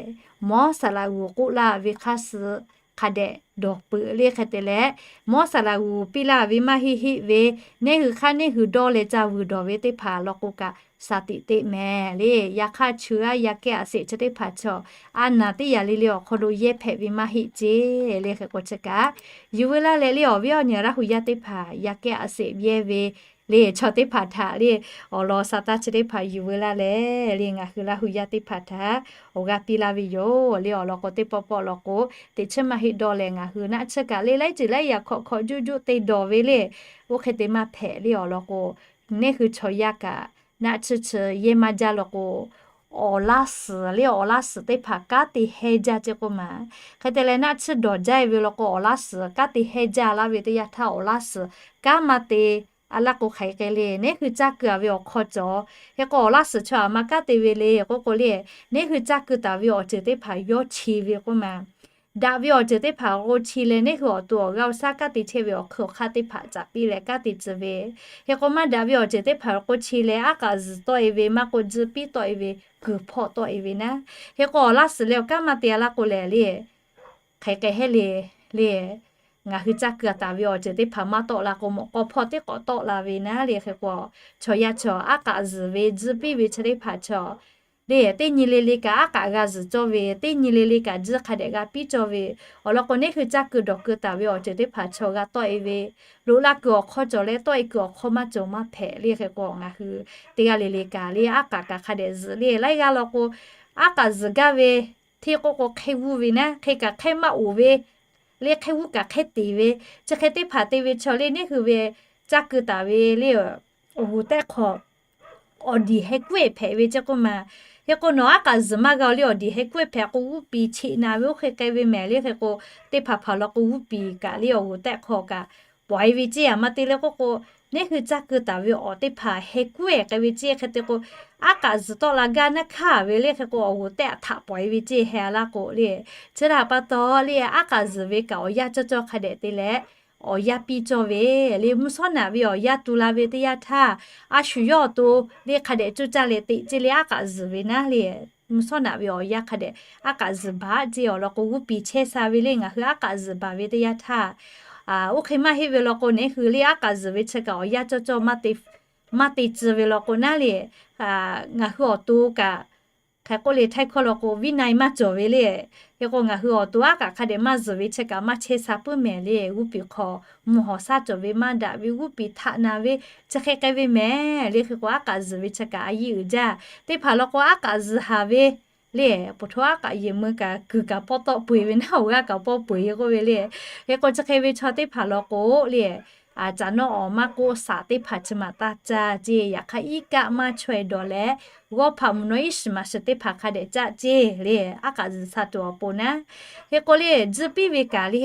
mawˇ saˍ laꞈ g'uˬ k'oˆ laˇ ve hk'aˇ suh hk'a dehꞈ dawˬ peuˬ le. Hk'e te leh mawˇ saˍ laꞈ g'uˬ piˇ laˇ ve maˇ heˆ heˆ ve neˇ hui hk'aˇ neˇ hui dawˇ leh ca vuiˬ dawˬ ve teˇ hpaˍ law k'o kaꞈ shaˍ tiꞈ teꞈ mehˍ le. Yaˇ hk'aˇ cheu aˉ yaˇ kehˉ aˬ seꞈ chi teˇ hpaˍ chaw a naˍ teˇ yaꞈ le le awˬ hk'aw lo yehˇ hpehꞈ ve maˇ heˆ ceˇ le. Hk'e k'o chi kaꞈ yuˬ veu laˇ leh le awˬ viˉ awˬ nyi Laˇ huˍ yaˇ teˇ hpaˍ yaˇ kehˉ aˬ seꞈ yehˇ ve le chaw teˇ hpaˍ htaꞈ le awˬ lawn sa taˇ chi teˇ hpaˍ yuˬ veu laˇ leh le ngaˬ hui Laˇ huˍ yaˇ teˇ hpaˍ htaꞈ awˬ g'aˇ piˇ laˇ ve yoˬ le. Awˬ lawn k'o teˇ pawˆ pawˆ law k'o teꞈ chiˉ maˇ heˆ dawˇ leh ngaˬ hui naˆ tsuhˇ kaꞈ le laiˉ ceuˬ laiˉ yaꞈ hk'awꞈ hk'awꞈ juˆ juˆ te dawˬ ve le. Oˇ hk'e te maˇ hpehꞈ le. Awˬ lawn k'o neˇ hui chaw yaˇ kaꞈ naˆ tsuhˇ chi yehˇ maˇ jaˇ law k'o awˬ laˇ suhˍ le awˬ laˇ suhˍ teˇ hpaˍ kanˉ te hehˇ jaˇ ceˇ k'oˆ ma. Hk'e te leh naˆ tsuhˇ dawˬ jaˇ-e ve law k'o awˬ laˇ suhˍ kanˉ te hehˇ jaˇ laˇ ve teˇ yanˇ htaˇ awˬ laˇ suhˍ kanˉ maˇ te a laˇ k'o hk'aˬ hk'e le neˇ hui caˇ keu-a ve awˬ hk'aw cawˬ. Hk'e k'o awˬ laˇ suhˍ chaw aˬ ma kanˉ te ve le k'oˆ k'o le neˇ hui caˇ keu taˍ ve awˬ ceuˬ teˇ hpaˍ yawˇ chi ve k'oˆ ma. Daꞈ ve awˬ ceuˬ teˇ hpaˍ k'o chi leh neˇ hui awˬ to awˬ g'aˇ awˬ shaˉ kanˉ te chehˇ ve awˬ hk'eun awˬ hk'aˇ teˇ hpaˍ caꞈ piˇ leh kanˉ te tcuh ve. Hk'e k'o maˇ daꞈ ve awˬ ceuˬ teˇ hpaˍ k'o chi leh aˉ k'aꞈ zuhˬ tawˆ-e ve maˇ k'o tcuh piˇ tawˆ-e ve kuiˬ hpawˆ tawˆ-e ve naˉ. Hk'e k'o awˬ laˇ suhˍ leh awˬ kanˉ maˇ te-a laˇ k'o lehˬ le hk'aˬ hk'e hehˇ le le ngaˬ hui caˇ keu taˍ ve awˬ ceuˬ teˇ hpaˍ maˇ tawˆ la k'o mawꞈ k'aw hpawˇ teˇ k'awꞈ tawˆ la ve naˉ le. Hk'e k'o chaw yaˇ chaw aˉ k'aꞈ zuhˬ ve tcuh piˇ ve chi teˇ hpaˍ chaw le teˇ nyi le le kaꞈ aˉ k'aꞈ g'a zuhˬ cawˇ ve, teˇ nyi le le kaꞈ jiˇ hk'a dehꞈ g'a piˇ cawˇ ve, awˬ lawn k'o neˇ hui caˇ keu dawˬ keu taˍ ve awˬ ceuˬ teˇ hpaˍ chaw g'a tawˆ e ve, loꞈ la kuiˬ awˬ hk'aw cawˬ leh tawˆ e kuiˬ awˬ hk'aw maˇ cawˬ maˇ hpehꞈ le hk'e k'o, ngaˬ hui teˇ g'aˇ le le kaꞈ le aˉ k'aꞈ kaꞈ hk'a dehꞈ zuhˬ le laiˉ g'aˇ law k'o, aˉ k'aꞈ zuhˬ gaˇ ve hteˇ k'oˆ k'o hk'e g'uˇ ve naˉ, hk'e kaꞈ hk'e maˇ oˍ ve le, hk'e g'uˇ kaꞈ hk'e teˍ ve, chi hk'e teˇ hpaˍ te ve chaw le neˇ hui ve caˇ keu taˍ ve le awˬ g'uˬ tehꞈ hk'aw awˬ diˬ heh kuˉ ehˍ hpehꞈ ve ceˇ k'oˆ ma. Hk'e k'o nawˬ aˉ k'aꞈ zuhˬ maˇ g'a le awˬ diˬ heh kuˉ ehˍ hpehꞈ k'o g'uˇ piˍ cheꞈ naˍ ve oˇ hk'e k'ai ve mehˍ le hk'e k'o, teˇ hpaˍ hpaˍ law k'o g'uˇ piˍ kaꞈ le awˬ g'uˬ tehꞈ hk'aw kaꞈ pawˍ e ve ceˇ a ma te le k'oˆ k'o, neˇ hui caˇ keu taˍ ve awˬ teˇ hpaˍ heh kuˉ ehˍ k'ai ve ceˇ hk'e te k'o, aˉ k'aꞈ zuhˬ tawˆ la gaˇ naˉ hkaˇ ve le hk'e k'o awˬ g'uˬ tehꞈ htaꞈ pawˍ e ve ceˇ heh a laˇ k'o le. Chi htaꞈ pa taw le aˉ k'aꞈ zuhˬ ve kaꞈ awˬ yanˇ cawˇ cawˇ hk'a dehꞈ te leh awˬ yanˇ piˇ cawˇ ve le, mvuhˇ shawˉ naꞈ ve awˬ yanˇ tu la ve teˇ yanˇ htaˇ, a shu yawˇ awˬ to le hk'a dehꞈ coˇ caˇ leh teꞈ ceˇ le aˉ k'aꞈ zuhˬ ve naˉ le, mvuhˇ shawˉ naꞈ ve awˬ yanˇ hk'a dehꞈ aˉ k'aꞈ zuhˬ baˬ ceˇ awˬ lawn k'o g'uˇ piˍ chehˇ sha ve le ngaˬ hui aˉ k'aꞈ zuhˬ baˬ ve teˇ yanˇ htaˇ, oˇ hk'e maˇ heˆ ve law k'o neˇ hui le aˉ k'aꞈ zuhˬ ve chi kaꞈ awˬ yanˇ cawˇ cawˇ maˇ te tcuh ve law k'o naˉ le, ngaˬ hui awˬ to kaꞈ hk'e k'oˆ le htaiˇ hkawˇ law k'o viˉ na e maˇ cawˬ ve le. Hk'e k'o ngaˬ hui awˬ to aˉ k'aꞈ hk'a dehꞈ maˇ zuhˬ ve chi kaꞈ maˇ chehˇ sha puiˉ mehˍ le, g'uˇ piˍ hk'aw mvuhˇ hawˬ shaˉ cawˬ ve maˇ daꞈ ve g'uˇ piˍ htaꞈ na ve chi hk'e k'ai ve mehˍ le. Hk'e k'o aˉ k'aꞈ zuhˬ ve chi kaꞈ a yiˇ uiˍ jaˇ. Teˇ hpaˍ law k'o aˉ k'aꞈ zuhˬ haˍ ve le, poˬ htaw aˉ k'aꞈ yehˬ mui kaꞈ kuiˬ kaꞈ pawˇ tawˆ peu eˬ ve naˉ awˬ g'aˇ kaꞈ pawˇ peu eˬ ve k'oˆ ve le. Hk'e k'o chi hk'e ve chaw teˇ hpaˍ law k'o le, caꞈ nawˉ awˬ maˇ k'oˆ shaˍ teˇ hpaˍ chi maˬ taˇ caˇ ceˇ. Yaꞈ hk'aˇ iˉ kaˆ maˇ chaweh dawˬ leh, g'awˇ hpaꞈ mvuhˇ naw iˉ shiˍ maˍ shiˍ teˇ hpaˍ hk'a dehꞈ caˇ ceˇ le, aˉ k'aꞈ zuhˬ sha tuˬ awˬ pon naˉ. Hk'e k'o le tzuhˇ piˇ ve kaꞈ le,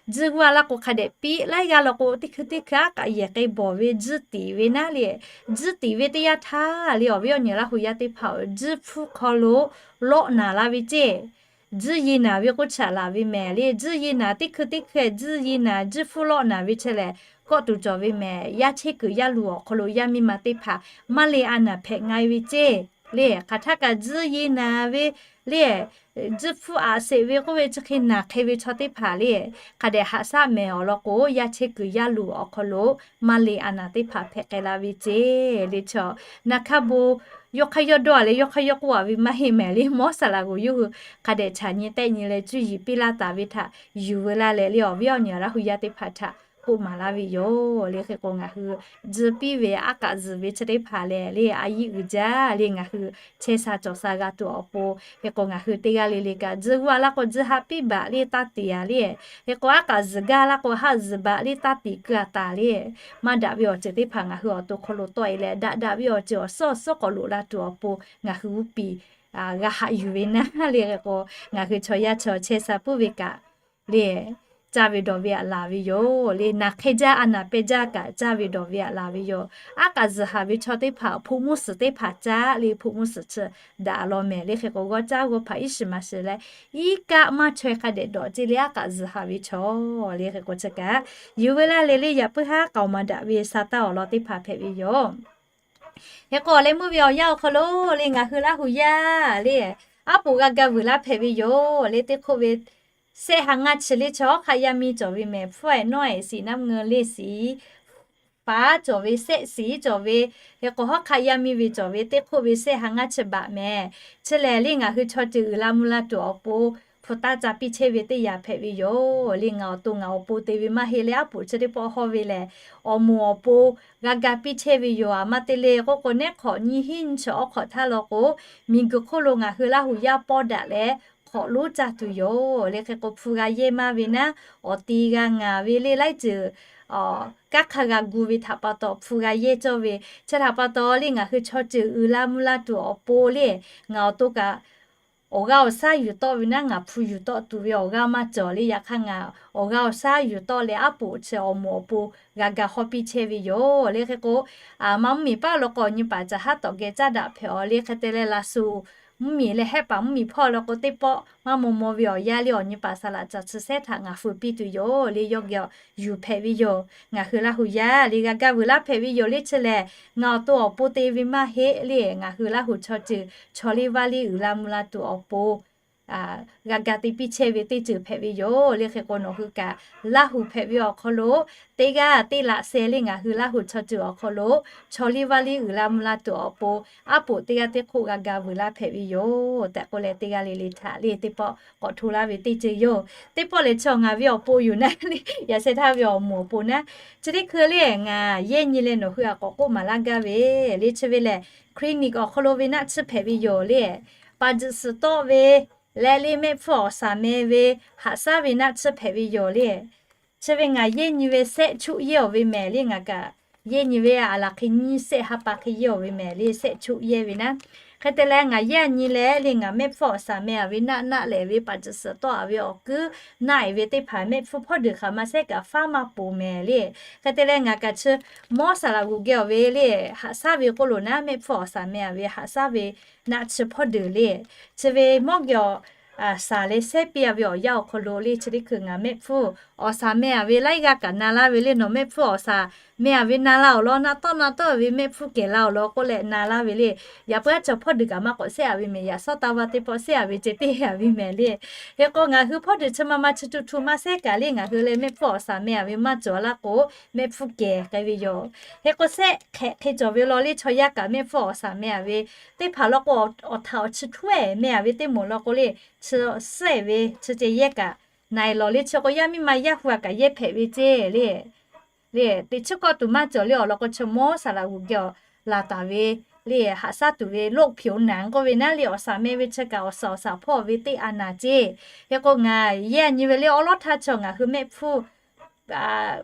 tzuhˇ g'uˇ a laˇ k'o hk'a dehꞈ piˇ laiˉ g'aˇ law k'o teˇ hkui teˇ hkui aˉ k'aꞈ yehˬ k'ai bawˬ ve tzuhˇ tiˍ ve naˉ le, tzuhˇ tiˍ ve teˇ yanˇ htaˇ le awˬ viˉ awˬ nyi Laˇ hu yaˇ teˇ hpaˍ tzuhˇ hpfuhˇ hk'aw lo lawˆ naˍ la ve ceˇ. Tzuhˇ yi naˍ ve k'oˆ chi a laˬ ve mehˍ le, tzuhˇ yi naˍ teˇ hkui teˇ hkui tzuhˇ yi naˍ tzuhˇ hpfuhˇ lawˆ naˍ ve chi lehˬ kawˆ tuˬ cawˬ ve mehˍ. Yaˇ chehˇ kuiˬ yaˇ luˬ awˬ hk'aw lo yaˇ miˇ ma teˇ hpaˍ maˇ le a naˍ hpehꞈ nga e ve ceˇ le. Hk'aˬ htaˇ kaꞈ tzuhˇ yi naˍ ve le, tzuhˇ hpfuhˇ aꞈ sheˍ ve k'oˆ ve chi hk'e naˬ hk'e ve chaw teˇ hpaˍ le, hk'a dehꞈ haꞈ shaˉ mehˍ awˬ lawn k'o yaˇ chehˇ kuiˬ yaˇ luˬ awˬ hk'aw lo maˇ le a naˍ teˇ hpaˍ hpehꞈ k'ai la ve ceˇ le. Chaw naˬ hk'a bon yawˇ hk'aˇ yawˇ dawˇ a leh yawˇ hk'aˇ yawˇ k'oˆ a ve maˇ heˆ mehˍ le, mawˇ saˍ laꞈ g'oˍ yawˇ hui hk'a dehꞈ chaꞈ nyi tehˆ nyi leh cuˇ yiˍ piˇ laˇ taˍ ve htaꞈ yuˬ veu laˇ leh le awˬ viˉ awˬ nyi Laˇ hu yaˇ teˇ hpaˍ htaꞈ k'oˆ maˍ laˇ ve yoˬ le. Hk'e k'o ngaˬ hui tzuhˇ piˇ ve aˉ k'aꞈ zuhˬ ve chi teˇ hpaˍ lehˬ le a yiˇ uiˍ jaˇ le ngaˬ hui chehˇ sha cawˬ sha g'a tuˬ awˬ pon. Hk'e k'o ngaˬ hui teˇ g'aˇ le le kaꞈ tzuhˇ g'uˇ a laˇ k'o tzuhˇ ha piˇ baˬ le taˇ tiˍ a le. Hk'e k'o aˉ k'aꞈ zuhˬ gaˇ laˇ k'o haˆ zuhˬ baˬ le taˇ tiˍ keu a taˍ le. Maˇ daꞈ ve awˬ ceuˬ teˇ hpaˍ ngaˬ hui awˬ to hk'aw lo tawˆ e leh daꞈ daꞈ ve awˬ ceuˬ awˬ suhˉ awˬ suhˉ k'awꞈ loꞈ la tuˬ awˬ pon ngaˬ hui g'uˇ piˍ g'a haꞈ yuˬ ve naˉ le. Hk'e k'o ngaˬ hui chaw yaˇ chaw chehˇ sha puiˉ ve kaꞈ le caˇ ve dawˬ ve aꞈ laˬ ve yoˬ le. Naˬ hk'e jaˇ a naˍ pehˇ jaˇ kaꞈ caˇ ve dawˬ ve aꞈ laˬ ve yoˬ. Aˉ k'aꞈ zuhˬ haˍ ve chaw teˇ hpaˍ hpu mvuhˇ suhˍ teˇ hpaˍ caˇ le, hpu mvuhˇ suhˍ chi daꞈ a law mehˍ le. Hk'e k'o g'awˇ caˉ g'awˇ hpaꞈ iˉ shiˍ maˍ shiˍ leh iˉ kaˆ maˇ chaweh hk'a dehꞈ dawˬ ceˇ le aˉ k'aꞈ zuhˬ haˍ ve chaw le. Hk'e k'o chi kaꞈ yuˬ veu laˇ le le yaꞈ puiˉ haˉ k'aoˍ maˍ daꞈ ve sa taˇ awˬ lawn teˇ hpaˍ hpehꞈ ve yoˬ. Hk'e k'o awˬ leh meuˇ ve awˬ yanˇ awˬ hk'aw lo le ngaˬ hui Laˇ hu yaˇ le aˉ poꞈ g'a ga vuiˬ laˇ hpehꞈ ve yoˬ le. Teˇ hk'oˆ ve sehˆ ha ngaˇ chi le chaw hawˉ hk'aˆ yaˇ miˇ cawˬ ve mehˍ hpfuhˇ ehˍ nawˉ ehˍ siˍ naˉ mvuh le siˍ paˉ cawˬ ve sehˆ siˍ cawˬ ve, hk'e k'o hawˉ hk'aˆ yaˇ miˇ ve cawˬ ve teˇ hk'oˆ ve sehˆ ha ngaˇ chi baꞈ mehˍ. Chi lehˬ le ngaˬ hui chaw ceuˬ uiˍ la mvuh la tuˬ awˬ pon hpu taˇ ca piˇ chehˇ ve teˇ yanˇ hpehꞈ ve yoˬ le. Ngaˬ awˬ to ngaˬ awˬ pon te ve maˇ heˆ le aˉ poꞈ chi teˇ pawˆ hawˇ ve lehˬ awˬ moˍ awˬ pon g'a ga piˇ chehˇ ve yoˬ. A ma te le k'oˆ k'o neˉ hk'awꞈ nyiˇ hinˉ nyiˇ chi awˉ hk'awꞈ htaˇ law k'o miˬguiˬ hk'oˆ lo ngaˬ hui Laˇ hu yaˇ pawˇ daꞈ leh hk'awꞈ lonˉ caˇ tuˬ yoˬ le. Hk'e k'o hpu g'a yehˇ maˇ ve naˉ awˬ ti g'a ngaˍ ve le laiˉ ceuˬ kanˉ hk'a g'a gu ve htaꞈ pa taw hpu g'a yehˇ cawˇ ve. Chi htaꞈ pa taw le ngaˬ hui chaw ceuˬ uiˍ la mvuh la tuˬ awˬ pon le ngaˬ awˬ to kaꞈ awˬ g'aˇ awˬ shaˉ yuˬ tawˆ ve naˉ ngaˬ hpu yuˬ tawˆ tuˬ ve awˬ g'aˇ maˇ cawˬ le. Yaꞈ hk'aˇ ngaˬ awˬ g'aˇ awˬ shaˉ yuˬ tawˆ leh aˉ poꞈ chi awˬ moˍ awˬ pon g'a ga hawˇ piˇ chehˇ ve yoˬ le. Hk'e k'o a ma mvuhˇmiˬ paˉ law k'o awˬ nyi paˍ caˬ haˉ tawꞈ geh caˉ daꞈ hpehꞈ a le. Hk'e te leh laˬ suˍ mvuhˇmiˬ leh hehˆ paˍ mvuhˇmiˬ hpawˇ law k'o teˇ pawˆ maˇ maw maw ve awˬ yanˇ le awˬ nyi paˍ saˍ laꞈ caˬ chi sehˉ htaꞈ ngaˬ fuiˍ piˇ tuˬ yoˬ le. Yawˇ geh yuˬ hpehꞈ ve yoˬ. Ngaˬ hui Laˇ hu yaˇ le g'a gaˇ vuiˬ laˇ hpehꞈ ve yoˬ le. Chi lehˬ ngaˬ awˬ to awˬ pon te ve maˇ heˆ le. Ngaˬ hui Laˇ hu chaw ceuˬ chaw liˇ vaˇ liˇ uiˍ la mvuh la tuˬ awˬ pon g'a ga te piˇ chehˇ ve teˇ ceuˬ hpehꞈ ve yoˬ le. Hk'e k'o, nawˬ hui kaꞈ Laˇ huˍ hpehꞈ ve awˬ hk'aw lo teˇ g'aˇ teˇ laꞈ sheh le ngaˬ hui Laˇ huˍ chaw ceuˬ awˬ hk'aw lo chaw liˇ vaˇ liˇ uiˍ la mvuh la tuˬ awˬ pon, aˉ poꞈ teˇ g'aˇ teˇ hk'oˆ g'a ga vuiˬ laˇ hpehꞈ ve yoˬ tehꞈ k'oˆ leh, teˇ g'aˇ le le htaꞈ le teˇ pawˆ k'awꞈ hto laˇ ve teˇ ceuˬ yoˬ. Teˇ pawˆ lehˬ, chi ngaˬ ve awˬ pon yoˬ naˉ le, yaꞈ sheh htaˇ ve awˬ moˍ awˬ pon naˉ. Chi teˇ hkui le ngaˬ yehˇ nyi leh nawˬ hui aꞈ k'awꞈ k'oˆ maˍ laˇ gaˇ ve le, chi ve lehˬ, clinic awˬ hk'aw lo ve naˆ tsuhˇ hpehꞈ ve yoˬ le. Paˍ tzuhꞈ suhˍ tawˆ ve leh le mehˆ hpfuhˇ awˬ saˍ meh ve haꞈ shaˉ ve naˆ tsuhˇ hpehꞈ ve yoˬ le. Chi ve ngaˬ yehˇ nyi ve shehˆ chuˆ yehˇ awˬ ve mehˍ le, ngaˬ kaꞈ yehˇ nyi ve aˬ laˬ hk'e nyiˇ shehˆ ha pa hk'e yehˇ awˬ ve mehˍ le, shehˆ chuˆ yehˇ ve naˉ. Hk'e te leh ngaˬ yehˇ nyi leh le ngaˬ mehˆ hpfuhˇ awˬ saˍ meh a ve naˆ naˆ lehˬ ve paˍ tzuhꞈ suhˍ tawˆ a ve awˬ kuiˉ naˆ e ve teˇ hpaˍ mehˆ hpfuhˇ hpawˇ deuˬ hk'aˬ ma shehˉ kaꞈ faˉ maˇ ponˬ mehˍ le. Hk'e te leh ngaˬ kaꞈ chi mawˇ saˍ laꞈ g'uˬ geh awˬ ve le haꞈ shaˉ ve k'oˆ lo naˉ, mehˆ hpfuhˇ awˬ saˍ meh a ve haꞈ shaˉ ve naˆ tsuhˇ hpawˇ deuˬ le. Chi ve mawˇ geh awˬ saˍ leh shehˉ piˇ a ve awˬ yanˇ awˬ hk'aw lo le chi teˇ hkui ngaˬ mehˆ hpfuhˇ awˬ saˍ meh a ve laiˉ g'aˇ kaꞈ na laˇ ve le, nawˬ mehˆ hpfuhˇ awˬ saˍ meh a ve na laˇ awˬ lawn, naˆ tawˆ naˆ tawˆ ve mehˆ hpfuhˇ kehˬ la awˬ lawn k'oˆ leh na laˇ ve le. Yaꞈ puiˉ aˉ cawˬ hpawˇ deuˬ kaꞈ maˇ k'awꞈ shehˉ a ve mehˍ, yaꞈ shawˉ taˇ vaˇ teˇ pawˆ shehˉ a ve ceh teˇ a ve mehˍ le. Hk'e k'o ngaˬ hui hpawˇ deuˬ chi ma ma chi tuꞈ htu maˇ shehˉ kaꞈ le ngaˬ hui leh mehˆ hpfuhˇ awˬ saˍ meh a ve maˇ cawˬ laˇ k'o, mehˆ hpfuhˇ kehˬ k'ai ve yoˬ. Hk'e k'o shehˆ hk'ehꞈ hk'e cawˬ ve law le chaw yaˇ kaꞈ mehˆ hpfuhˇ awˬ saˍ meh a ve teˇ hpaˍ law k'o, awˬ htaꞈ awˬ chi htuˉ ehˍ meh a ve teˇ moˍ law k'o le, chi suhˉ ehˍ ve chi ceh yehˇ kaꞈ na e lawˬ le. Chi k'o yaˇ miˇ ma yaˇ hu a kaꞈ yehˇ hpehꞈ ve ceh le. Le teꞈ chiˉ kawˆ tuˬ maˇ cawˬ le awˬ lawn k'o, chi mawˇ saˍ laꞈ g'uˬ geh awˬ laˬ taˍ ve le haꞈ shaˉ tuˬ ve โรคผิวหนัง k'oˆ ve naˉ le, awˬ saˍ meh ve chi kaꞈ awˬ saˍ awˬ saˍ hpawˇ ve teˇ a naˍ ceh. Hk'e k'o ngaˬ yehˇ a nyi ve le awˉ lawˉ htaˇ chaw ngaˬ hui mehˆ hpfuhˇ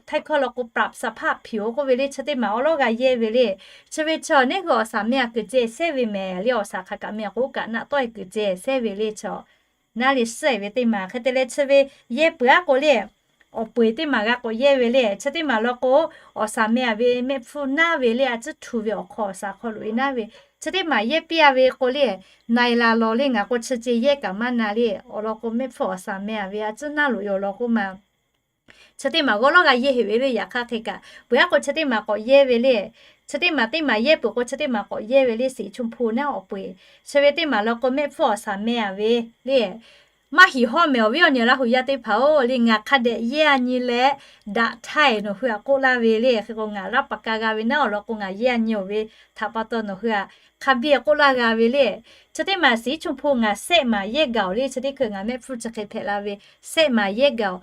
htaiˇ hkawˇ law k'o ปรับสภาพผิว k'oˆ ve le chi teˇ maˬ awˉ lawˉ g'a yehˇ ve le. Chi ve chaw neˉ hui awˬ saˍ meh a kuiˬ ceh shehˉ ve mehˍ le, awˬ saˍ hk'aˬ kaꞈ meh a k'o kaꞈ naˆ tawˆ e kuiˬ ceh shehˉ ve le chaw naˉ le suhˉ ehˍ ve teˇ maˬ. Hk'e te leh chi ve yehˇ peuˬ aˉ k'o le awˬ peu eˬ teˇ maˬ g'a k'awꞈ yehˇ ve le. Chi teˇ maˬ law k'o, awˬ saˍ meh a ve mehˆ hpfuhˇ naˉ ve le a tcuhˉ htu ve awˬ hk'aw awˬ saˍ hk'aw loꞈ e naˉ ve, chi teˇ maˬ yehˇ piˇ a ve k'o le, na e la lawˬ le ngaˬ k'o chi ceh yehˇ kaꞈ maˇ na le. Awˬ lawn k'o mehˆ hpfuhˇ awˬ saˍ meh a ve a tcuhˉ naˉ loꞈ e awˬ lawn k'o ma chi teˇ maˬ g'awˇ lawˇ g'a yehˇ heꞈ ve le. Yaꞈ hk'aˇ hk'e kaꞈ peuˬ aˉ k'o chi teˇ maˬ k'awꞈ yehˇ ve le. Chi teˇ maˬ teˇ maˬ yehˇ peuˬ k'o chi teˇ maˬ k'awꞈ yehˇ ve le สีชมพู naˉ awˬ peu eˬ. Chi ve teˇ maˬ law k'o mehˆ hpfuhˇ awˬ saˍ meh a ve le maˇ hiˍ hawˇ mehˍ awˬ viˉ awˬ nyi Laˇ huˍ yaˇ teˇ hpaˍ-oˬ le, ngaˬ hk'a dehꞈ yehˇ a nyi leh daꞈ htaˇ eˬ nawˬ hui aꞈ k'oˆ laˇ ve le. Hk'e k'o ngaˬ laˇ pa ka g'a ve naˉ awˬ lawn k'o ngaˬ yehˇ a nyi awˬ ve htaꞈ pa taw nawˬ hui aꞈ hk'a biˇ k'oˆ laˇ g'a ve le. Chi teˇ maˬ สีชมพู ngaˬ shehˆ maˬ yehˇ gaˬ-oˬ le. Chi teˇ hkui ngaˬ mehˆ hpfuhˇ chi hk'e hpehꞈ la ve shehˆ maˬ yehˇ gaˬ-oˬ.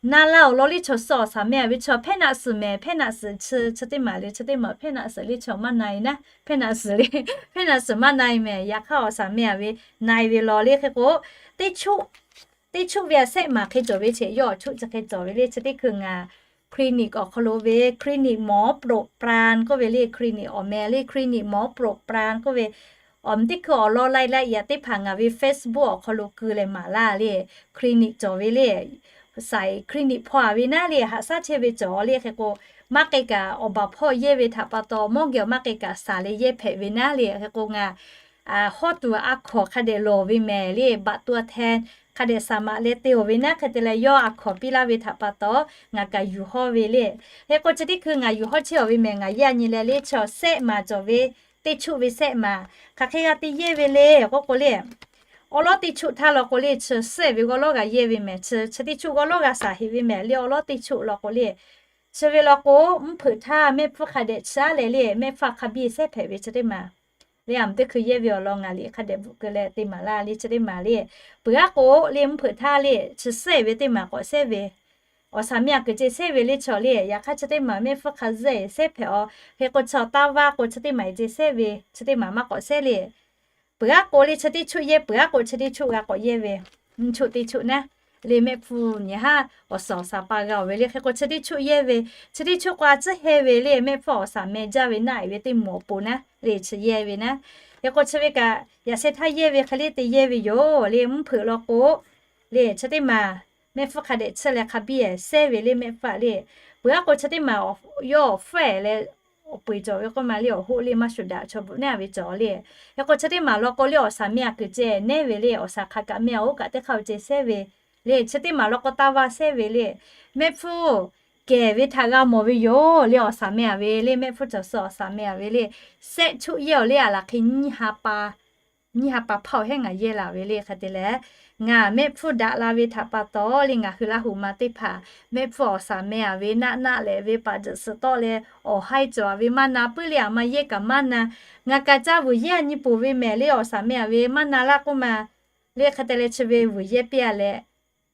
Na laˇ awˬ lawn le chaw suh awˬ saˍ meh a ve chaw hpehˇ naˆ suhˍ mehˍ, hpehˇ naˆ suhˍ chi chi teˇ maˬ le chi teˇ maˬ hpehˇ naˆ suhˍ le chaw maˇ na e naˉ, hpehˇ naˆ suhˍ le, hpehˇ naˆ suhˍ maˇ na e mehˍ. Yaꞈ hk'aˇ awˬ saˍ meh a ve na e ve law le. Hk'e k'o teˇ chuˆ, teˇ chuˆ ve a shehˆ maˬ hk'e cawˬ ve che yawˇ awˬ chuˆ chi hk'e cawˬ ve le. Chi teˇ hkui ngaˬ clinic awˬ hk'aw lo ve clinic หมอโปรดปราน k'oˆ ve le, clinic awˬ meh le clinic หมอโปรดปราน k'oˆ ve awˬ meh teˇ hkui awˬ lawn lai lai yaꞈ teˇ hpaˍ ngaˬ ve Facebook awˬ hk'aw lo keu leh maˍ laˇ le. Clinic cawˬ ve le, saiˍ clinic hpaw a ve naˉ le haꞈ shaˉ chehˇ ve cawˬ le. Hk'e k'o maˇ k'ai kaꞈ awˬ baˬ hpawˇ yehˇ ve htaꞈ pa taw mawˇ geh maˇ k'ai kaꞈ saˍ leh yehˇ hpehꞈ ve naˉ le. Hk'e k'o ngaˬ hawˇ tuˬ a hkawnˍ hk'a dehꞈ lawˬ ve mehˍ le, บัตรตัวแทน hk'a dehꞈ saˍ maꞈ leh te awˬ ve naˉ. Hk'e te leh yawˇ a hkawnˍ piˇ laˇ ve htaꞈ pa taw ngaˬ kaꞈ yuˬ hawˇ ve le. Hk'e k'o chi teˇ hkui ngaˬ yuˬ hawˇ chehˇ awˬ ve mehˍ ngaˬ yehˇ a nyi leh le chaw shehˆ maˬ cawˬ ve teˇ chuˆ ve shehˆ maˬ hk'aˬ hk'e g'a te yehˇ ve le k'oˆ k'o le, awˉ lawˉ teˇ chuˆ htaˇ law k'o le chi suhˉ ehˍ ve g'awˇ lawˇ g'a yehˇ ve mehˍ, chi chi teˇ chuˆ g'awˇ lawˇ g'a shaˍ heꞈ ve mehˍ le awˉ lawˉ teˇ chuˆ law k'o le. Chi ve law k'o mvuhˇ hpeuꞈ htaˇ mehˆ hpfuhˇ hk'a dehꞈ chi aˉ leh le mehˆ hpfuhˇ hk'a biˇ shehˉ hpehꞈ ve chi teˇ maˬ le a meh teˇ hkui yehˇ ve awˬ lawn ngaˬ liꞈ hk'a dehꞈ bvuhꞈ keu leh te maˍ laˇ le chi teˇ maˬ le. Peuˬ aˉ k'o le mvuhˇ hpeuꞈ htaˇ le chi suhˉ ehˍ ve teˇ maˬ k'awꞈ shehˉ ve awˬ saˍ meh a kuiˬ ceh shehˉ ve le chaw le. Yaꞈ hk'aˇ chi teˇ maˬ mehˆ hpfuhˇ hk'a zuhˆ ehˍ shehˉ hpehꞈ a. Hk'e k'o chaw taˇ vaˇ k'o chi teˇ maˬ ceh shehˉ ve chi teˇ maˬ maˇ k'awꞈ shehˉ le. Peuˬ aˉ k'o le chi teˇ chuˆ yehˇ peuˬ aˉ k'o chi teˇ chuˆ g'a k'awꞈ yehˇ ve, nyi chuˆ teˇ chuˆ naˉ le mehˆ hpfuhˇ nyi haˉ awˬ suhˍ awˬ saˍ pa g'a oˬ ve le. Hk'e k'o chi teˇ chuˆ yehˇ ve, chi teˇ chuˆ k'o a tcuhˉ heh ve le mehˆ hpfuhˇ awˬ saˍ meh jaˇ ve naˆ e ve teˇ moˍ awˬ pon naˉ le chi yehˇ ve naˉ. Hk'e k'o chi ve kaꞈ yaꞈ sheh htaˇ yehˇ ve hk'e le te yehˇ ve yoˬ le. Mvuhˇ hpeuꞈ law k'o le chi teˇ maˬ mehˆ hpfuhˇ hk'a dehꞈ tsuhˇ leh hk'a biˇ ehˍ shehˉ ve le mehˆ hpfuhˇ le. Peuˬ aˉ k'o chi teˇ maˬ yawˇ awˬ hpfuhˇ ehˍ leh awˬ peu eˬ cawˬ ve k'oˆ ma le awˬ hoˆ le maˇ shuˍ daꞈ chaw bvuhꞈ neˉ a ve cawˬ le. Hk'e k'o chi teˇ maˬ law k'o le awˬ saˍ meh a kuiˬ ceh nehˉ ve le awˬ saˍ hk'aˬ kaꞈ meh a oˉ kaꞈ teˇ hk'aˇ ve ceh shehˉ ve le. Chi teˇ maˬ law k'o taˇ vaˇ shehˉ ve le mehˆ hpfuhˇ kehˬ ve htaꞈ g'a mawˬ ve yoˬ le. Awˬ saˍ meh a ve le mehˆ hpfuhˇ cawˬ suh awˬ saˍ meh a ve le shehˆ chuˆ yehˇ awˬ le a laˬ hk'e nyiˇ ha pa nyiˇ ha pa hpaˇ awˬ hehˉ ngaˬ yehˇ laˬ ve le. Hk'e te leh Ngaˬ mehˆ hpfuhˇ daꞈ la ve htaꞈ pa taw le, ngaˬ hui Laˇ huˍ ma teˇ hpaˍ mehˆ hpfuhˇ awˬ shaˍ meh-a ve naˆ naˆ lehꞈ ve paˍ jeuꞈ suhˍ tawˆ leh awˬ haiˇ cawˬ-a ve maˇ na puiˉ le, aˬ ma yehˇ kaꞈ maˇ na. Ngaˬ kaꞈ ca vuiˬ yehˇ-a nyi poˬ ve mehˍ le, awˬ shaˍ meh-a ve maˇ na laˇ k'oˆ ma le. Hk'e te leh chi ve vuiˬ yehˇ piˇ-a leh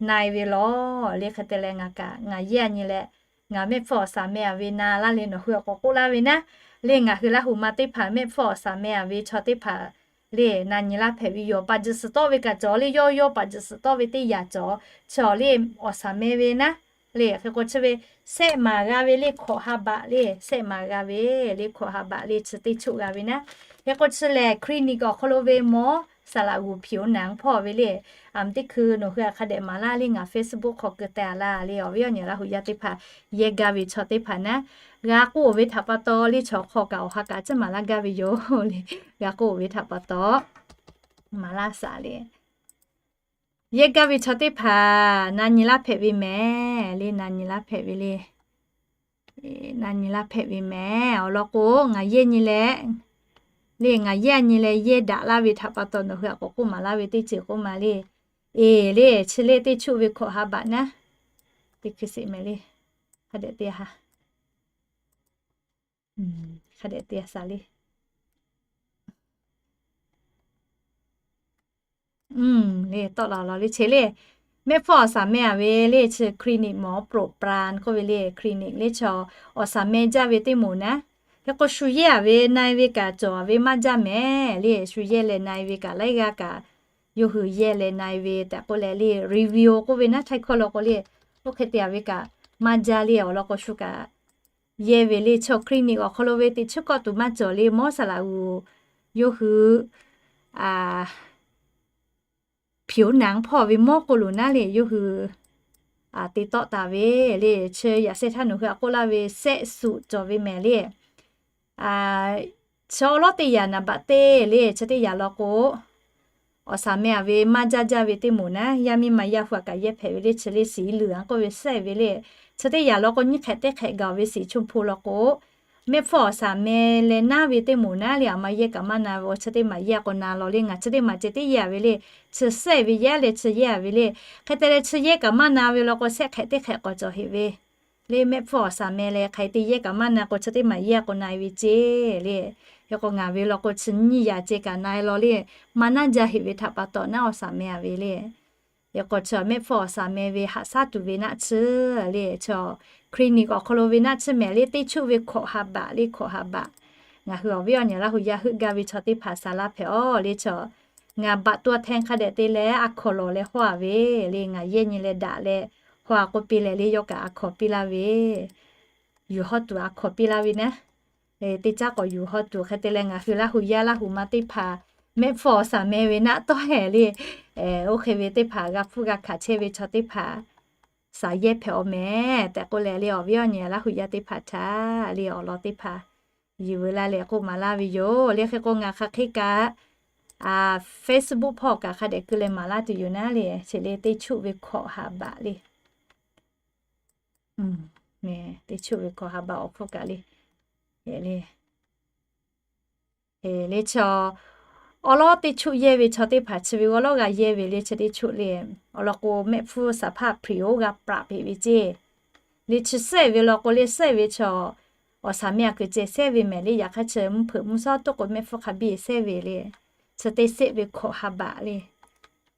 na-e ve lawˬ le. Hk'e te leh ngaˬ kaꞈ ngaˬ yehˇ-a nyi leh, ngaˬ mehˆ hpfuhˇ awˬ shaˍ meh-a ve na laˇ le, nawˬ hui awˬ k'awꞈ k'oˆ laˇ ve naˉ. Le ngaˬ hui Laˇ huˍ ma teˇ hpaˍ mehˆ hpfuhˇ awˬ shaˍ meh-a ve chaw teˇ hpaˍ le na nyi laˇ hpehꞈ ve yoˬ. Paˍ jeuꞈ suhˍ tawˆ ve kaꞈ cawˬ le, yawˇ yawˇ paˍ jeuꞈ suhˍ tawˆ ve teˇ yanˇ cawˬ, cawˬ le awˬ shaˍ meh ve naˉ. Le hk'e k'o chi ve sehˆ maˍ g'a ve le hkawꞈ ha baꞈ le, sehˆ maˍ g'a ve le hkawꞈ ha baꞈ le chi teˇ choˆ g'a ve naˉ. Hk'e k'o chi lehˬ clinic awˬ hk'aw lo ve mawˇ saˍ laꞈ g'uˬ hpiˍ-oˬ naˍ hpawˇ ve le. Aˬ meh teˇ hkui nawˬ hui htaꞈ hk'a dehꞈ maˍ laˇ le, ngaˬ Facebook hk'aw keu teh-a laˇ le. Awˬ viˉ awˬ nyi Laˇ huˍ yaˇ teˇ hpaˍ yehˇ gaˇ ve chaw teˇ hpaˍ naˉ, g'a k'oˆ-oˬ ve htaꞈ pa taw le chaw hk'aw kaꞈ awˬ ha kaꞈ ciˉ maˍ laˇ gaˇ ve yoˬ le. G'a k'oˆ-oˬ ve htaꞈ pa taw maˍ laˇ shaˍ le. Yehˇ gaˇ ve chaw teˇ hpaˍ na nyi laˇ hpehꞈ ve mehˍ le, na nyi laˇ hpehꞈ ve le. Na nyi laˇ hpehꞈ ve mehˍ. Awˬ lawn k'o ngaˬ yehˇ nyi leh le, ngaˬ yehˇ nyi leh yehˇ daꞈ laˇ ve htaꞈ pa taw nawˬ hui htaꞈ k'awꞈ k'oˆ maˍ laˇ ve teˇ ceuˬ k'oˆ ma le. Eˬ le, chi le teˇ choˆ ve hkawꞈ ha baꞈ naˉ. Teˇ hkui sheˍ mehˍ le. Hk'a dehꞈ te ha. Hk'a dehꞈ te ha shaˍ le. Le tawˆ la law le che le. Mehˆ hpfuhˇ awˬ shaˍ meh-a ve le chi clinic mawˬ Pro Plan k'oˆ ve le, clinic le chaw awˬ shaˍ meh jaˇ ve teˇ moˍ naˉ. Hk'e k'o shu yehˇ-a ve na-e ve kaꞈ cawˬ-a ve maˇ jaˇ mehˍ le, shu yehˇ leh na-e ve kaꞈ laiˉ g'aˇ kaꞈ yawˇ hui yehˇ leh na-e ve tehꞈ k'oˆ leh le review k'oˆ ve naˉ, Thai hkawˇ law k'o le. Oˇ hk'e te-a ve kaꞈ maˇ jaˇ le. Awˬ lawn k'o shu kaꞈ yehˇ ve le chaw clinic awˬ hk'aw lo ve teꞈ chiˉ kawˆ tuˬ maˇ cawˬ le, mawˇ saˍ laꞈ g'uˬ yawˇ hui hpiˍ-oˬ naˍ hpawˇ ve mawˇ k'o loˬ naˉ le yawˇ hui te tawˆ taˍ ve le. Chi yaꞈ sheh htaˇ nawˬ hui htaꞈ k'oˆ laˇ ve sehˆ suhˍ cawˬ ve mehˍ le. Chi awˉ lawˉ teˇ yanˇ naˍ baꞈ te le, chi teˇ yanˇ law k'o awˬ shaˍ meh-a ve maˇ jaˇ jaˇ ve teˇ moˍ naˉ, yaˇ miˇ ma yaˇ hui htaꞈ kaꞈ yehˇ hpehꞈ ve le, chi le shiˍ luˬ-a k'oˆ ve sehˆ ve le. Chi teˇ yanˇ law k'o nyiˇ hk'ehꞈ teˇ hk'ehꞈ gaˬ ve shiˍ chunˇ hpu law k'o, mehˆ hpfuhˇ awˬ shaˍ meh leh naˉ ve teˇ moˍ naˉ le, aˬ ma yehˇ kaꞈ maˇ na ve, chi teˇ maˬ yehˇ k'o na law le, ngaˬ chi teˇ maˬ ceh teˇ yehˇ ve le, chi sehˆ ve yehˇ leh chi yehˇ ve le. Hk'e te leh chi yehˇ kaꞈ maˇ na ve law k'o sehˆ hk'ehꞈ teˇ hk'ehꞈ k'awꞈ cawˬ heꞈ ve le. Mehˆ hpfuhˇ awˬ shaˍ meh leh hk'aˬ hk'e te yehˇ kaꞈ maˇ na k'o chi teˇ maˬ yehˇ k'o na ve ceˇ le. Hk'e k'o ngaˬ ve law k'o chi nyiˇ yaꞈ ceh kaꞈ na-e law le, maˇ naˉ jaˇ heꞈ ve htaꞈ pa taw naˉ awˬ shaˍ meh-a ve le. Hk'e k'o chi mehˆ hpfuhˇ awˬ shaˍ meh ve haꞈ shaˉ tuˬ ve naˆ tsuhˇ le, chi clinic awˬ hk'aw lo ve naˆ tsuhˇ mehˍ le, teˇ choˆ ve hkawꞈ ha baꞈ le, hkawꞈ ha baꞈ. Ngaˬ hui awˬ viˉ awˬ nyi Laˇ huˍ yaˇ heuˆ gaˇ ve chaw teˇ hpaˍ shaˍ laˇ hpehꞈ-aˬ le. Chi ngaˬ baꞈ tuˇ a hteˇ hk'a dehꞈ te leh a hkawnˍ lawˬ leh hawˇ-a ve le, ngaˬ yehˇ nyi leh daꞈ leh hawˇ-a k'oˆ piˇ leh le yawˇ kaꞈ a hkawnˍ piˇ laˇ ve, yuˬ hawˇ tuˬ a hkawˍ piˇ laˇ ve naˉ. Teˇ caˉ k'awꞈ yuˬ hawˇ tuˬ hk'e te leh ngaˬ hui Laˇ huˍ yaˇ Laˇ huˍ ma teˇ hpaˍ mehˆ hpfuhˇ awˬ shaˍ meh ve naˆ tawˇ hehꞈ le, oˇ hk'e ve teˇ hpaˍ g'a hpfuhˇ g'a hkanˍ chehˇ ve chaw teˇ hpaˍ shaˍ yehˇ hpehꞈ-aˬ mehˍ tehꞈ k'oˆ leh le awˬ viˉ awˬ nyi Laˇ huˍ yaˇ teˇ hpaˍ htaꞈ le awˬ lawn teˇ hpaˍ yuˬ veu la leh k'oˆ maˍ laˇ ve yoˬ le. Hk'e k'o ngaˬ hk'aˬ hk'e kaꞈ Facebook hpawˇ kaꞈ hk'a dehꞈ keu leh maˍ laˇ tuˬ yoˬ naˉ le, chi le teˇ choˆ ve hkawꞈ ha baꞈ le. Teˇ choˆ ve hkawꞈ ha baꞈ awˬ hpfuhˇ kaꞈ le, le le chi awˬ lawn teˇ choˆ yehˇ ve chaw teˇ hpaˍ chi ve g'awˇ lawˉ g'a yehˇ ve le chi teˇ choˆ le. Awˬ lawn k'o mehˆ hpfuhˇ shaˍ hpaˇ hpiˍ-oˬ g'a praꞈ peꞈ ve ceˇ le. Chi sehˆ ve law k'o le sehˆ ve chi awˬ shaˍ meh a kuiˬ ceh sehˆ ve mehˍ le. Yaꞈ hk'aˇ chi mvuhˇ hpeuꞈ mvuhˇ shawˉ toˆ k'o mehˆ hpfuhˇ hk'a biˇ sehˆ ve le. Chi teˇ sehˆ ve hkawꞈ ha baꞈ le.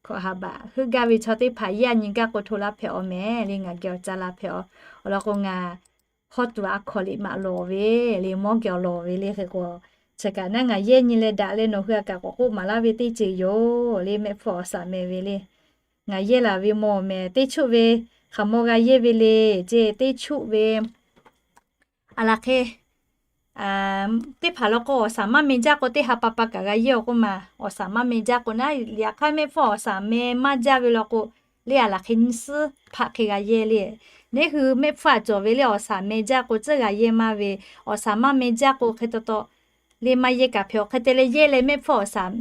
Hkawꞈ ha baꞈ heuˆ gaˇ ve chaw teˇ hpaˍ yehˇ nyi gaˇ k'o hto laˇ hpehꞈ-aˬ mehˍ le, ngaˬ geh awˬ ca la hpehꞈ-aˬ. Awˬ lawn k'o ngaˬ hawˇ tuˬ a hkawˍ liꞈ maꞈ lawˬ ve le, mawˇ geh awˬ lawˬ ve le. Hk'e k'o chi kaꞈ naˉ ngaˬ yehˇ nyi leh daꞈ leh nawˬ hui a kaꞈ k'awꞈ k'oˆ maˍ laˇ ve teˇ ceuˬ yoˬ le. Mehˆ hpfuhˇ awˬ shaˍ meh ve le ngaˬ yehˇ laˬ ve mawˬ mehˍ teˇ choˆ ve hk'aˬ maw g'a yehˇ ve le, ceˇ teˇ choˆ ve a laˬ hk'e teˇ hpaˍ law k'o awˬ shaˍ maˇ meh jaˇ k'o teˇ ha pa pa kaꞈ g'a yehˇ-aˬ k'oˆ ma. Awˬ shaˍ maˇ meh jaˇ k'o naˉ, yaꞈ hk'aˇ mehˆ hpfuhˇ awˬ shaˍ meh maˇ jaˇ ve law k'o le a laˬ hk'e nyiˇ suhˉ hpaˆ hk'e g'a yehˇ le. Neˉ hui mehˆ hpfuhˇ a cawˬ ve le awˬ shaˍ meh jaˇ k'o tcuhˉ g'a yehˇ maˇ ve, awˬ shaˍ maˇ meh jaˇ k'o hk'e taw taw le maˇ yehˇ kaꞈ hpehꞈ-aˬ. Hk'e te leh yehˇ leh mehˆ hpfuhˇ awˬ shaˍ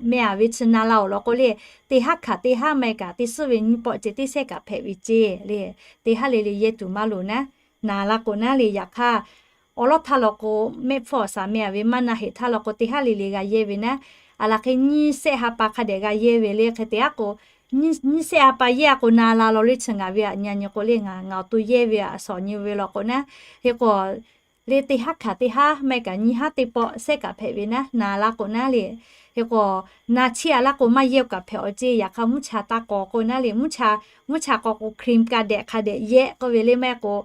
meh-a ve chi na la awˬ lawn k'o le, teˇ haˉ hkanˍ teˇ haˉ maˇ heˆ kaꞈ teˇ suhˉ ve nyiˇ pawˆ ceh teˇ sehˆ kaꞈ hpehꞈ ve ceˇ le. Teˇ haˉ le le yehˇ tuˬ maˇ loˍ naˉ, na la k'o naˉ le. Yaꞈ hk'aˇ awˬ lawn htaˇ law k'o mehˆ hpfuhˇ awˬ shaˍ meh-a ve maˇ na heꞈ htaˇ law k'o teˇ haˉ le le g'a yehˇ ve naˉ, a laˬ hk'e nyiˇ sehˆ ha pa hk'a dehꞈ g'a yehˇ ve le. Hk'e te aˉ k'o nyiˇ shehˆ a pa yehˇ a k'o na la law le chi ngaˬ ve aꞈ nyi nyi k'o le ngaˬ ngaˬ awˬ to yehˇ ve aꞈ shawˍ nyi ve law k'o naˉ, hk'e k'o le teˇ haˉ hkanˍ teˇ haˉ maˇ heˆ kaꞈ nyiˇ haˉ teˇ pawˆ shehˉ kaꞈ hpehꞈ ve naˉ na la k'o naˉ le. Hk'e k'o na chiˇ a laˇ k'o maˇ yehˇ kaꞈ hpehꞈ awˬ ceˇ. Yaꞈ hk'aˇ mvuhˇ cha taˇ k'aw k'o naˉ le, mvuhˇ cha k'aw k'o cream ka dehꞈ hk'a dehꞈ yehˇ k'oˆ ve le maˇ heˆ k'o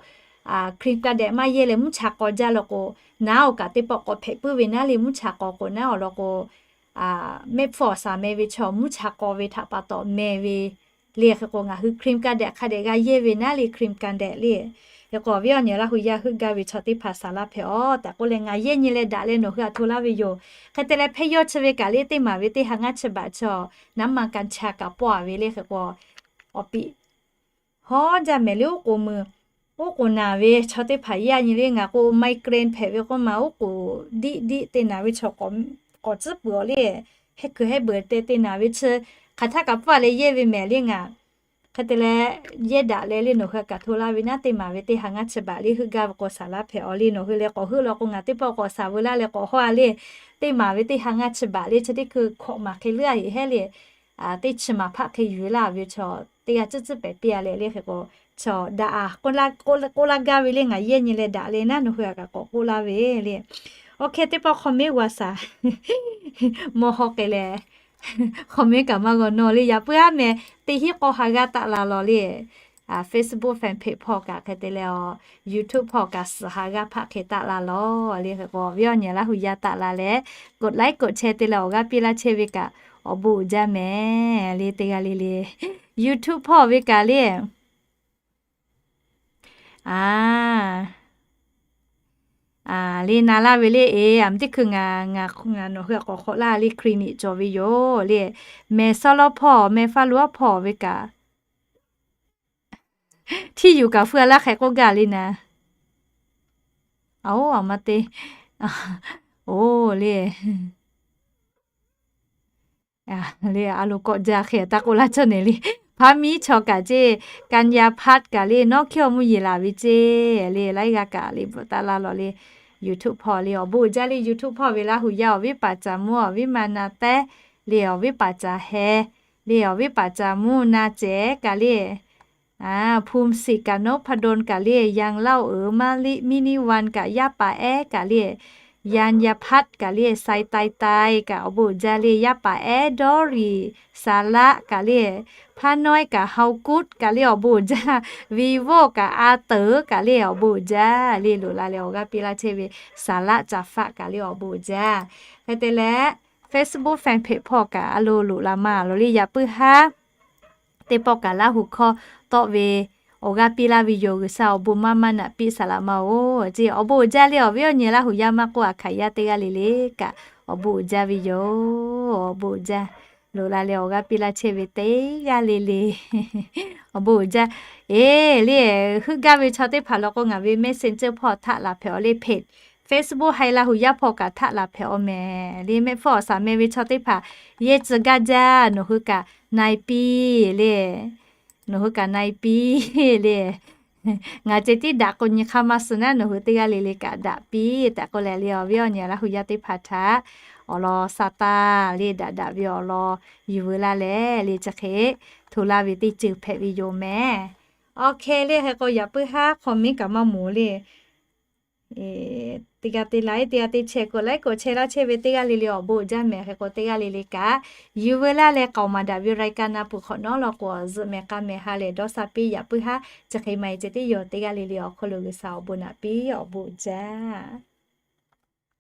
cream ka dehꞈ maˇ yehˇ leh mvuhˇ cha k'aw jaˇ law k'o, naˉ oˬ kaꞈ teˇ pawˆ k'awꞈ hpehꞈ puiˉ ve naˉ le, mvuhˇ cha k'aw k'o naˉ awˬ lawn k'o mehˆ hpfuhˇ awˬ shaˍ meh ve chaw mvuhˇ cha k'aw ve htaꞈ pa taw meh ve le. Hk'e k'o ngaˬ hui cream ka dehꞈ hk'a dehꞈ g'a yehˇ ve naˉ le, cream ka dehꞈ le. Hk'e k'o awˬ viˉ awˬ nyi Laˇ hu yaˇ heuˆ gaˇ ve chaw teˇ hpaˍ saˍ laˇ hpehꞈ awˬ tehꞈ k'oˆ leh ngaˬ yehˇ nyi leh daꞈ leh nawˬ hui aꞈ hto laˇ ve yoˬ. Hk'e te leh hpehˇ yawˇ chi ve kaꞈ le teˇ maˍ ve teˇ ha ngaˇ chi baꞈ chaw naˉ ma ka cha kaꞈ pawˆ a ve le. Hk'e k'o awˬ piˍ hawˉ jaˇ mehˍ le, oˉ k'oˍ meuˍ oˉ k'oˍ naˍ ve chaw teˇ hpaˍ yaˇ nyi le ngaˬ k'o migraine hpehꞈ ve k'oˆ ma oˉ k'oˍ diˆ diˆ te naˍ ve chaw k'awꞈ tcuhˉ peuˬ awˬ le. Heh kuiˬ heh beuˬ te te naˍ ve chi hk'aˬ htaˇ kaꞈ pawˆ leh yehˇ ve mehˍ le ngaˬ. Hk'e te leh yehˇ daꞈ leh le nawˬ hui kaꞈ hto laˇ ve naˉ teˇ maˍ ve teˇ ha ngaˇ chi baꞈ le heuˆ gaˇ ve k'o saˍ laˇ hpehꞈ awˬ le. Nawˬ hui leh k'awꞈ heuˆ law k'o ngaˬ teˇ pawˆ k'awꞈ saˍ veu laˇ leh k'awꞈ hawˇ a le. Teˇ maˍ ve teˇ ha ngaˇ chi baꞈ le chi teˇ hkui hkawꞈ maˍ hk'e leuˉ a heˍ hehˉ le teˇ chi maˍ hpaˆ hk'e yuˬ laˇ ve chaw teˇ g'aˇ tcuhˉ tcuhˉ pehˍ piˇ a leh le. Hk'e k'o chaw daꞈ a k'oˆ laˇ gaˇ ve le ngaˬ yehˇ nyi leh daꞈ leh naˉ nawˬ hui kaꞈ k'awꞈ k'oˆ laˇ ve le. Awˬ hk'e teˇ pawˆ hk'aw mehˉ g'a shaˍ mawˇ hawˉ k'ai leh hk'aw mehˉ kaꞈ maˇ g'a nawˇ le. Yaꞈ puiˉ aˉ meh teˇ hinˉ k'awˇ ha g'aˇ taˆ la lawˬ le. Facebook fan page hpawˇ kaꞈ hk'e te leh awˬ YouTube hpawˇ kaꞈ suhˍ ha g'aˇ hpaˆ hk'e taˆ la lawˬ le. Hk'e k'o awˬ viˉ awˬ nyi Laˇ hu yaˇ taˆ la leh กดไลค์ กดแชร์ te leh awˬ g'aˇ piˇ laˇ chehˇ ve kaꞈ awˬ bon uiˍ jaˇ mehˍ le. Teˇ g'aˇ le le YouTube hpawˇ ve kaꞈ le a le na laˇ ve le e, aˬ meh teˇ hkui ngaˬ nawˬ hui k'awꞈ hk'awꞈ laˇ le clinic cawˬ ve yoˬ le. Mehˍ sawˉ lawˉ hpawˇ mehˍ faˇ luˬ hpawˇ ve kaꞈ htiˇ yuˬ kaꞈ feu a laˇ hk'e k'oˆ gaˇ le naˍ. Aˬ oˉ aˬ ma te oˬ le le a lo kawˆ jaˇ hk'e taˇ k'oˆ laˇ cawˇ nehˬ le. Hpaˇ miˉ chaw kaꞈ ceˇ, กัญญาภัทร kaꞈ le nawˉ hkiˇ awˬ mvuhˇ yeˬ laˬ ve ceˇ le. Laiˉ g'aˇ kaꞈ le bvuhꞈ taˍ laˇ lawˬ le. YouTube hpawˇ le awˬ bon uiˍ jaˇ le. YouTube hpawˇ ve Laˇ hu yaˇ awˬ viˉ paˍ caˍ mvuhˇ awˬ viˉ ma na tehˉ le awˬ viˉ paˍ caˍ heh le awˬ viˉ paˍ caˍ mvuhˇ na cehˉ kaꞈ le ภูมิสิทธิ์ kaꞈ นพดล kaꞈ le ยังเล่าเอ๋อ มะลิ มินิวรรณ kaꞈ ย่าป่าแอ้ kaꞈ le กัญญาภัทร kaꞈ le ไซไตไต kaꞈ awˬ bon uiˍ jaˇ le. ย่าป่าแอ้ ดอลลี่ สาระ kaꞈ le พระน้อย kaꞈ เฮากุ๊ด kaꞈ le awˬ bon uiˍ jaˇ. วีโว่ kaꞈ อาเต๋อ kaꞈ le awˬ bon uiˍ jaˇ le. Loꞈ la leh awˬ g'aˇ piˇ laˇ chehˇ ve สาระ จาฝะ kaꞈ le awˬ bon uiˍ jaˇ. Hk'e te leh Facebook fan page hpawˇ kaꞈ a lo loꞈ la ma lawˬ le. Yaꞈ puiˉ haˉ teˇ pawˆ kaꞈ Laˇ hu hkawˇ tawˆ ve awˬ g'aˇ piˇ laˇ ve yoˬ. G'uiˬsha awˬ bon maˇ maˇ naꞈ piˇ saˍ laꞈ ma oˬ ceˇ. Awˬ bon uiˍ jaˇ le awˬ viˉ awˬ nyi Laˇ hu yaˇ maˇ k'oˆ a hkaꞈ yaˇ teˇ g'aˇ le le kaꞈ awˬ bon uiˍ jaˇ ve yoˬ. Awˬ bon uiˍ jaˇ. Loꞈ la leh awˬ g'aˇ piˇ laˇ chehˇ ve teˇ g'aˇ le le awˬ bon uiˍ jaˇ. Eˬ le, heuˆ gaˇ ve chaw teˇ hpaˍ law k'o ngaˬ ve Messenger hpawˇ htaˆ laˬ hpehꞈ awˬ le, page Facebook haiˬ Laˇ hu yaˇ hpawˇ kaꞈ htaˆ laˬ hpehꞈ awˬ mehˍ le. Mehˆ hpfuhˇ awˬ shaˍ meh ve chaw teˇ hpaˍ yehˇ tcuh gaˇ jaˇ. Nawˬ hui kaꞈ na e piˇ le. Nawˬ hui kaꞈ na e piˇ le. Ngaˬ ceh tiˉ daꞈ k'o nyi hk'aˇ maˇ suh naˉ nawˬ hui teˇ g'aˇ le le kaꞈ daꞈ piˇ tehꞈ k'oˆ leh le awˬ viˉ awˬ nyi Laˇ hu yaˇ teˇ hpaˍ htaꞈ awˬ lawn sa taˇ le daꞈ daꞈ ve awˬ lawn yuˬ veu laˇ leh le chi hk'e hto laˇ ve teˇ ceuˬ hpehꞈ ve yoˬ mehˍ. Awˬ hk'e le hk'e k'o yaꞈ puiˉ haˉ hk'aw miˉ kaꞈ maˇ moˍ le. Teˇ g'aˇ te laiˉ teˇ g'aˇ te chehˇ k'o laiˉ k'o chehˇ laˇ chehˇ ve teˇ g'aˇ le le awˬ bon uiˍ jaˇ mehˍ. Hk'e k'o teˇ g'aˇ le le kaꞈ yuˬ veu laˇ leh k'aoˍ maˍ daꞈ ve รายการ na peuˬ hk'awꞈ nawˉ law k'o zuhꞈ mehˍ k'a mehˍ ha lehˬ dawˇ sha piˇ. Yaꞈ puiˉ haˉ chi hk'e maˇ e ceh tiˉ yoˬ. Teˇ g'aˇ le le awˬ hk'aw lo G'uiˬsha awˬ bon naꞈ piˇ awˬ bon uiˍ jaˇ.